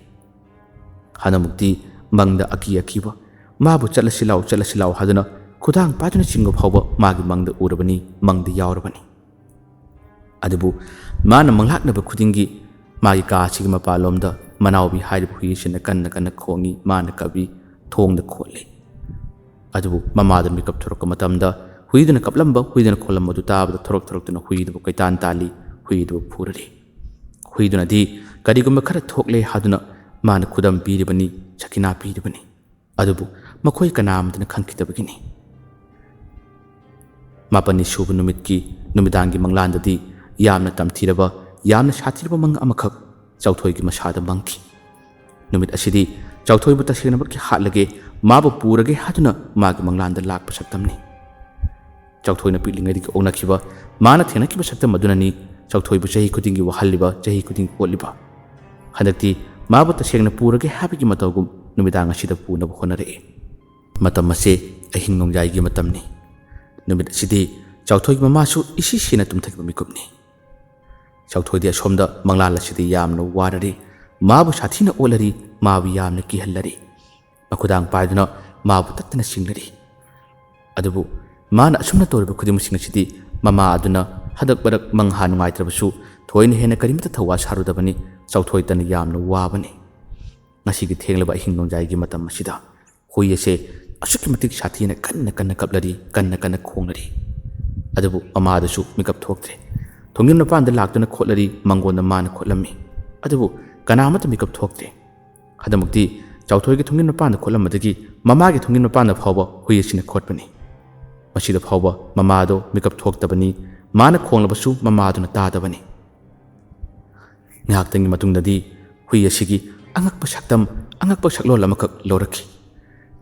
ꯍꯟꯗꯛꯃꯨꯛꯇꯤ ꯃꯪꯗ ꯑꯀꯤ ꯑꯀꯤꯕ, ꯃꯥꯕꯨ "ꯆꯠꯂꯁꯤ ꯂꯥꯎ, ꯆꯠꯂꯁꯤ ꯂꯥꯎ" ꯍꯥꯏꯗꯨꯅ ꯈꯨꯗꯥꯡ ꯄꯥꯏꯗꯨꯅ ꯆꯤꯡꯕ ꯐꯥꯎꯕ ꯃꯥꯒꯤ ꯃꯪꯗ ꯎꯔꯕꯅꯤ, ꯃꯪꯗ ꯌꯥꯎꯔꯕꯅꯤ꯫ ꯑꯗꯨꯕꯨ ꯃꯥꯅ ꯃꯪꯂꯥꯛꯅꯕ ꯈꯨꯗꯤꯡꯒꯤ ꯃꯥꯒꯤ ꯀꯥ ꯑꯁꯤꯒꯤ ꯃꯄꯥꯟꯂꯣꯝꯗ ꯃꯅꯥꯎꯕꯤ ꯍꯥꯏꯔꯤꯕ ꯍꯨꯏꯁꯤꯅ ꯀꯟꯅ ꯀꯟꯅ ꯈꯣꯡꯏ, ꯃꯥꯅ ꯀꯞꯏ, ꯊꯣꯡꯗ ꯈꯣꯠꯂꯤ꯫ ꯑꯗꯨꯕꯨ ꯃꯃꯥꯗ ꯃꯤꯀꯞ ꯊꯣꯔꯛꯄ ꯃꯇꯝꯗ ꯍꯨꯏꯗꯨꯅ ꯀꯞꯂꯝꯕ, ꯍꯨꯏꯗꯨꯅ ꯈꯣꯠꯂꯝꯕ ꯑꯗꯨ ꯇꯥꯕꯗ ꯊꯣꯔꯛ ꯊꯣꯔꯛꯇꯨꯅ ꯍꯨꯏꯗꯨꯕꯨ ꯀꯣꯏꯇꯥꯟ ꯇꯥꯜꯂꯤ, ꯍꯨꯏꯗꯨꯕꯨ ꯐꯨꯔꯔꯤ꯫ ꯍꯨꯏꯗꯨꯅꯗꯤ ꯀꯔꯤꯒꯨꯝꯕ ꯈꯔ ꯊꯣꯛꯂꯦ ꯍꯥꯏꯗꯨꯅ ꯃꯥꯅ ꯈꯨꯗꯝ ꯄꯤꯔꯤꯕꯅꯤ, ꯁꯈꯤꯅꯥ ꯄꯤꯔꯤꯕꯅꯤ꯫ ꯑꯗꯨꯕꯨ ꯃꯈꯣꯏ ꯀꯅꯥ ꯑꯃꯠꯇꯅ ꯈꯪꯈꯤꯗꯕꯒꯤꯅꯤ꯫ ꯃꯥꯄꯟꯅꯤ ꯁꯨꯕ ꯅꯨꯃꯤꯠꯀꯤ ꯅꯨꯃꯤꯗꯥꯡꯒꯤ ꯃꯪꯂꯥꯟꯗꯗꯤ ꯌꯥꯝꯅ ꯇꯝꯊꯤꯔꯕ, ꯌꯥꯝꯅ ꯁꯥꯊꯤꯔꯕ ꯃꯪ ꯑꯃꯈꯛ ꯆꯥꯎꯊꯣꯏꯒꯤ ꯃꯁꯥꯗ ꯃꯪꯈꯤ꯫ ꯅꯨꯃꯤꯠ ꯑꯁꯤꯗꯤ ꯆꯥꯎꯊꯣꯏꯕꯨ ꯇꯁꯦꯡꯅꯃꯛꯀꯤ ꯍꯥꯠꯂꯒꯦ, ꯃꯥꯕꯨ ꯄꯨꯔꯒꯦ ꯍꯥꯏꯗꯨꯅ ꯃꯥꯒꯤ ꯃꯪꯂꯥꯟꯗ ꯂꯥꯛꯄ ꯁꯛꯇꯝꯅꯤ꯫ ꯆꯥꯎꯊꯣꯏꯅ ꯄꯤꯛꯂꯤꯉꯩꯗꯒꯤ ꯑꯣꯛꯅꯈꯤꯕ, ꯃꯥꯅ ꯊꯦꯡꯅꯈꯤꯕ ꯁꯛꯇꯝ ꯑꯗꯨꯅꯅꯤ ꯆꯥꯎꯊꯣꯏꯕꯨ ꯆꯍꯤ ꯈꯨꯗꯤꯡꯒꯤ ꯋꯥꯍꯜꯂꯤꯕ, ꯆꯍꯤ ꯈꯨꯗꯤꯡꯒꯤ ꯑꯣꯠꯂꯤꯕ꯫ ꯍꯟꯗꯛꯇꯤ ꯃꯥꯕꯨ ꯇꯁꯦꯡꯅ ꯄꯨꯔꯒꯦ ꯍꯥꯏꯕꯒꯤ ꯃꯇꯧꯒꯨꯝ ꯅꯨꯃꯤꯗꯥꯡ ꯑꯁꯤꯗ ꯄꯨꯅꯕ ꯍꯣꯠꯅꯔꯛꯏ꯫ ꯃꯇꯝ ꯑꯁꯤ ꯑꯍꯤꯡ ꯅꯣꯡꯌꯥꯏꯒꯤ ꯃꯇꯝꯅꯤ꯫ ꯅꯨꯃꯤꯠ ꯑꯁꯤꯗꯤ ꯆꯥꯎꯊꯣꯏꯒꯤ ꯃꯃꯥꯁꯨ ꯏꯁꯤ ꯁꯤꯅ ꯇꯨꯝꯊꯈꯤꯕ ꯃꯤꯀꯨꯞꯅꯤ꯫ ꯆꯥꯎꯊꯣꯏꯗꯤ ꯑꯁꯣꯝꯗ ꯃꯪꯂꯥꯜ ꯑꯁꯤꯗ ꯌꯥꯝꯅ ꯋꯥꯔꯔꯤ꯫ ꯃꯥꯕꯨ ꯁꯥꯊꯤꯅ ꯑꯣꯠꯂꯔꯤ, ꯃꯥꯕꯨ ꯌꯥꯝꯅ ꯀꯤꯍꯜꯂꯔꯤ꯫ ꯃꯈꯨꯗꯥꯡ ꯄꯥꯏꯗꯨꯅ ꯃꯥꯕꯨ ꯇꯠꯇꯅ ꯆꯤꯡꯂꯔꯤ꯫ ꯑꯗꯨꯕꯨ ꯃꯥꯅ ꯑꯁꯨꯝꯅ ꯇꯧꯔꯤꯕ ꯈꯨꯗꯤꯡꯃꯛꯁꯤꯡ ꯑꯁꯤꯗꯤ ꯃꯃꯥ ꯑꯗꯨꯅ ꯍꯟꯗꯛ ꯃꯔꯛ ꯃꯪꯍꯥ ꯅꯨꯡꯉꯥꯏꯇ꯭ꯔꯕꯁꯨ ꯊꯣꯏꯅ ꯍꯦꯟꯅ ꯀꯔꯤꯃꯠꯇ ꯊꯧꯋꯥ ꯁꯥꯔꯨꯗꯕꯅꯤ꯫ ꯆꯥꯎꯊꯣꯏꯇꯅ ꯌꯥꯝꯅ ꯋꯥꯕꯅꯤ꯫ ꯉꯁꯤꯒꯤ ꯊꯦꯡꯂꯕ ꯑꯍꯤꯡ ꯅꯣꯡꯌꯥꯏꯒꯤ ꯃꯇꯝ ꯑꯁꯤꯗ ꯍꯨꯏ ꯑꯁꯦ ꯑꯁꯨꯛꯀꯤ ꯃꯇꯤꯛ ꯁꯥꯊꯤꯅ ꯀꯟꯅ ꯀꯟꯅ ꯀꯞꯂꯔꯤ, ꯀꯟꯅ ꯀꯟꯅ ꯈꯣꯡꯂꯔꯤ꯫ ꯑꯗꯨꯕꯨ ꯃꯃꯥꯗꯨꯁꯨ ꯃꯤꯀꯞ ꯊꯣꯛꯇ꯭ꯔꯦ꯫ ꯊꯣꯡꯖꯤꯟ ꯃꯄꯥꯟꯗ ꯂꯥꯛꯇꯨꯅ ꯈꯣꯠꯂꯔꯤ, ꯃꯪꯒꯣꯟꯗ ꯃꯥꯅ ꯈꯣꯠꯂꯝꯃꯤ꯫ ꯑꯗꯨꯕꯨ ꯀꯅꯥ ꯑꯃꯠꯇ ꯃꯤꯀꯞ ꯊꯣꯛꯇ꯭ꯔꯦ꯫ ꯍꯟꯗꯛꯃꯛꯇꯤ ꯆꯥꯎꯊꯣꯏꯒꯤ ꯊꯣꯡꯖꯤꯟ ꯃꯄꯥꯟꯗ ꯈꯣꯠꯂꯝꯕꯗꯒꯤ ꯃꯃꯥꯒꯤ ꯊꯣꯡꯖꯤꯟ ꯃꯄꯥꯟꯗ ꯐꯥꯎꯕ ꯍꯨꯏ ꯑꯁꯤꯅ ꯈꯣꯠꯄꯅꯤ꯫ ꯃꯁꯤꯗ ꯐꯥꯎꯕ ꯃꯃꯥꯗꯣ ꯃꯤꯀꯞ ꯊꯣꯛꯇꯕꯅꯤ꯫ ꯃꯥꯅ ꯈꯣꯡꯂꯕꯁꯨ ꯃꯃꯥꯗꯨꯅ ꯇꯥꯗꯕꯅꯤ꯫ ꯉꯥꯏꯍꯥꯛꯇꯪꯒꯤ ꯃꯇꯨꯡꯗꯗꯤ ꯍꯨꯏ ꯑꯁꯤꯒꯤ ꯑꯉꯛꯄ ꯁꯛꯇꯝ, ꯑꯉꯛꯄ ꯁꯛꯂꯣꯟ ꯑꯃꯈꯛ ꯂꯧꯔꯛꯈꯤ꯫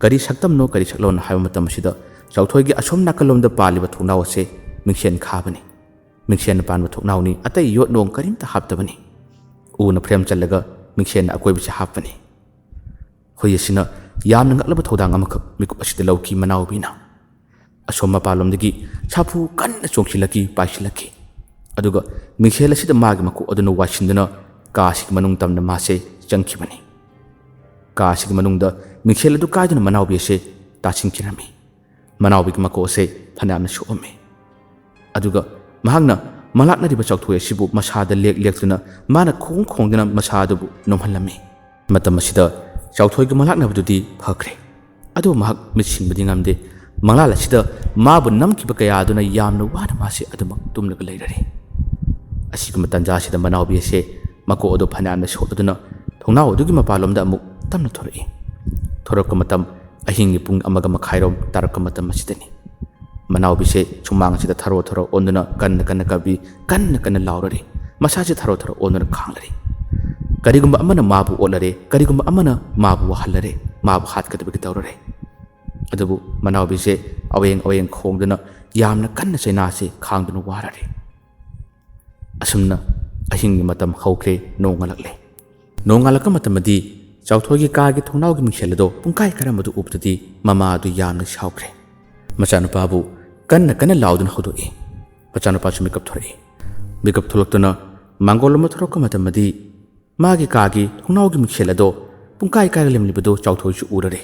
ꯀꯔꯤ ꯁꯛꯇꯝꯅꯣ, ꯀꯔꯤ ꯁꯛꯂꯣꯟꯅꯣ ꯍꯥꯏꯕ ꯃꯇꯝ ꯑꯁꯤꯗ ꯆꯥꯎꯊꯣꯏꯒꯤ ꯑꯁꯣꯝ ꯅꯥꯀꯜꯂꯣꯝꯗ ꯄꯥꯜꯂꯤꯕ ꯊꯣꯡꯅꯥꯎ ꯑꯁꯦ ꯃꯤꯡꯁꯦꯟ ꯈꯥꯕꯅꯤ꯫ ꯃꯤꯡꯁꯦꯟꯅ ꯄꯥꯟꯕ ꯊꯣꯡꯅꯥꯎꯅꯤ, ꯑꯇꯩ ꯌꯣꯠ ꯅꯣꯡ ꯀꯔꯤꯝꯇ ꯍꯥꯞꯇꯕꯅꯤ꯫ ꯎꯅ ꯐ꯭ꯔꯦꯝ ꯆꯜꯂꯒ ꯃꯤꯡꯁꯦꯟꯅ ꯑꯀꯣꯏꯕꯁꯦ ꯍꯥꯞꯄꯅꯤ꯫ ꯍꯨꯏ ꯑꯁꯤꯅ ꯌꯥꯝꯅ ꯉꯛꯂꯕ ꯊꯧꯗꯥꯡ ꯑꯃꯈꯛ ꯃꯤꯀꯨꯞ ꯑꯁꯤꯗ ꯂꯧꯈꯤ ꯃꯅꯥꯎꯕꯤꯅ꯫ ꯑꯁꯣꯝ ꯃꯄꯥꯟꯂꯣꯝꯗꯒꯤ ꯁꯥꯐꯨ ꯀꯟꯅ ꯆꯣꯡꯁꯤꯜꯂꯛꯈꯤ, ꯄꯥꯏꯁꯤꯜꯂꯛꯈꯤ꯫ ꯑꯗꯨꯒ ꯃꯤꯡꯁꯦꯜ ꯑꯁꯤꯗ ꯃꯥꯒꯤ ꯃꯀꯣꯛ ꯑꯗꯨꯅ ꯋꯥꯏꯁꯤꯟꯗꯨꯅ ꯀꯥ ꯑꯁꯤꯒꯤ ꯃꯅꯨꯡ ꯇꯝꯅ ꯃꯥꯁꯦ ꯆꯪꯈꯤꯕꯅꯤ꯫ ꯀꯥ ꯑꯁꯤꯒꯤ ꯃꯅꯨꯡꯗ ꯃꯤꯡꯁꯦꯜ ꯑꯗꯨ ꯀꯥꯏꯗꯨꯅ ꯃꯅꯥꯎꯕꯤ ꯑꯁꯦ ꯇꯥꯁꯤꯟꯈꯤꯔꯝꯃꯤ꯫ ꯃꯅꯥꯎꯕꯤꯒꯤ ꯃꯀꯣꯛ ꯑꯁꯦ ꯐꯅꯌꯥꯝꯅ ꯁꯣꯛꯑꯝꯃꯤ꯫ ꯑꯗꯨꯒ ꯃꯍꯥꯛꯅ ꯃꯪꯂꯥꯛꯅꯔꯤꯕ ꯆꯥꯎꯊꯣꯏ ꯑꯁꯤꯕꯨ ꯃꯁꯥꯗ ꯂꯦꯛ ꯂꯦꯛꯇꯨꯅ ꯃꯥꯅ ꯈꯣꯡ ꯈꯣꯡꯗꯨꯅ ꯃꯁꯥ ꯑꯗꯨꯕꯨ ꯅꯣꯝꯍꯜꯂꯝꯃꯤ꯫ ꯃꯇꯝ ꯑꯁꯤꯗ ꯆꯥꯎꯊꯣꯏꯒꯤ ꯃꯪꯂꯥꯛꯅꯕꯗꯨꯗꯤ ꯐꯈ꯭ꯔꯦ꯫ ꯑꯗꯨꯕꯨ ꯃꯍꯥꯛ ꯃꯤꯠ ꯁꯤꯡꯕꯗꯤ ꯉꯝꯗꯦ꯫ ꯃꯪꯂꯥꯜ ꯑꯁꯤꯗ ꯃꯥꯕꯨ ꯅꯝꯈꯤꯕ ꯀꯌꯥ ꯑꯗꯨꯅ ꯌꯥꯝꯅ ꯋꯥꯅ ꯃꯥꯁꯦ ꯑꯗꯨꯃꯛ ꯇꯨꯝꯂꯒ ꯂꯩꯔꯔꯦ꯫ ꯑꯁꯤꯒꯨꯝꯕ ꯇꯥꯟꯖꯥ ꯑꯁꯤꯗ ꯃꯅꯥꯎꯕꯤ ꯑꯁꯦ ꯃꯀꯣꯛ ꯑꯗꯨ ꯐꯅꯌꯥꯝꯅ ꯁꯣꯛꯂꯗꯨꯅ ꯊꯣꯡꯅꯥꯎ ꯑꯗꯨꯒꯤ ꯃꯄꯥꯟꯂꯣꯝꯗ ꯑꯃꯨꯛ ꯇꯞꯅ ꯊꯣꯔꯛꯏ꯫ ꯊꯣꯔꯛꯄ ꯃꯇꯝ ꯑꯍꯤꯡꯒꯤ ꯄꯨꯡ ꯑꯃꯒ ꯃꯈꯥꯏꯔꯣꯝ ꯇꯥꯔꯛꯄ ꯃꯇꯝ ꯑꯁꯤꯗꯅꯤ꯫ ꯃꯅꯥꯎꯕꯤꯁꯦ ꯁꯨꯃꯥꯡ ꯑꯁꯤꯗ ꯊꯔꯣ ꯊꯔꯣ ꯑꯣꯟꯗꯨꯅ ꯀꯟꯅ ꯀꯟꯅ ꯀꯞꯄꯤ, ꯀꯟꯅ ꯀꯟꯅ ꯂꯥꯎꯔꯔꯤ꯫ ꯃꯁꯥꯁꯦ ꯊꯔꯣ ꯊꯔꯣ ꯑꯣꯟꯗꯨꯅ ꯈꯥꯡꯂꯔꯤ꯫ ꯀꯔꯤꯒꯨꯝꯕ ꯑꯃꯅ ꯃꯥꯕꯨ ꯑꯣꯠꯂꯔꯦ, ꯀꯔꯤꯒꯨꯝꯕ ꯑꯃꯅ ꯃꯥꯕꯨ ꯋꯥꯍꯜꯂꯔꯦ, ꯃꯥꯕꯨ ꯍꯥꯠꯀꯗꯕꯒꯤ ꯇꯧꯔꯔꯦ꯫ ꯑꯗꯨꯕꯨ ꯃꯅꯥꯎꯕꯤꯁꯦ ꯑꯋꯦꯡ ꯑꯋꯦꯡ ꯈꯣꯡꯗꯨꯅ ꯌꯥꯝꯅ ꯀꯟꯅ ꯆꯩꯅꯥꯁꯦ ꯈꯥꯡꯗꯨꯅ ꯋꯥꯔꯔꯦ꯫ ꯑꯁꯨꯝꯅ ꯑꯍꯤꯡꯒꯤ ꯃꯇꯝ ꯍꯧꯈ꯭ꯔꯦ, ꯅꯣꯡꯉꯥꯜꯂꯛꯂꯦ꯫ ꯅꯣꯡꯉꯥꯜꯂꯛꯄ ꯃꯇꯝꯗꯗꯤ ꯆꯥꯎꯊꯣꯏꯒꯤ ꯀꯥꯒꯤ ꯊꯣꯡꯅꯥꯎꯒꯤ ꯃꯤꯡꯁꯦꯜ ꯑꯗꯣ ꯄꯨꯡꯈꯥꯏ ꯀꯥꯔꯝꯕꯗꯨ ꯎꯕꯗꯗꯤ ꯃꯃꯥ ꯑꯗꯨ ꯌꯥꯝꯅ ꯁꯥꯎꯈ꯭ꯔꯦ꯫ ꯃꯆꯥꯅꯨꯄꯥꯕꯨ ꯀꯟꯅ ꯀꯟꯅ ꯂꯥꯎꯗꯨꯅ ꯍꯧꯗꯣꯛꯏ꯫ ꯃꯆꯥꯅꯨꯄꯥꯁꯨ ꯃꯤꯀꯞ ꯊꯣꯔꯛꯏ꯫ ꯃꯤꯀꯞ ꯊꯣꯛꯂꯛꯇꯨꯅ ꯃꯥꯡꯒꯣꯜ ꯑꯃ ꯊꯣꯔꯛꯄ ꯃꯇꯝꯗꯗꯤ ꯃꯥꯒꯤ ꯀꯥꯒꯤ ꯊꯣꯡꯅꯥꯎꯒꯤ ꯃꯤꯡꯁꯦꯜ ꯑꯗꯣ ꯄꯨꯡꯀꯥꯏ ꯀꯥꯏꯔ ꯂꯩꯔꯝꯂꯤꯕꯗꯨ ꯆꯥꯎꯊꯣꯏꯁꯨ ꯎꯔꯔꯦ꯫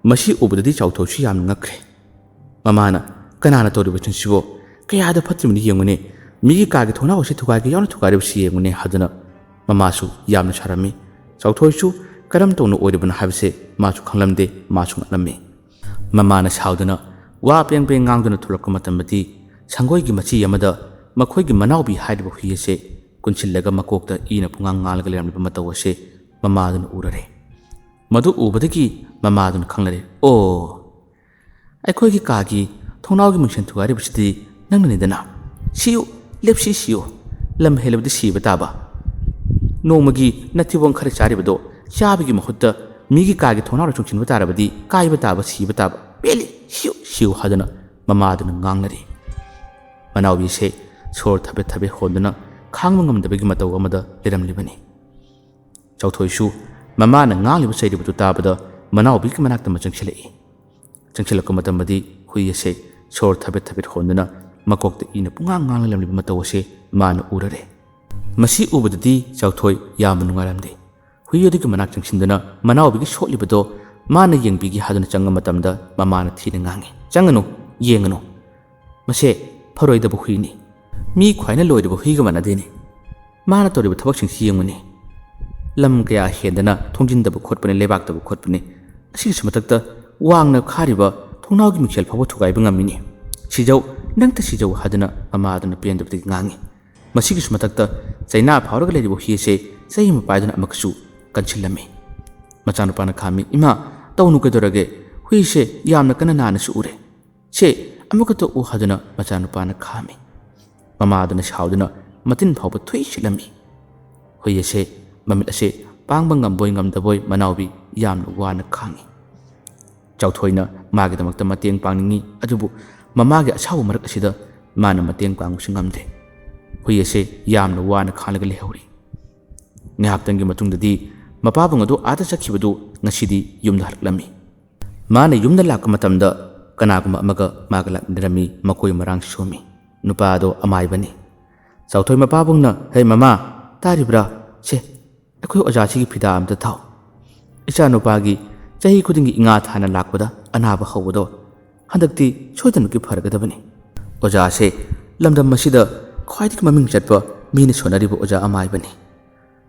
ꯃꯁꯤ ꯎꯕꯗꯗꯤ ꯆꯥꯎꯊꯣꯏꯁꯨ ꯌꯥꯝꯅ ꯉꯛꯈ꯭ꯔꯦ꯫ ꯃꯃꯥꯅ, "ꯀꯅꯥꯅ ꯇꯧꯔꯤꯕꯁꯤꯡꯁꯤꯕꯣ? ꯀꯌꯥꯗ ꯐꯠꯇ꯭ꯔꯤꯕꯅꯤ ꯌꯦꯡꯉꯨꯅꯦ꯫ ꯃꯤꯒꯤ ꯀꯥꯒꯤ ꯊꯣꯡꯅꯥꯎ ꯑꯁꯤ ꯊꯨꯒꯥꯏꯒꯦ ꯌꯥꯎꯅ ꯊꯨꯒꯥꯏꯔꯤꯕꯁꯤ ꯌꯦꯡꯉꯨꯅꯦ" ꯍꯥꯏꯗꯨꯅ ꯃꯃꯥꯁꯨ ꯌꯥꯝꯅ ꯁꯥꯔꯝꯃꯤ꯫ ꯆꯥꯎꯊꯣꯏꯁꯨ "ꯀꯔꯝ ꯇꯧꯅ ꯑꯣꯏꯔꯤꯕꯅꯣ ꯍꯥꯏꯕꯁꯦ ꯃꯥꯁꯨ ꯈꯪꯂꯝꯗꯦ, ꯃꯥꯁꯨ ꯉꯛꯂꯝꯃꯤ꯫ ꯃꯃꯥꯅ ꯁꯥꯎꯗꯨꯅ ꯋꯥ ꯄꯦꯡ ꯄꯦꯡ ꯉꯥꯡꯗꯨꯅ ꯊꯣꯛꯂꯛꯄ ꯃꯇꯝꯗꯗꯤ ꯁꯪꯒꯣꯏꯒꯤ ꯃꯆꯤ ꯑꯃꯗ ꯃꯈꯣꯏꯒꯤ ꯃꯅꯥꯎꯕꯤ ꯍꯥꯏꯔꯤꯕ ꯍꯨꯏ ꯑꯁꯦ ꯀꯨꯟꯁꯤꯜꯂꯒ ꯃꯀꯣꯛꯇ ꯏꯅ ꯄꯨꯡꯉꯥꯡ ꯉꯥꯡꯂꯒ ꯂꯩꯔꯝꯂꯤꯕ ꯃꯇꯧ ꯑꯁꯦ ꯃꯃꯥꯗꯨꯅ ꯎꯔꯔꯦ꯫ ꯃꯗꯨ ꯎꯕꯗꯒꯤ ꯃꯃꯥꯗꯨꯅ ꯈꯪꯂꯔꯦ, "ꯑꯣ, ꯑꯩꯈꯣꯏꯒꯤ ꯀꯥꯒꯤ ꯊꯣꯡꯅꯥꯎꯒꯤ ꯃꯤꯡꯁꯦꯜ ꯊꯨꯒꯥꯏꯔꯤꯕꯁꯤꯗꯤ ꯅꯪꯅꯅꯤꯗꯅ꯫ ꯁꯤꯌꯨ, ꯂꯦꯞꯁꯤ ꯁꯤꯌꯨ, ꯂꯝ ꯍꯦꯜꯂꯕꯗꯤ ꯁꯤꯕ ꯇꯥꯕ꯫ ꯅꯣꯡꯃꯒꯤ ꯅꯊꯤꯕꯣꯡ ꯈꯔ ꯆꯥꯔꯤꯕꯗꯣ ꯆꯥꯕꯒꯤ ꯃꯍꯨꯠꯇ ꯃꯤꯒꯤ ꯀꯥꯒꯤ ꯊꯣꯡꯅꯥꯎꯗ ꯆꯣꯡꯁꯤꯟꯕ ꯇꯥꯔꯕꯗꯤ ꯀꯥꯏꯕ ꯇꯥꯕ, ꯁꯤꯕ ꯇꯥꯕ꯫ ꯄꯦꯜꯂꯤ, ꯁꯤꯌꯨ, ꯁꯤꯌꯨ" ꯍꯥꯏꯗꯨꯅ ꯃꯃꯥꯗꯨꯅ ꯉꯥꯡꯅꯔꯤ꯫ ꯃꯅꯥꯎꯕꯤꯁꯦ ꯁꯣꯔ ꯊꯕꯦꯠ ꯊꯕꯦꯠ ꯍꯣꯟꯗꯨꯅ ꯈꯥꯡꯕ ꯉꯝꯗꯕꯒꯤ ꯃꯇꯧ ꯑꯃꯗ ꯂꯩꯔꯝꯂꯤꯕꯅꯤ꯫ ꯆꯥꯎꯊꯣꯏꯁꯨ ꯃꯃꯥꯅ ꯉꯥꯡꯂꯤꯕ ꯆꯩꯔꯤꯕꯗꯨ ꯇꯥꯕꯗ ꯃꯅꯥꯎꯕꯤꯒꯤ ꯃꯅꯥꯛꯇ ꯑꯃ ꯆꯪꯁꯤꯜꯂꯛꯏ꯫ ꯆꯪꯁꯤꯜꯂꯛꯄ ꯃꯇꯝꯗꯗꯤ ꯍꯨꯏ ꯑꯁꯦ ꯁꯣꯔ ꯊꯕꯦꯠ ꯊꯕꯦꯠ ꯍꯣꯟꯗꯨꯅ ꯃꯀꯣꯛꯇ ꯏꯅ ꯄꯨꯡꯉꯥꯡ ꯉꯥꯡꯂ ꯂꯩꯔꯝꯂꯤꯕ ꯃꯇꯧ ꯑꯁꯦ ꯃꯥꯅ ꯎꯔꯔꯦ꯫ ꯃꯁꯤ ꯎꯕꯗꯗꯤ ꯆꯥꯎꯊꯣꯏ ꯌꯥꯝꯅ ꯅꯨꯡꯉꯥꯏꯔꯝꯗꯦ꯫ ꯍꯨꯏ ꯑꯗꯨꯒꯤ ꯃꯅꯥꯛ ꯆꯪꯁꯤꯟꯗꯨꯅ ꯃꯅꯥꯎꯕꯤꯒꯤ ꯁꯣꯛꯂꯤꯕꯗꯣ ꯃꯥꯅ ꯌꯦꯡꯕꯤꯒꯦ ꯍꯥꯏꯗꯨꯅ ꯆꯪꯕ ꯃꯇꯝꯗ ꯃꯃꯥꯅ ꯊꯤꯅ ꯉꯥꯡꯉꯤ, "ꯆꯪꯒꯅꯨ, ꯌꯦꯡꯒꯅꯨ꯫ ꯃꯁꯦ ꯐꯔꯣꯏꯗꯕ ꯍꯨꯏꯅꯤ꯫ ꯃꯤ ꯈ꯭ꯋꯥꯏꯅ ꯂꯣꯏꯔꯤꯕ ꯍꯨꯏꯒ ꯃꯥꯟꯅꯗꯦꯅꯦ꯫ ꯃꯥꯅ ꯇꯧꯔꯤꯕ ꯊꯕꯛꯁꯤꯡꯁꯤ ꯌꯦꯡꯉꯨꯅꯦ꯫ ꯂꯝ ꯀꯌꯥ ꯍꯦꯟꯗꯅ ꯊꯣꯡꯖꯤꯟꯗꯕ ꯈꯣꯠꯄꯅꯦ, ꯂꯩꯕꯥꯛꯇꯕ ꯈꯣꯠꯄꯅꯦ꯫ ꯑꯁꯤꯒꯤꯁꯨ ꯃꯊꯛꯇ ꯋꯥꯡꯅ ꯈꯥꯔꯤꯕ ꯊꯣꯡꯅꯥꯎꯒꯤ ꯃꯤꯡꯁꯦꯜ ꯐꯥꯎꯕ ꯊꯨꯒꯥꯏꯕ ꯉꯝꯃꯤꯅꯦ꯫ ꯁꯤꯖꯧ, ꯅꯪꯇ ꯁꯤꯖꯧ" ꯍꯥꯏꯗꯨꯅ ꯃꯃꯥꯗꯨꯅ ꯄꯦꯟꯗꯕꯗꯒꯤ ꯉꯥꯡꯉꯤ꯫ ꯃꯁꯤꯒꯤꯁꯨ ꯃꯊꯛꯇ ꯆꯩꯅꯥ ꯐꯥꯎꯔꯒ ꯂꯩꯔꯤꯕ ꯍꯨꯏ ꯑꯁꯦ ꯆꯩ ꯑꯃ ꯄꯥꯏꯗꯨꯅ ꯑꯃꯨꯛꯀꯁꯨ ꯀꯟꯁꯤꯜꯂꯝꯃꯤ꯫ ꯃꯆꯥꯅꯨꯄꯥꯅ ꯈꯥꯝꯃꯤ, "ꯏꯃꯥ, ꯇꯧꯅꯨ, ꯀꯩꯗꯧꯔꯒꯦ? ꯍꯨꯏꯁꯦ ꯌꯥꯝꯅ ꯀꯟꯅ ꯅꯥꯅꯁꯨ ꯎꯔꯦ꯫ ꯁꯦ, ꯑꯃꯨꯛꯀ ꯇꯣꯛꯎ" ꯍꯥꯏꯗꯨꯅ ꯃꯆꯥꯅꯨꯄꯥꯅ ꯈꯥꯝꯃꯤ꯫ ꯃꯃꯥꯗꯨꯅ ꯁꯥꯎꯗꯨꯅ ꯃꯇꯤꯟ ꯐꯥꯎꯕ ꯊꯨꯏ ꯁꯤꯠꯂꯝꯃꯤ꯫ ꯍꯨꯏ ꯑꯁꯦ ꯃꯃꯤꯠ ꯑꯁꯦ ꯄꯥꯡꯕ ꯉꯝꯕꯣꯏ ꯉꯝꯗꯕꯣꯏ ꯃꯅꯥꯎꯕꯤ ꯌꯥꯝꯅ ꯋꯥꯅ ꯈꯥꯡꯉꯤ꯫ ꯆꯥꯎꯊꯣꯏꯅ ꯃꯥꯒꯤꯗꯃꯛꯇ ꯃꯇꯦꯡ ꯄꯥꯡꯅꯤꯡꯉꯤ, ꯑꯗꯨꯕꯨ ꯃꯃꯥꯒꯤ ꯑꯁꯥꯎꯕ ꯃꯔꯛ ꯑꯁꯤꯗ ꯃꯥꯅ ꯃꯇꯦꯡ ꯄꯥꯡꯕꯁꯨ ꯉꯝꯗꯦ꯫ ꯍꯨꯏ ꯑꯁꯦ ꯌꯥꯝꯅ ꯋꯥꯅ ꯈꯥꯡꯂꯒ ꯂꯩꯍꯧꯔꯤ꯫ ꯉꯥꯏꯍꯥꯛꯇꯪꯒꯤ ꯃꯇꯨꯡꯗꯗꯤ ꯃꯄꯥꯕꯨꯡ ꯑꯗꯨ ꯑꯥꯗ ꯆꯠꯈꯤꯕꯗꯨ ꯉꯁꯤꯗꯤ ꯌꯨꯝꯗ ꯍꯜꯂꯛꯂꯝꯃꯤ꯫ ꯃꯥꯅ ꯌꯨꯝꯗ ꯂꯥꯛꯄ ꯃꯇꯝꯗ ꯀꯅꯥꯒꯨꯝꯕ ꯑꯃꯒ ꯃꯥꯒ ꯂꯥꯛꯃꯤꯟꯅꯔꯝꯃꯤ꯫ ꯃꯈꯣꯏ ꯃꯔꯥꯡ ꯁꯣꯝꯃꯤ꯫ ꯅꯨꯄꯥ ꯑꯗꯣ ꯑꯃꯥꯏꯕꯅꯤ꯫ ꯆꯥꯎꯊꯣꯏ ꯃꯄꯥꯕꯨꯡꯅ, "ꯍꯦ ꯃꯃꯥ, ꯇꯥꯔꯤꯕ꯭ꯔꯥ? ꯁꯦ, ꯑꯩꯈꯣꯏ ꯑꯣꯖꯥꯁꯤꯒꯤ ꯐꯤꯗꯥ ꯑꯝꯇ ꯊꯥꯎ꯫ ꯏꯆꯥꯅꯨꯄꯥꯒꯤ ꯆꯍꯤ ꯈꯨꯗꯤꯡꯒꯤ ꯏꯉꯥ ꯊꯥꯅ ꯂꯥꯛꯄꯗ ꯑꯅꯥꯕ ꯍꯧꯕꯗꯣ ꯍꯟꯗꯛꯇꯤ ꯁꯣꯏꯗꯅꯃꯛꯀꯤ ꯐꯔꯒꯗꯕꯅꯤ꯫ ꯑꯣꯖꯥꯁꯦ ꯂꯝꯗꯝ ꯑꯁꯤꯗ ꯈ꯭ꯋꯥꯏꯗꯒꯤ ꯃꯃꯤꯡ ꯆꯠꯄ ꯃꯤꯅ ꯁꯣꯟꯅꯔꯤꯕ ꯑꯣꯖꯥ ꯑꯃꯥꯏꯕꯅꯤ꯫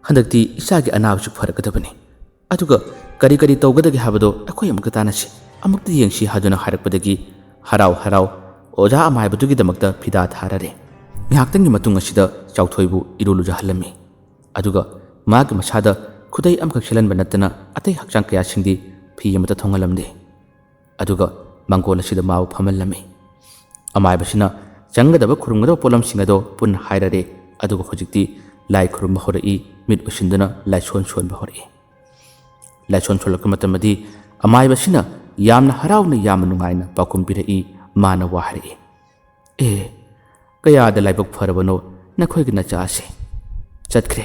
ꯍꯟꯗꯛꯇꯤ ꯏꯆꯥꯒꯤ ꯑꯅꯥꯕꯁꯨ ꯐꯔꯒꯗꯕꯅꯤ꯫ ꯑꯗꯨꯒ ꯀꯔꯤ ꯀꯔꯤ ꯇꯧꯒꯗꯒꯦ ꯍꯥꯏꯕꯗꯣ ꯑꯩꯈꯣꯏ ꯑꯃꯨꯛꯇ ꯇꯥꯟꯅꯁꯤ, ꯑꯃꯨꯛꯇ ꯌꯦꯡꯁꯤ" ꯍꯥꯏꯗꯨꯅ ꯍꯥꯏꯔꯛꯄꯗꯒꯤ ꯍꯔꯥꯎ ꯍꯔꯥꯎ ꯑꯣꯖꯥ ꯑꯃꯥꯏꯕꯗꯨꯒꯤꯗꯃꯛꯇ ꯐꯤꯗꯥ ꯊꯥꯔꯔꯦ꯫ ꯉꯥꯏꯍꯥꯛꯇꯪꯒꯤ ꯃꯇꯨꯡ ꯑꯁꯤꯗ ꯆꯥꯎꯊꯣꯏꯕꯨ ꯏꯔꯨ ꯂꯨꯖꯍꯜꯂꯝꯃꯤ꯫ ꯑꯗꯨꯒ ꯃꯥꯒꯤ ꯃꯁꯥꯗ ꯈꯨꯗꯩ ꯑꯃꯈꯛ ꯁꯦꯠꯍꯟꯕ ꯅꯠꯇꯅ ꯑꯇꯩ ꯍꯛꯆꯥꯡ ꯀꯌꯥꯁꯤꯡꯗꯤ ꯐꯤ ꯑꯃꯠꯇ ꯊꯣꯡꯍꯜꯂꯝꯗꯦ꯫ ꯑꯗꯨꯒ ꯃꯥꯡꯒꯣꯜ ꯑꯁꯤꯗ ꯃꯥꯕꯨ ꯐꯝꯍꯜꯂꯝꯃꯤ꯫ ꯑꯃꯥꯏꯕꯁꯤꯅ ꯆꯪꯒꯗꯕ ꯈꯨꯔꯨꯝꯒꯗꯕ ꯄꯣꯠꯂꯝꯁꯤꯡ ꯑꯗꯣ ꯄꯨꯟꯅ ꯍꯥꯏꯔꯔꯦ꯫ ꯑꯗꯨꯒ ꯍꯧꯖꯤꯛꯇꯤ ꯂꯥꯏ ꯈꯨꯔꯨꯝꯕ ꯍꯧꯔꯛꯏ, ꯃꯤꯠ ꯎꯏꯁꯤꯟꯗꯨꯅ ꯂꯥꯏꯁꯣꯟ ꯁꯣꯟꯕ ꯍꯧꯔꯛꯏ꯫ ꯂꯥꯏꯁꯣꯟ ꯁꯣꯜꯂꯛꯄ ꯃꯇꯝꯗꯗꯤ ꯑꯃꯥꯏꯕꯁꯤꯅ ꯌꯥꯝꯅ ꯍꯔꯥꯎꯅ, ꯌꯥꯝꯅ ꯅꯨꯡꯉꯥꯏꯅ ꯄꯥꯎꯈꯨꯝ ꯄꯤꯔꯛꯏ꯫ ꯃꯥꯅ ꯋꯥ ꯍꯥꯏꯔꯛꯏ, "ꯑꯦ, ꯀꯌꯥꯗ ꯂꯥꯏꯕꯛ ꯐꯔꯕꯅꯣ ꯅꯈꯣꯏꯒꯤ ꯅꯆꯥ ꯑꯁꯦ꯫ ꯆꯠꯈ꯭ꯔꯦ꯫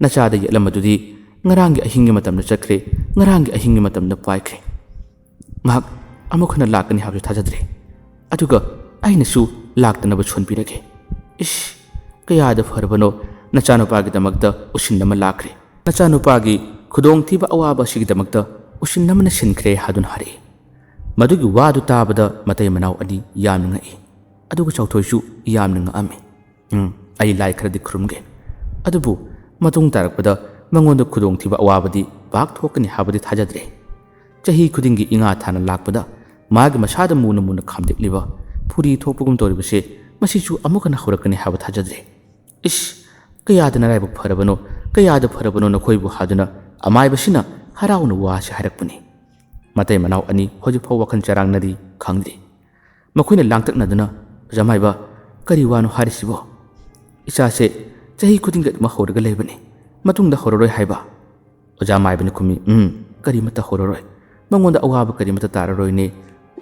ꯅꯆꯥꯗ ꯌꯦꯠꯂꯝꯕꯗꯨꯗꯤ ꯉꯔꯥꯡꯒꯤ ꯑꯍꯤꯡꯒꯤ ꯃꯇꯝꯗ ꯆꯠꯈ꯭ꯔꯦ, ꯉꯔꯥꯡꯒꯤ ꯑꯍꯤꯡꯒꯤ ꯃꯇꯝꯗ ꯄꯥꯏꯈ꯭ꯔꯦ꯫ ꯃꯍꯥꯛ ꯑꯃꯨꯛ ꯍꯟꯅ ꯂꯥꯛꯀꯅꯤ ꯍꯥꯏꯕꯁꯨ ꯊꯥꯖꯗ꯭ꯔꯦ꯫ ꯑꯗꯨꯒ ꯑꯩꯅꯁꯨ ꯂꯥꯛꯇꯅꯕ ꯁꯣꯟꯕꯤꯔꯒꯦ꯫ ꯏꯁ, ꯀꯌꯥꯗ ꯐꯔꯕꯅꯣ, ꯅꯆꯥꯅꯨꯄꯥꯒꯤꯗꯃꯛꯇ ꯎꯁꯤꯟ ꯑꯃ ꯂꯥꯛꯈ꯭ꯔꯦ꯫ ꯅꯆꯥꯅꯨꯄꯥꯒꯤ ꯈꯨꯗꯣꯡꯊꯤꯕ ꯑꯋꯥꯕ ꯑꯁꯤꯒꯤꯗꯃꯛꯇ ꯎꯁꯤꯟ ꯑꯃꯅ ꯁꯤꯟꯈ꯭ꯔꯦ" ꯍꯥꯏꯗꯨꯅ ꯍꯥꯏꯔꯛꯏ꯫ ꯃꯗꯨꯒꯤ ꯋꯥꯗꯨ ꯇꯥꯕꯗ ꯃꯇꯩ ꯃꯅꯥꯎ ꯑꯅꯤ ꯌꯥꯝꯅ ꯉꯛꯏ꯫ ꯑꯗꯨꯒ ꯆꯥꯎꯊꯣꯏꯁꯨ ꯌꯥꯝꯅ ꯉꯛꯑꯝꯃꯤ꯫ "ꯎꯝ, ꯑꯩ ꯂꯥꯏ ꯈꯔꯗꯤ ꯈꯨꯔꯨꯝꯒꯦ꯫ ꯑꯗꯨꯕꯨ ꯃꯇꯨꯡ ꯇꯥꯔꯛꯄꯗ ꯃꯉꯣꯟꯗ ꯈꯨꯗꯣꯡꯊꯤꯕ ꯑꯋꯥꯕꯗꯤ ꯄꯥꯛ ꯊꯣꯛꯀꯅꯤ ꯍꯥꯏꯕꯗꯤ ꯊꯥꯖꯗ꯭ꯔꯦ꯫ ꯆꯍꯤ ꯈꯨꯗꯤꯡꯒꯤ ꯏꯉꯥ ꯊꯥꯅ ꯂꯥꯛꯄꯗ ꯃꯥꯒꯤ ꯃꯁꯥꯗ ꯃꯨꯅ ꯃꯨꯅ ꯈꯥꯝꯗꯦꯛꯂꯤꯕ ꯐꯨꯔꯤ ꯊꯣꯛꯄꯒꯨꯝ ꯇꯧꯔꯤꯕꯁꯦ ꯃꯁꯤꯁꯨ ꯑꯃꯨꯛ ꯍꯟꯅ ꯍꯧꯔꯛꯀꯅꯤ ꯍꯥꯏꯕ ꯊꯥꯖꯗ꯭ꯔꯦ꯫ ꯏꯁ, ꯀꯌꯥꯗ ꯅꯔꯥꯏꯕꯛ ꯐꯔꯕꯅꯣ, ꯀꯌꯥꯗ ꯐꯔꯕꯅꯣ ꯅꯈꯣꯏꯕꯨ" ꯍꯥꯏꯗꯨꯅ ꯑꯃꯥꯏꯕꯁꯤꯅ ꯍꯔꯥꯎꯅ ꯋꯥꯁꯤ ꯍꯥꯏꯔꯛꯄꯅꯤ꯫ ꯃꯇꯩ ꯃꯅꯥꯎ ꯑꯅꯤ ꯍꯧꯖꯤꯛꯐꯥꯎ ꯋꯥꯈꯜ ꯆꯔꯥꯡꯅꯔꯤ ꯈꯪꯗ꯭ꯔꯤ꯫ ꯃꯈꯣꯏꯅ ꯂꯥꯡꯇꯛꯅꯗꯨꯅ, "ꯑꯣꯖꯥ ꯃꯥꯏꯕ, ꯀꯔꯤ ꯋꯥꯅꯣ ꯍꯥꯏꯔꯤꯁꯤꯕꯣ? ꯏꯆꯥꯁꯦ ꯆꯍꯤ ꯈꯨꯗꯤꯡꯒꯤ ꯑꯗꯨꯃꯛ ꯍꯧꯔꯒ ꯂꯩꯕꯅꯤ, ꯃꯇꯨꯡꯗ ꯍꯧꯔꯔꯣꯏ ꯍꯥꯏꯕ?" ꯑꯣꯖꯥ ꯃꯥꯏꯕꯅ ꯈꯨꯝꯃꯤ, "ꯎꯝ, ꯀꯔꯤꯃꯠꯇ ꯍꯧꯔꯔꯣꯏ꯫ ꯃꯉꯣꯟꯗ ꯑꯋꯥꯕ ꯀꯔꯤꯃꯠꯇ ꯇꯥꯔꯔꯣꯏꯅꯦ꯫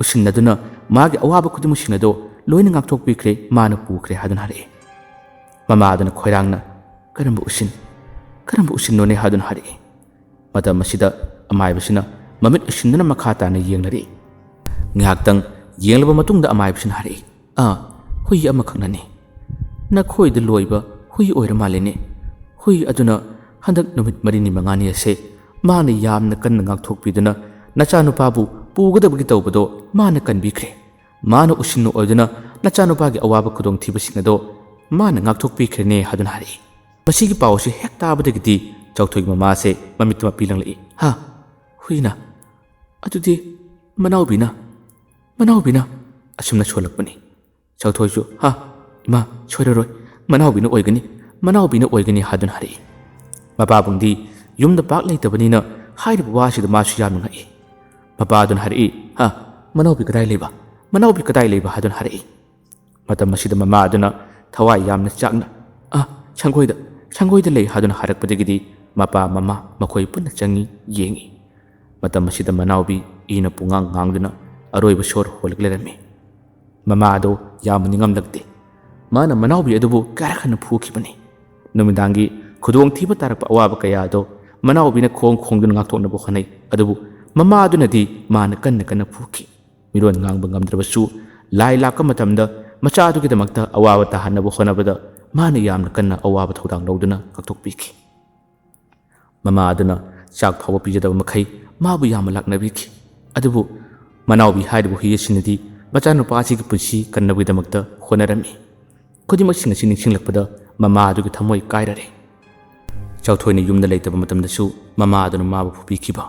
ꯎꯁꯤꯟ ꯑꯗꯨꯅ ꯃꯥꯒꯤ ꯑꯋꯥꯕ ꯈꯨꯗꯤꯡꯃꯛꯁꯤꯡ ꯑꯗꯣ ꯂꯣꯏꯅ ꯉꯥꯛꯊꯣꯛꯄꯤꯈ꯭ꯔꯦ, ꯃꯥꯅ ꯄꯨꯈ꯭ꯔꯦ" ꯍꯥꯏꯗꯨꯅ ꯍꯥꯏꯔꯛꯏ꯫ ꯃꯃꯥ ꯑꯗꯨꯅ ꯈꯣꯏꯔꯥꯡꯅ, "ꯀꯔꯝꯕ ꯎꯁꯤꯟ? ꯀꯔꯝꯕ ꯎꯁꯤꯟꯅꯣꯅꯦ?" ꯍꯥꯏꯗꯨꯅ ꯍꯥꯏꯔꯛꯏ꯫ ꯃꯇꯝ ꯑꯁꯤꯗ ꯑꯃꯥꯏꯕꯁꯤꯅ ꯃꯃꯤꯠ ꯎꯏꯁꯤꯟꯗꯨꯅ ꯃꯈꯥ ꯇꯥꯅ ꯌꯦꯡꯂꯔꯤ꯫ ꯉꯥꯏꯍꯥꯛꯇꯪ ꯌꯦꯡꯂꯕ ꯃꯇꯨꯡꯗ ꯑꯃꯥꯏꯕꯁꯤꯅ ꯍꯥꯏꯔꯛꯏ, "ꯑꯥ, ꯍꯨꯏ ꯑꯃꯈꯛꯅꯅꯤ꯫ "ꯅꯈꯣꯏꯗ ꯂꯣꯏꯕ ꯍꯨꯏ ꯑꯣꯏꯔ ꯃꯥꯜꯂꯦꯅꯦ꯫ ꯍꯨꯏ ꯑꯗꯨꯅ ꯍꯟꯗꯛ ꯅꯨꯃꯤꯠ ꯃꯔꯤꯅꯤ ꯃꯉꯥꯅꯤ ꯑꯁꯦ ꯃꯥꯅ ꯌꯥꯝꯅ ꯀꯟꯅ ꯉꯥꯛꯊꯣꯛꯄꯤꯗꯨꯅ ꯅꯆꯥꯅꯨꯄꯥꯕꯨ ꯄꯨꯒꯗꯕꯒꯤ ꯇꯧꯕꯗꯣ ꯃꯥꯅ ꯀꯟꯕꯤꯈ꯭ꯔꯦ꯫ ꯃꯥꯅ ꯎꯁꯤꯟꯅ ꯑꯣꯏꯗꯨꯅ ꯅꯆꯥꯅꯨꯄꯥꯒꯤ ꯑꯋꯥꯕ ꯈꯨꯗꯣꯡꯊꯤꯕꯁꯤꯡ ꯑꯗꯣ ꯃꯥꯅ ꯉꯥꯛꯊꯣꯛꯄꯤꯈ꯭ꯔꯦꯅꯦ" ꯍꯥꯏꯗꯨꯅ ꯍꯥꯏꯔꯛꯏ꯫ ꯃꯁꯤꯒꯤ ꯄꯥꯎ ꯑꯁꯤ ꯍꯦꯛ ꯇꯥꯕꯗꯒꯤꯗꯤ ꯆꯥꯎꯊꯣꯏꯒꯤ ꯃꯃꯥꯁꯦ ꯃꯃꯤꯠꯇ ꯃꯄꯤ ꯂꯪꯂꯛꯏ꯫ "ꯍꯥ? ꯍꯨꯏꯅ? ꯑꯗꯨꯗꯤ ꯃꯅꯥꯎꯕꯤꯅ? ꯃꯅꯥꯎꯕꯤꯅ?" ꯑꯁꯨꯝꯅ ꯁꯣꯜꯂꯛꯄꯅꯤ꯫ ꯆꯥꯎꯊꯣꯏꯁꯨ, "ꯍꯥ, ꯏꯃꯥ, ꯁꯣꯏꯔꯔꯣꯏ, ꯃꯅꯥꯎꯕꯤꯅ ꯑꯣꯏꯒꯅꯤ, ꯃꯅꯥꯎꯕꯤꯅ ꯑꯣꯏꯒꯅꯤ" ꯍꯥꯏꯗꯨꯅ ꯍꯥꯏꯔꯛꯏ꯫ ꯃꯄꯥꯕꯨꯡꯗꯤ ꯌꯨꯝꯗ ꯄꯥꯛ ꯂꯩꯇꯕꯅꯤꯅ ꯍꯥꯏꯔꯤꯕ ꯋꯥꯁꯤꯗ ꯃꯥꯁꯨ ꯌꯥꯝꯅ ꯉꯛꯏ꯫ ꯃꯄꯥꯗꯨꯅ ꯍꯥꯏꯔꯛꯏ, "ꯍꯥ, ꯃꯅꯥꯎꯕꯤ ꯀꯗꯥꯏ ꯂꯩꯕ? ꯃꯅꯥꯎꯕꯤ ꯀꯗꯥꯏ ꯂꯩꯕ?" ꯍꯥꯏꯗꯨꯅ ꯍꯥꯏꯔꯛꯏ꯫ ꯃꯇꯝ ꯑꯁꯤꯗ ꯃꯃꯥ ꯑꯗꯨꯅ ꯊꯋꯥꯏ ꯌꯥꯝꯅ ꯆꯥꯛꯅ, "ꯑ, ꯁꯪꯒꯣꯏꯗ, ꯁꯪꯒꯣꯏꯗ ꯂꯩ" ꯍꯥꯏꯗꯨꯅ ꯍꯥꯏꯔꯛꯄꯗꯒꯤꯗꯤ ꯃꯄꯥ ꯃꯃꯥ ꯃꯈꯣꯏ ꯄꯨꯟꯅ ꯆꯪꯉꯤ, ꯌꯦꯡꯉꯤ꯫ ꯃꯇꯝ ꯑꯁꯤꯗ ꯃꯅꯥꯎꯕꯤ ꯏꯅ ꯄꯨꯡꯉꯥꯡ ꯉꯥꯡꯗꯨꯅ ꯑꯔꯣꯏꯕ ꯁꯣꯔ ꯍꯣꯜꯂꯛꯂꯔꯝꯃꯤ꯫ ꯃꯃꯥ ꯑꯗꯣ ꯌꯥꯝꯅ ꯅꯤꯡꯉꯝꯂꯛꯇꯦ꯫ ꯃꯥꯅ ꯃꯅꯥꯎꯕꯤ ꯑꯗꯨꯕꯨ ꯀꯌꯥꯔꯛ ꯍꯟꯅ ꯐꯨꯈꯤꯕꯅꯤ꯫ ꯅꯨꯃꯤꯗꯥꯡꯒꯤ ꯈꯨꯗꯣꯡꯊꯤꯕ ꯇꯥꯔꯛꯄ ꯑꯋꯥꯕ ꯀꯌꯥ ꯑꯗꯣ ꯃꯅꯥꯎꯕꯤꯅ ꯈꯣꯡ ꯈꯣꯡꯗꯨꯅ ꯉꯥꯛꯊꯣꯛꯅꯕ ꯍꯣꯠꯅꯩ, ꯑꯗꯨꯕꯨ ꯃꯃꯥ ꯑꯗꯨꯅꯗꯤ ꯃꯥꯅ ꯀꯟꯅ ꯀꯟꯅ ꯐꯨꯈꯤ꯫ ꯃꯤꯔꯣꯟ ꯉꯥꯡꯕ ꯉꯝꯗ꯭ꯔꯕꯁꯨ, ꯂꯥꯏ ꯂꯥꯛꯄ ꯃꯇꯝꯗ ꯃꯆꯥ ꯑꯗꯨꯒꯤꯗꯃꯛꯇ ꯑꯋꯥꯕ ꯇꯥꯍꯟꯅꯕ ꯍꯣꯠꯅꯕꯗ ꯃꯥꯅ ꯌꯥꯝꯅ ꯀꯟꯅ ꯑꯋꯥꯕ ꯊꯧꯗꯥꯡ ꯂꯧꯗꯨꯅ ꯉꯥꯛꯊꯣꯛꯄꯤꯈꯤ꯫ ꯃꯃꯥ ꯑꯗꯨꯅ ꯆꯥꯛ ꯐꯥꯎꯕ ꯄꯤꯖꯗꯕ ꯃꯈꯩ ꯃꯥꯕꯨ ꯌꯥꯝꯅ ꯂꯥꯛꯅꯕꯤꯈꯤ꯫ ꯑꯗꯨꯕꯨ ꯃꯅꯥꯎꯕꯤ ꯍꯥꯏꯔꯤꯕ ꯍꯨꯏ ꯑꯁꯤꯅꯗꯤ ꯃꯆꯥꯅꯨꯄꯥ ꯑꯁꯤꯒꯤ ꯄꯨꯟꯁꯤ ꯀꯟꯅꯕꯒꯤꯗꯃꯛꯇ ꯍꯣꯠꯅꯔꯝꯃꯤ꯫ ꯈꯨꯗꯤꯡꯃꯛꯁꯤꯡ ꯑꯁꯤ ꯅꯤꯡꯁꯤꯡꯂꯛꯄꯗ ꯃꯃꯥ ꯑꯗꯨꯒꯤ ꯊꯃꯣꯏ ꯀꯥꯏꯔꯔꯦ꯫ ꯆꯥꯎꯊꯣꯏꯅ ꯌꯨꯝꯗ ꯂꯩꯇꯕ ꯃꯇꯝꯗꯁꯨ ꯃꯃꯥ ꯑꯗꯨꯅ ꯃꯥꯕꯨ ꯐꯨꯕꯤꯈꯤꯕ꯫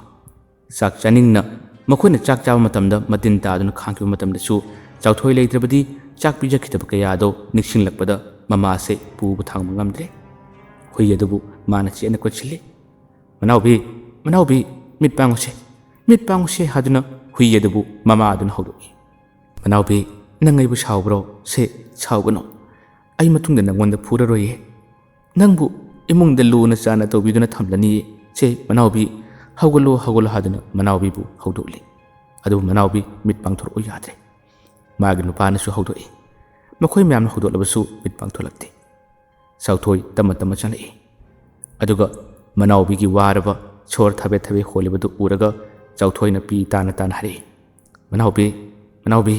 ꯆꯥꯛ ꯆꯥꯅꯤꯡꯅ ꯃꯈꯣꯏꯅ ꯆꯥꯛ ꯆꯥꯕ ꯃꯇꯝꯗ ꯃꯇꯤꯟ ꯇꯥꯗꯨꯅ ꯈꯥꯡꯈꯤꯕ ꯃꯇꯝꯗꯁꯨ ꯆꯥꯎꯊꯣꯏ ꯂꯩꯇ꯭ꯔꯕꯗꯤ ꯆꯥꯛ ꯄꯤꯖꯈꯤꯗꯕ ꯀꯌꯥ ꯑꯗꯣ ꯅꯤꯡꯁꯤꯡꯂꯛꯄꯗ ꯃꯃꯥꯁꯦ ꯄꯨꯕ ꯊꯥꯡꯕ ꯉꯝꯗ꯭ꯔꯦ꯫ ꯍꯨꯏ ꯑꯗꯨꯕꯨ ꯃꯥꯅ ꯆꯦꯠꯅ ꯀꯣꯏꯁꯤꯜꯂꯤ꯫ "ꯃꯅꯥꯎꯕꯤ, ꯃꯅꯥꯎꯕꯤ, ꯃꯤꯠ ꯄꯥꯡꯉꯨꯁꯦ, ꯃꯤꯠ ꯄꯥꯡꯉꯨꯁꯦ" ꯍꯥꯏꯗꯨꯅ ꯍꯨꯏ ꯑꯗꯨꯕꯨ ꯃꯃꯥ ꯑꯗꯨꯅ ꯍꯧꯗꯣꯛꯏ꯫ "ꯃꯅꯥꯎꯕꯤ, ꯅꯪ ꯑꯩꯕꯨ ꯁꯥꯎꯕ꯭ꯔꯣ? ꯁꯦ, ꯁꯥꯎꯒꯅꯨ꯫ ꯑꯩ ꯃꯇꯨꯡꯗ ꯅꯪꯉꯣꯟꯗ ꯐꯨꯔꯔꯣꯏꯌꯦ꯫ ꯅꯪꯕꯨ ꯏꯃꯨꯡꯗ ꯂꯨꯅ ꯆꯥꯟꯅ ꯇꯧꯕꯤꯗꯨꯅ ꯊꯝꯂꯅꯤꯌꯦ꯫ ꯁꯦ, ꯃꯅꯥꯎꯕꯤ, ꯍꯧꯒꯠꯂꯣ, ꯍꯧꯒꯠꯂꯣ" ꯍꯥꯏꯗꯨꯅ ꯃꯅꯥꯎꯕꯤꯕꯨ ꯍꯧꯗꯣꯛꯂꯤ꯫ ꯑꯗꯨꯕꯨ ꯃꯅꯥꯎꯕꯤ ꯃꯤꯠ ꯄꯥꯡꯊꯣꯔꯛꯎ ꯌꯥꯗ꯭ꯔꯦ꯫ ꯃꯥꯒꯤ ꯅꯨꯄꯥꯅꯁꯨ ꯍꯧꯗꯣꯛꯏ꯫ ꯃꯈꯣꯏ ꯃꯌꯥꯝꯅ ꯍꯧꯗꯣꯛꯂꯕꯁꯨ ꯃꯤꯠ ꯄꯥꯡꯊꯣꯛꯂꯛꯇꯦ꯫ ꯆꯥꯎꯊꯣꯏ ꯇꯞꯅ ꯇꯞꯅ ꯆꯪꯂꯛꯏ꯫ ꯑꯗꯨꯒ ꯃꯅꯥꯎꯕꯤꯒꯤ ꯋꯥꯔꯕ ꯁꯣꯔ ꯊꯕꯦꯠ ꯊꯕꯦꯠ ꯍꯣꯜꯂꯤꯕꯗꯨ ꯎꯔꯒ ꯆꯥꯎꯊꯣꯏꯅ ꯄꯤ ꯇꯥꯅ ꯇꯥꯅ ꯍꯥꯏꯔꯛꯏ, "ꯃꯅꯥꯎꯕꯤ, ꯃꯅꯥꯎꯕꯤ,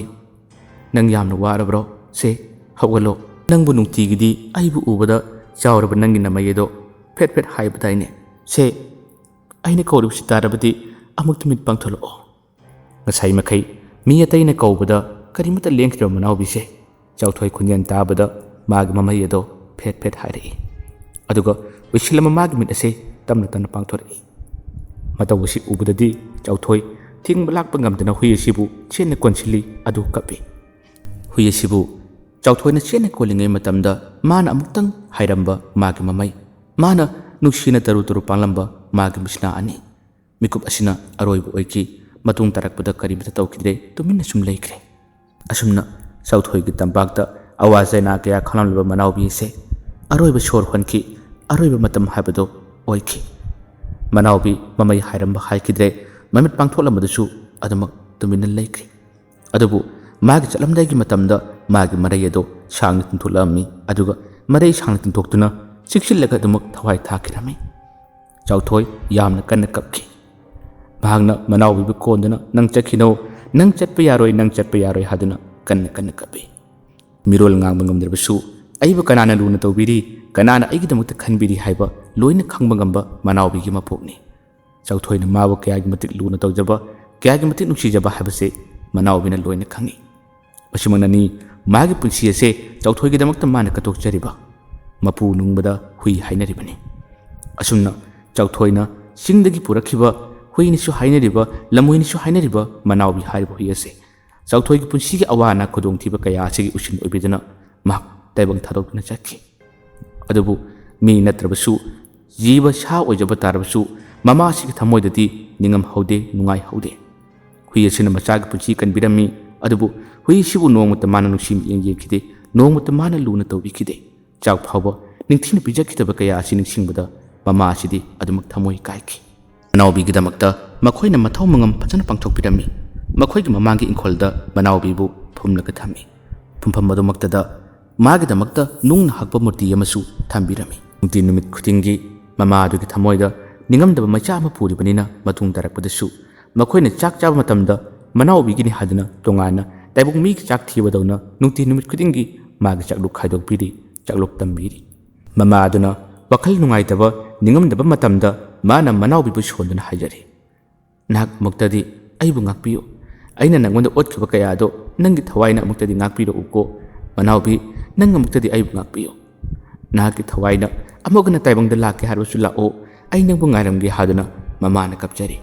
ꯅꯪ ꯌꯥꯝꯅ ꯋꯥꯔꯕ꯭ꯔꯣ? ꯁꯦ, ꯍꯧꯒꯠꯂꯣ, ꯅꯪꯕꯨ ꯅꯨꯡꯇꯤꯒꯤꯗꯤ ꯑꯩꯕꯨ ꯎꯕꯗ ꯆꯥꯎꯔꯕ ꯅꯪꯒꯤ ꯅꯃꯩ ꯑꯗꯣ ꯐꯦꯠ ꯐꯦꯠ ꯍꯥꯏꯕꯗꯥꯏꯅꯦ? ꯁꯦ, ꯑꯩꯅ ꯀꯧꯔꯤꯕꯁꯤ ꯇꯥꯔꯕꯗꯤ ꯑꯃꯨꯛꯇ ꯃꯤꯠ ꯄꯥꯡꯊꯣꯛꯂꯛꯑꯣ꯫ ꯉꯁꯥꯏ ꯃꯈꯩ ꯃꯤ ꯑꯇꯩꯅ ꯀꯧꯕꯗ ꯀꯔꯤꯃꯠꯇ ꯂꯦꯡꯈꯤꯗ꯭ꯔꯕ ꯃꯅꯥꯎꯕꯤꯁꯦ ꯆꯥꯎꯊꯣꯏ ꯈꯣꯟꯖꯦꯜ ꯇꯥꯕꯗ ꯃꯥꯒꯤ ꯃꯃꯩ ꯑꯗꯣ ꯐꯦꯠ ꯐꯦꯠ ꯍꯥꯏꯔꯛꯏ꯫ ꯑꯗꯨꯒ ꯎꯏꯁꯤꯜꯂꯝꯕ ꯃꯥꯒꯤ ꯃꯤꯠ ꯑꯁꯦ ꯇꯞꯅ ꯇꯞꯅ ꯄꯥꯡꯊꯣꯔꯛꯏ꯫ ꯃꯇꯧ ꯑꯁꯤ ꯎꯕꯗꯗꯤ ꯆꯥꯎꯊꯣꯏ ꯊꯤꯡꯕ ꯂꯥꯛꯄ ꯉꯝꯗꯅ ꯍꯨꯏ ꯑꯁꯤꯕꯨ ꯆꯦꯠꯅ ꯀꯣꯟꯁꯤꯜꯂꯤ, ꯑꯗꯨ ꯀꯞꯄꯤ꯫ ꯍꯨꯏ ꯑꯁꯤꯕꯨ ꯆꯥꯎꯊꯣꯏꯅ ꯆꯦꯠꯅ ꯀꯣꯜꯂꯤꯉꯩ ꯃꯇꯝꯗ ꯃꯥꯅ ꯑꯃꯨꯛꯇꯪ ꯍꯥꯏꯔꯝꯕ ꯃꯥꯒꯤ ꯃꯃꯩ, ꯃꯥꯅ ꯅꯨꯡꯁꯤꯅ ꯇꯔꯨ ꯇꯔꯨ ꯄꯥꯡꯂꯝꯕ ꯃꯥꯒꯤ ꯃꯤꯠꯁꯅꯥ ꯑꯅꯤ꯫ ꯃꯤꯀꯨꯞ ꯑꯁꯤꯅ ꯑꯔꯣꯏꯕ ꯑꯣꯏꯈꯤ꯫ ꯃꯇꯨꯡ ꯇꯥꯔꯛꯄꯗ ꯀꯔꯤꯃꯠꯇ ꯇꯧꯈꯤꯗ꯭ꯔꯦ, ꯇꯨꯃꯤꯟꯅ ꯁꯨꯝ ꯂꯩꯈ꯭ꯔꯦ꯫ ꯑꯁꯨꯝꯅ ꯆꯥꯎꯊꯣꯏꯒꯤ ꯇꯝꯄꯥꯛꯇ ꯑꯋꯥ ꯆꯩꯅꯥ ꯀꯌꯥ ꯈꯥꯡꯂꯝꯂꯕ ꯃꯅꯥꯎꯕꯤ ꯑꯁꯦ ꯑꯔꯣꯏꯕ ꯁꯣꯔ ꯍꯣꯟꯈꯤ꯫ ꯑꯔꯣꯏꯕ ꯃꯇꯝ ꯍꯥꯏꯕꯗꯨ ꯑꯣꯏꯈꯤ꯫ ꯃꯅꯥꯎꯕꯤ ꯃꯃꯩ ꯍꯥꯏꯔꯝꯕ ꯍꯥꯏꯈꯤꯗ꯭ꯔꯦ꯫ ꯃꯃꯤꯠ ꯄꯥꯡꯊꯣꯛꯂꯝꯕꯗꯨꯁꯨ ꯑꯗꯨꯃꯛ ꯇꯨꯃꯤꯟꯅ ꯂꯩꯈ꯭ꯔꯦ꯫ ꯑꯗꯨꯕꯨ ꯃꯥꯒꯤ ꯆꯠꯂꯝꯗꯥꯏꯒꯤ ꯃꯇꯝꯗ ꯃꯥꯒꯤ ꯃꯔꯩ ꯑꯗꯨ ꯁꯥꯡꯅ ꯇꯤꯡꯊꯣꯛꯂꯛꯂꯝꯃꯤ꯫ ꯑꯗꯨꯒ ꯃꯔꯩ ꯁꯥꯡꯅ ꯇꯤꯡꯊꯣꯛꯇꯨꯅ ꯆꯤꯛꯁꯤꯜꯂꯒ ꯑꯗꯨꯃꯛ ꯊꯋꯥꯏ ꯊꯥꯈꯤꯔꯝꯃꯤ꯫ ꯆꯥꯎꯊꯣꯏ ꯌꯥꯝꯅ ꯀꯟꯅ ꯀꯞꯈꯤ꯫ ꯃꯍꯥꯛꯅ ꯃꯅꯥꯎꯕꯤꯕꯨ ꯀꯣꯟꯗꯨꯅ, "ꯅꯪ ꯆꯠꯈꯤꯅꯣ, ꯅꯪ ꯆꯠꯄ ꯌꯥꯔꯣꯏ, ꯅꯪ ꯆꯠꯄ ꯌꯥꯔꯣꯏ" ꯍꯥꯏꯗꯨꯅ ꯀꯟꯅ ꯀꯟꯅ ꯀꯞꯄꯤ꯫ ꯃꯤꯔꯣꯜ ꯉꯥꯡꯕ ꯉꯝꯗ꯭ꯔꯕꯁꯨ ꯑꯩꯕꯨ ꯀꯅꯥꯅ ꯂꯨꯅ ꯇꯧꯕꯤꯔꯤ, ꯀꯅꯥꯅ ꯑꯩꯒꯤꯗꯃꯛꯇ ꯈꯟꯕꯤꯔꯤ ꯍꯥꯏꯕ ꯂꯣꯏꯅ ꯈꯪꯕ ꯉꯝꯕ ꯃꯅꯥꯎꯕꯤꯒꯤ ꯃꯄꯣꯛꯅꯤ꯫ ꯆꯥꯎꯊꯣꯏꯅ ꯃꯥꯕꯨ ꯀꯌꯥꯒꯤ ꯃꯇꯤꯛ ꯂꯨꯅ ꯇꯧꯖꯕ, ꯀꯌꯥꯒꯤ ꯃꯇꯤꯛ ꯅꯨꯡꯁꯤꯖꯕ ꯍꯥꯏꯕꯁꯦ ꯃꯅꯥꯎꯕꯤꯅ ꯂꯣꯏꯅ ꯈꯪꯏ꯫ ꯃꯁꯤꯃꯛꯅꯅꯤ ꯃꯥꯒꯤ ꯄꯨꯟꯁꯤ ꯑꯁꯦ ꯆꯥꯎꯊꯣꯏꯒꯤꯗꯃꯛꯇ ꯃꯥꯅ ꯀꯠꯊꯣꯛꯆꯔꯤꯕ꯫ ꯃꯄꯨ ꯅꯨꯡꯕꯗ ꯍꯨꯏ ꯍꯥꯏꯅꯔꯤꯕꯅꯤ꯫ ꯑꯁꯨꯝꯅ ꯆꯥꯎꯊꯣꯏꯅ ꯆꯤꯡꯗꯒꯤ ꯄꯨꯔꯛꯈꯤꯕ ꯍꯨꯏꯅꯤꯁꯨ ꯍꯥꯏꯅꯔꯤꯕ, ꯂꯝꯍꯨꯏꯅꯤꯁꯨ ꯍꯥꯏꯅꯔꯤꯕ ꯃꯅꯥꯎꯕꯤ ꯍꯥꯏꯔꯤꯕ ꯍꯨꯏ ꯑꯁꯦ ꯆꯥꯎꯊꯣꯏꯒꯤ ꯄꯨꯟꯁꯤꯒꯤ ꯑꯋꯥ ꯑꯅꯥ ꯈꯨꯗꯣꯡꯊꯤꯕ ꯀꯌꯥ ꯑꯁꯤꯒꯤ ꯎꯁꯤꯟ ꯑꯣꯏꯕꯤꯗꯨꯅ ꯃꯍꯥꯛ ꯇꯥꯏꯕꯪ ꯊꯥꯗꯣꯛꯇꯨꯅ ꯆꯠꯈꯤ꯫ ꯑꯗꯨꯕꯨ ꯃꯤ ꯅꯠꯇ꯭ꯔꯕꯁꯨ, ꯖꯤꯕ ꯁꯥ ꯑꯣꯏꯖꯕ ꯇꯥꯔꯕꯁꯨ, ꯃꯃꯥ ꯑꯁꯤꯒꯤ ꯊꯃꯣꯏꯗꯗꯤ ꯅꯤꯡꯉꯝꯍꯧꯗꯦ, ꯅꯨꯡꯉꯥꯏꯍꯧꯗꯦ꯫ ꯍꯨꯏ ꯑꯁꯤꯅ ꯃꯆꯥꯒꯤ ꯄꯨꯟꯁꯤ ꯀꯟꯕꯤꯔꯝꯃꯤ, ꯑꯗꯨꯕꯨ ꯍꯨꯏ ꯑꯁꯤꯕꯨ ꯅꯣꯡꯃꯇ ꯃꯥꯅ ꯅꯨꯡꯁꯤ ꯃꯤꯠꯌꯦꯡ ꯌꯦꯡꯈꯤꯗꯦ, ꯅꯣꯡꯃꯇ ꯃꯥꯅ ꯂꯨꯅ ꯇꯧꯕꯤꯈꯤꯗꯦ꯫ ꯆꯥꯛ ꯐꯥꯎꯕ ꯅꯤꯡꯊꯤꯅ ꯄꯤꯖꯈꯤꯗꯕ ꯀꯌꯥ ꯑꯁꯤ ꯅꯤꯡꯁꯤꯡꯕꯗ ꯃꯃꯥ ꯑꯁꯤꯗꯤ ꯑꯗꯨꯃꯛ ꯊꯃꯣꯏ ꯀꯥꯏꯈꯤ꯫ ꯃꯅꯥꯎꯕꯤꯒꯤꯗꯃꯛꯇ ꯃꯈꯣꯏꯅ ꯃꯊꯧ ꯃꯉꯝ ꯐꯖꯅ ꯄꯥꯡꯊꯣꯛꯄꯤꯔꯝꯃꯤ꯫ ꯃꯈꯣꯏꯒꯤ ꯃꯃꯥꯡꯒꯤ ꯏꯪꯈꯣꯜꯗ ꯃꯅꯥꯎꯕꯤꯕꯨ ꯐꯨꯝꯂꯒ ꯊꯝꯃꯤ꯫ ꯐꯨꯝꯐꯝ ꯑꯗꯨꯃꯛꯇꯗ ꯃꯥꯒꯤꯗꯃꯛꯇ ꯅꯨꯡꯅ ꯍꯛꯄ ꯃꯨꯔꯇꯤ ꯑꯃꯁꯨ ꯊꯝꯕꯤꯔꯝꯃꯤ꯫ ꯅꯨꯡꯇꯤ ꯅꯨꯃꯤꯠ ꯈꯨꯗꯤꯡꯒꯤ ꯃꯃꯥ ꯑꯗꯨꯒꯤ ꯊꯃꯣꯏꯗ ꯅꯤꯡꯉꯝꯗꯕ ꯃꯩꯆꯥꯛ ꯑꯃ ꯄꯨꯔꯤꯕꯅꯤꯅ, ꯃꯇꯨꯡ ꯇꯥꯔꯛꯄꯗꯁꯨ ꯃꯈꯣꯏꯅ ꯆꯥꯛ ꯆꯥꯕ ꯃꯇꯝꯗ ꯃꯅꯥꯎꯕꯤꯒꯤꯅꯤ ꯍꯥꯏꯗꯨꯅ ꯇꯣꯉꯥꯟꯅ ꯇꯥꯏꯕꯪ ꯃꯤꯒꯤ ꯆꯥꯛ ꯊꯤꯕꯗꯧꯅ ꯅꯨꯡꯇꯤ ꯅꯨꯃꯤꯠ ꯈꯨꯗꯤꯡꯒꯤ ꯃꯥꯒꯤ ꯆꯥꯛꯂꯨꯛ ꯈꯥꯏꯗꯣꯛꯄꯤꯔꯤ, ꯆꯥꯛꯂꯨꯛ ꯇꯝꯕꯤꯔꯤ꯫ ꯃꯃꯥ ꯑꯗꯨꯅ ꯋꯥꯈꯜ ꯅꯨꯡꯉꯥꯏꯇꯕ, ꯅꯤꯡꯉꯝꯗꯕ ꯃꯇꯝꯗ ꯃꯥꯅ ꯃꯅꯥꯎꯕꯤꯕꯨ ꯁꯣꯟꯗꯨꯅ ꯍꯥꯏꯖꯔꯤ, "ꯅꯍꯥꯛ ꯑꯃꯨꯛꯇꯗꯤ ꯑꯩꯕꯨ ꯉꯥꯛꯄꯤꯌꯨ꯫ ꯑꯩꯅ ꯅꯪꯉꯣꯟꯗ ꯑꯣꯠꯈꯤꯕ ꯀꯌꯥꯗꯣ ꯅꯪꯒꯤ ꯊꯋꯥꯏꯅ ꯑꯃꯨꯛꯇꯗꯤ ꯉꯥꯛꯄꯤꯔꯛꯎꯀꯣ꯫ ꯃꯅꯥꯎꯕꯤ, ꯅꯪ ꯑꯃꯨꯛꯇꯗꯤ ꯑꯩꯕꯨ ꯉꯥꯛꯄꯤꯌꯨ꯫ ꯅꯍꯥꯛꯀꯤ ꯊꯋꯥꯏꯅ ꯑꯃꯨꯛ ꯍꯟꯅ ꯇꯥꯏꯕꯪꯗ ꯂꯥꯛꯀꯦ ꯍꯥꯏꯔꯕꯁꯨ ꯂꯥꯛꯑꯣ, ꯑꯩ ꯅꯪꯕꯨ ꯉꯥꯏꯔꯝꯒꯦ" ꯍꯥꯏꯗꯨꯅ ꯃꯃꯥꯅ ꯀꯞꯆꯔꯤ꯫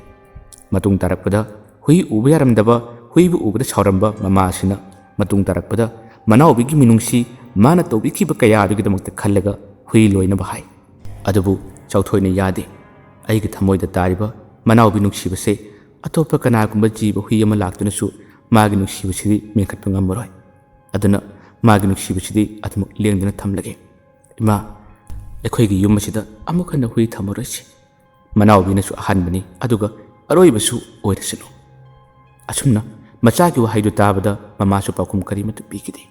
ꯃꯇꯨꯡ ꯇꯥꯔꯛꯄꯗ ꯍꯨꯏ ꯎꯕ ꯌꯥꯔꯝꯗꯕ, ꯍꯨꯏꯕꯨ ꯎꯕꯗ ꯁꯥꯎꯔꯝꯕ ꯃꯃꯥ ꯑꯁꯤꯅ ꯃꯇꯨꯡ ꯇꯥꯔꯛꯄꯗ ꯃꯅꯥꯎꯕꯤꯒꯤ ꯃꯤꯅꯨꯡꯁꯤ, ꯃꯥꯅ ꯇꯧꯕꯤꯈꯤꯕ ꯀꯌꯥꯗꯨꯒꯤꯗꯃꯛꯇ ꯈꯜꯂꯒ ꯍꯨꯏ ꯂꯣꯏꯅꯕ ꯍꯥꯏ꯫ ꯑꯗꯨꯕꯨ ꯆꯥꯎꯊꯣꯏꯅ ꯌꯥꯗꯦ꯫ "ꯑꯩꯒꯤ ꯊꯃꯣꯏꯗ ꯇꯥꯔꯤꯕ ꯃꯅꯥꯎꯕꯤ ꯅꯨꯡꯁꯤꯕꯁꯦ ꯑꯇꯣꯞꯄ ꯀꯅꯥꯒꯨꯝꯕ ꯖꯤꯕ ꯍꯨꯏ ꯑꯃ ꯂꯥꯛꯇꯨꯅꯁꯨ ꯃꯥꯒꯤ ꯅꯨꯡꯁꯤꯕꯁꯤꯗꯤ ꯃꯦꯟꯈꯠꯄ ꯉꯝꯃꯔꯣꯏ꯫ ꯑꯗꯨꯅ ꯃꯥꯒꯤ ꯅꯨꯡꯁꯤꯕꯁꯤꯗꯤ ꯑꯗꯨꯃꯛ ꯂꯦꯡꯗꯅ ꯊꯝꯂꯒꯦ꯫ ꯏꯃꯥ, ꯑꯩꯈꯣꯏꯒꯤ ꯌꯨꯝ ꯑꯁꯤꯗ ꯑꯃꯨꯛ ꯍꯟꯅ ꯍꯨꯏ ꯊꯝꯃꯔꯣꯏꯁꯤ꯫ ꯃꯅꯥꯎꯕꯤꯅꯁꯨ ꯑꯍꯥꯟꯕꯅꯤ, ꯑꯗꯨꯒ ꯑꯔꯣꯏꯕꯁꯨ ꯑꯣꯏꯔꯁꯅꯨ"꯫ ꯑꯁꯨꯝꯅ ꯃꯆꯥꯒꯤ ꯋꯥꯍꯩꯗꯨ ꯇꯥꯕꯗ ꯃꯃꯥꯁꯨ ꯄꯥꯎꯈꯨꯝ ꯀꯔꯤꯃꯠꯇ ꯄꯤꯈꯤꯗꯦ꯫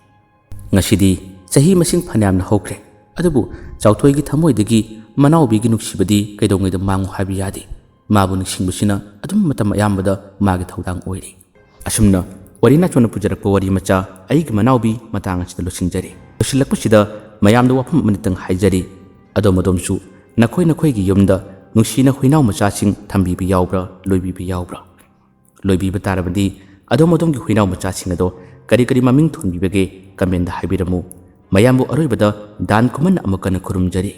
ꯉꯁꯤꯗꯤ ꯆꯍꯤ ꯃꯁꯤꯡ ꯐꯅꯌꯥꯝꯅ ꯍꯧꯈ꯭ꯔꯦ, ꯑꯗꯨꯕꯨ ꯆꯥꯎꯊꯣꯏꯒꯤ ꯊꯃꯣꯏꯗꯒꯤ ꯃꯅꯥꯎꯕꯤꯒꯤ ꯅꯨꯡꯁꯤꯕꯗꯤ ꯀꯩꯗꯧꯉꯩꯗ ꯃꯥꯡꯉꯨ ꯍꯥꯏꯕ ꯌꯥꯗꯦ꯫ ꯃꯥꯕꯨ ꯅꯤꯡꯁꯤꯡꯕꯁꯤꯅ ꯑꯗꯨꯝ ꯃꯇꯝ ꯑꯌꯥꯝꯕꯗ ꯃꯥꯒꯤ ꯊꯧꯗꯥꯡ ꯑꯣꯏꯔꯤ꯫ ꯑꯁꯨꯝꯅ ꯋꯥꯔꯤ ꯅꯥꯆꯣꯟꯅ ꯄꯨꯖꯔꯛꯄ ꯋꯥꯔꯤ ꯃꯆꯥ "ꯑꯩꯒꯤ ꯃꯅꯥꯎꯕꯤ" ꯃꯇꯥꯡ ꯑꯁꯤꯗ ꯂꯣꯏꯁꯤꯟꯖꯔꯤ꯫ ꯂꯣꯏꯁꯤꯜꯂꯛꯄꯁꯤꯗ ꯃꯌꯥꯝꯗ ꯋꯥꯐꯝ ꯑꯃꯅꯤꯇꯪ ꯍꯥꯏꯖꯔꯤ꯫ ꯑꯗꯣꯝ ꯑꯗꯣꯝꯁꯨ ꯅꯈꯣꯏ ꯅꯈꯣꯏꯒꯤ ꯌꯨꯝꯗ ꯅꯨꯡꯁꯤꯅ ꯍꯨꯏꯅꯥꯎ ꯃꯆꯥꯁꯤꯡ ꯊꯝꯕꯤꯕ ꯌꯥꯎꯕ꯭ꯔꯥ, ꯂꯣꯏꯕꯤꯕ ꯌꯥꯎꯕ꯭ꯔꯥ? ꯂꯣꯏꯕꯤꯕ ꯇꯥꯔꯕꯗꯤ ꯑꯗꯣꯝ ꯑꯗꯣꯝꯒꯤ ꯍꯨꯏꯅꯥꯎ ꯃꯆꯥꯁꯤꯡ ꯑꯗꯣ ꯀꯔꯤ ꯀꯔꯤ ꯃꯃꯤꯡ ꯊꯣꯟꯕꯤꯕꯒꯦ, ꯀꯃꯦꯟꯗ ꯍꯥꯏꯕꯤꯔꯝꯃꯨ꯫ ꯃꯌꯥꯝꯕꯨ ꯑꯔꯣꯏꯕꯗ ꯗꯥꯟ ꯈꯨꯃꯟ ꯑꯃꯨꯛ ꯀꯟꯅ ꯈꯨꯔꯨꯝꯖꯔꯤ꯫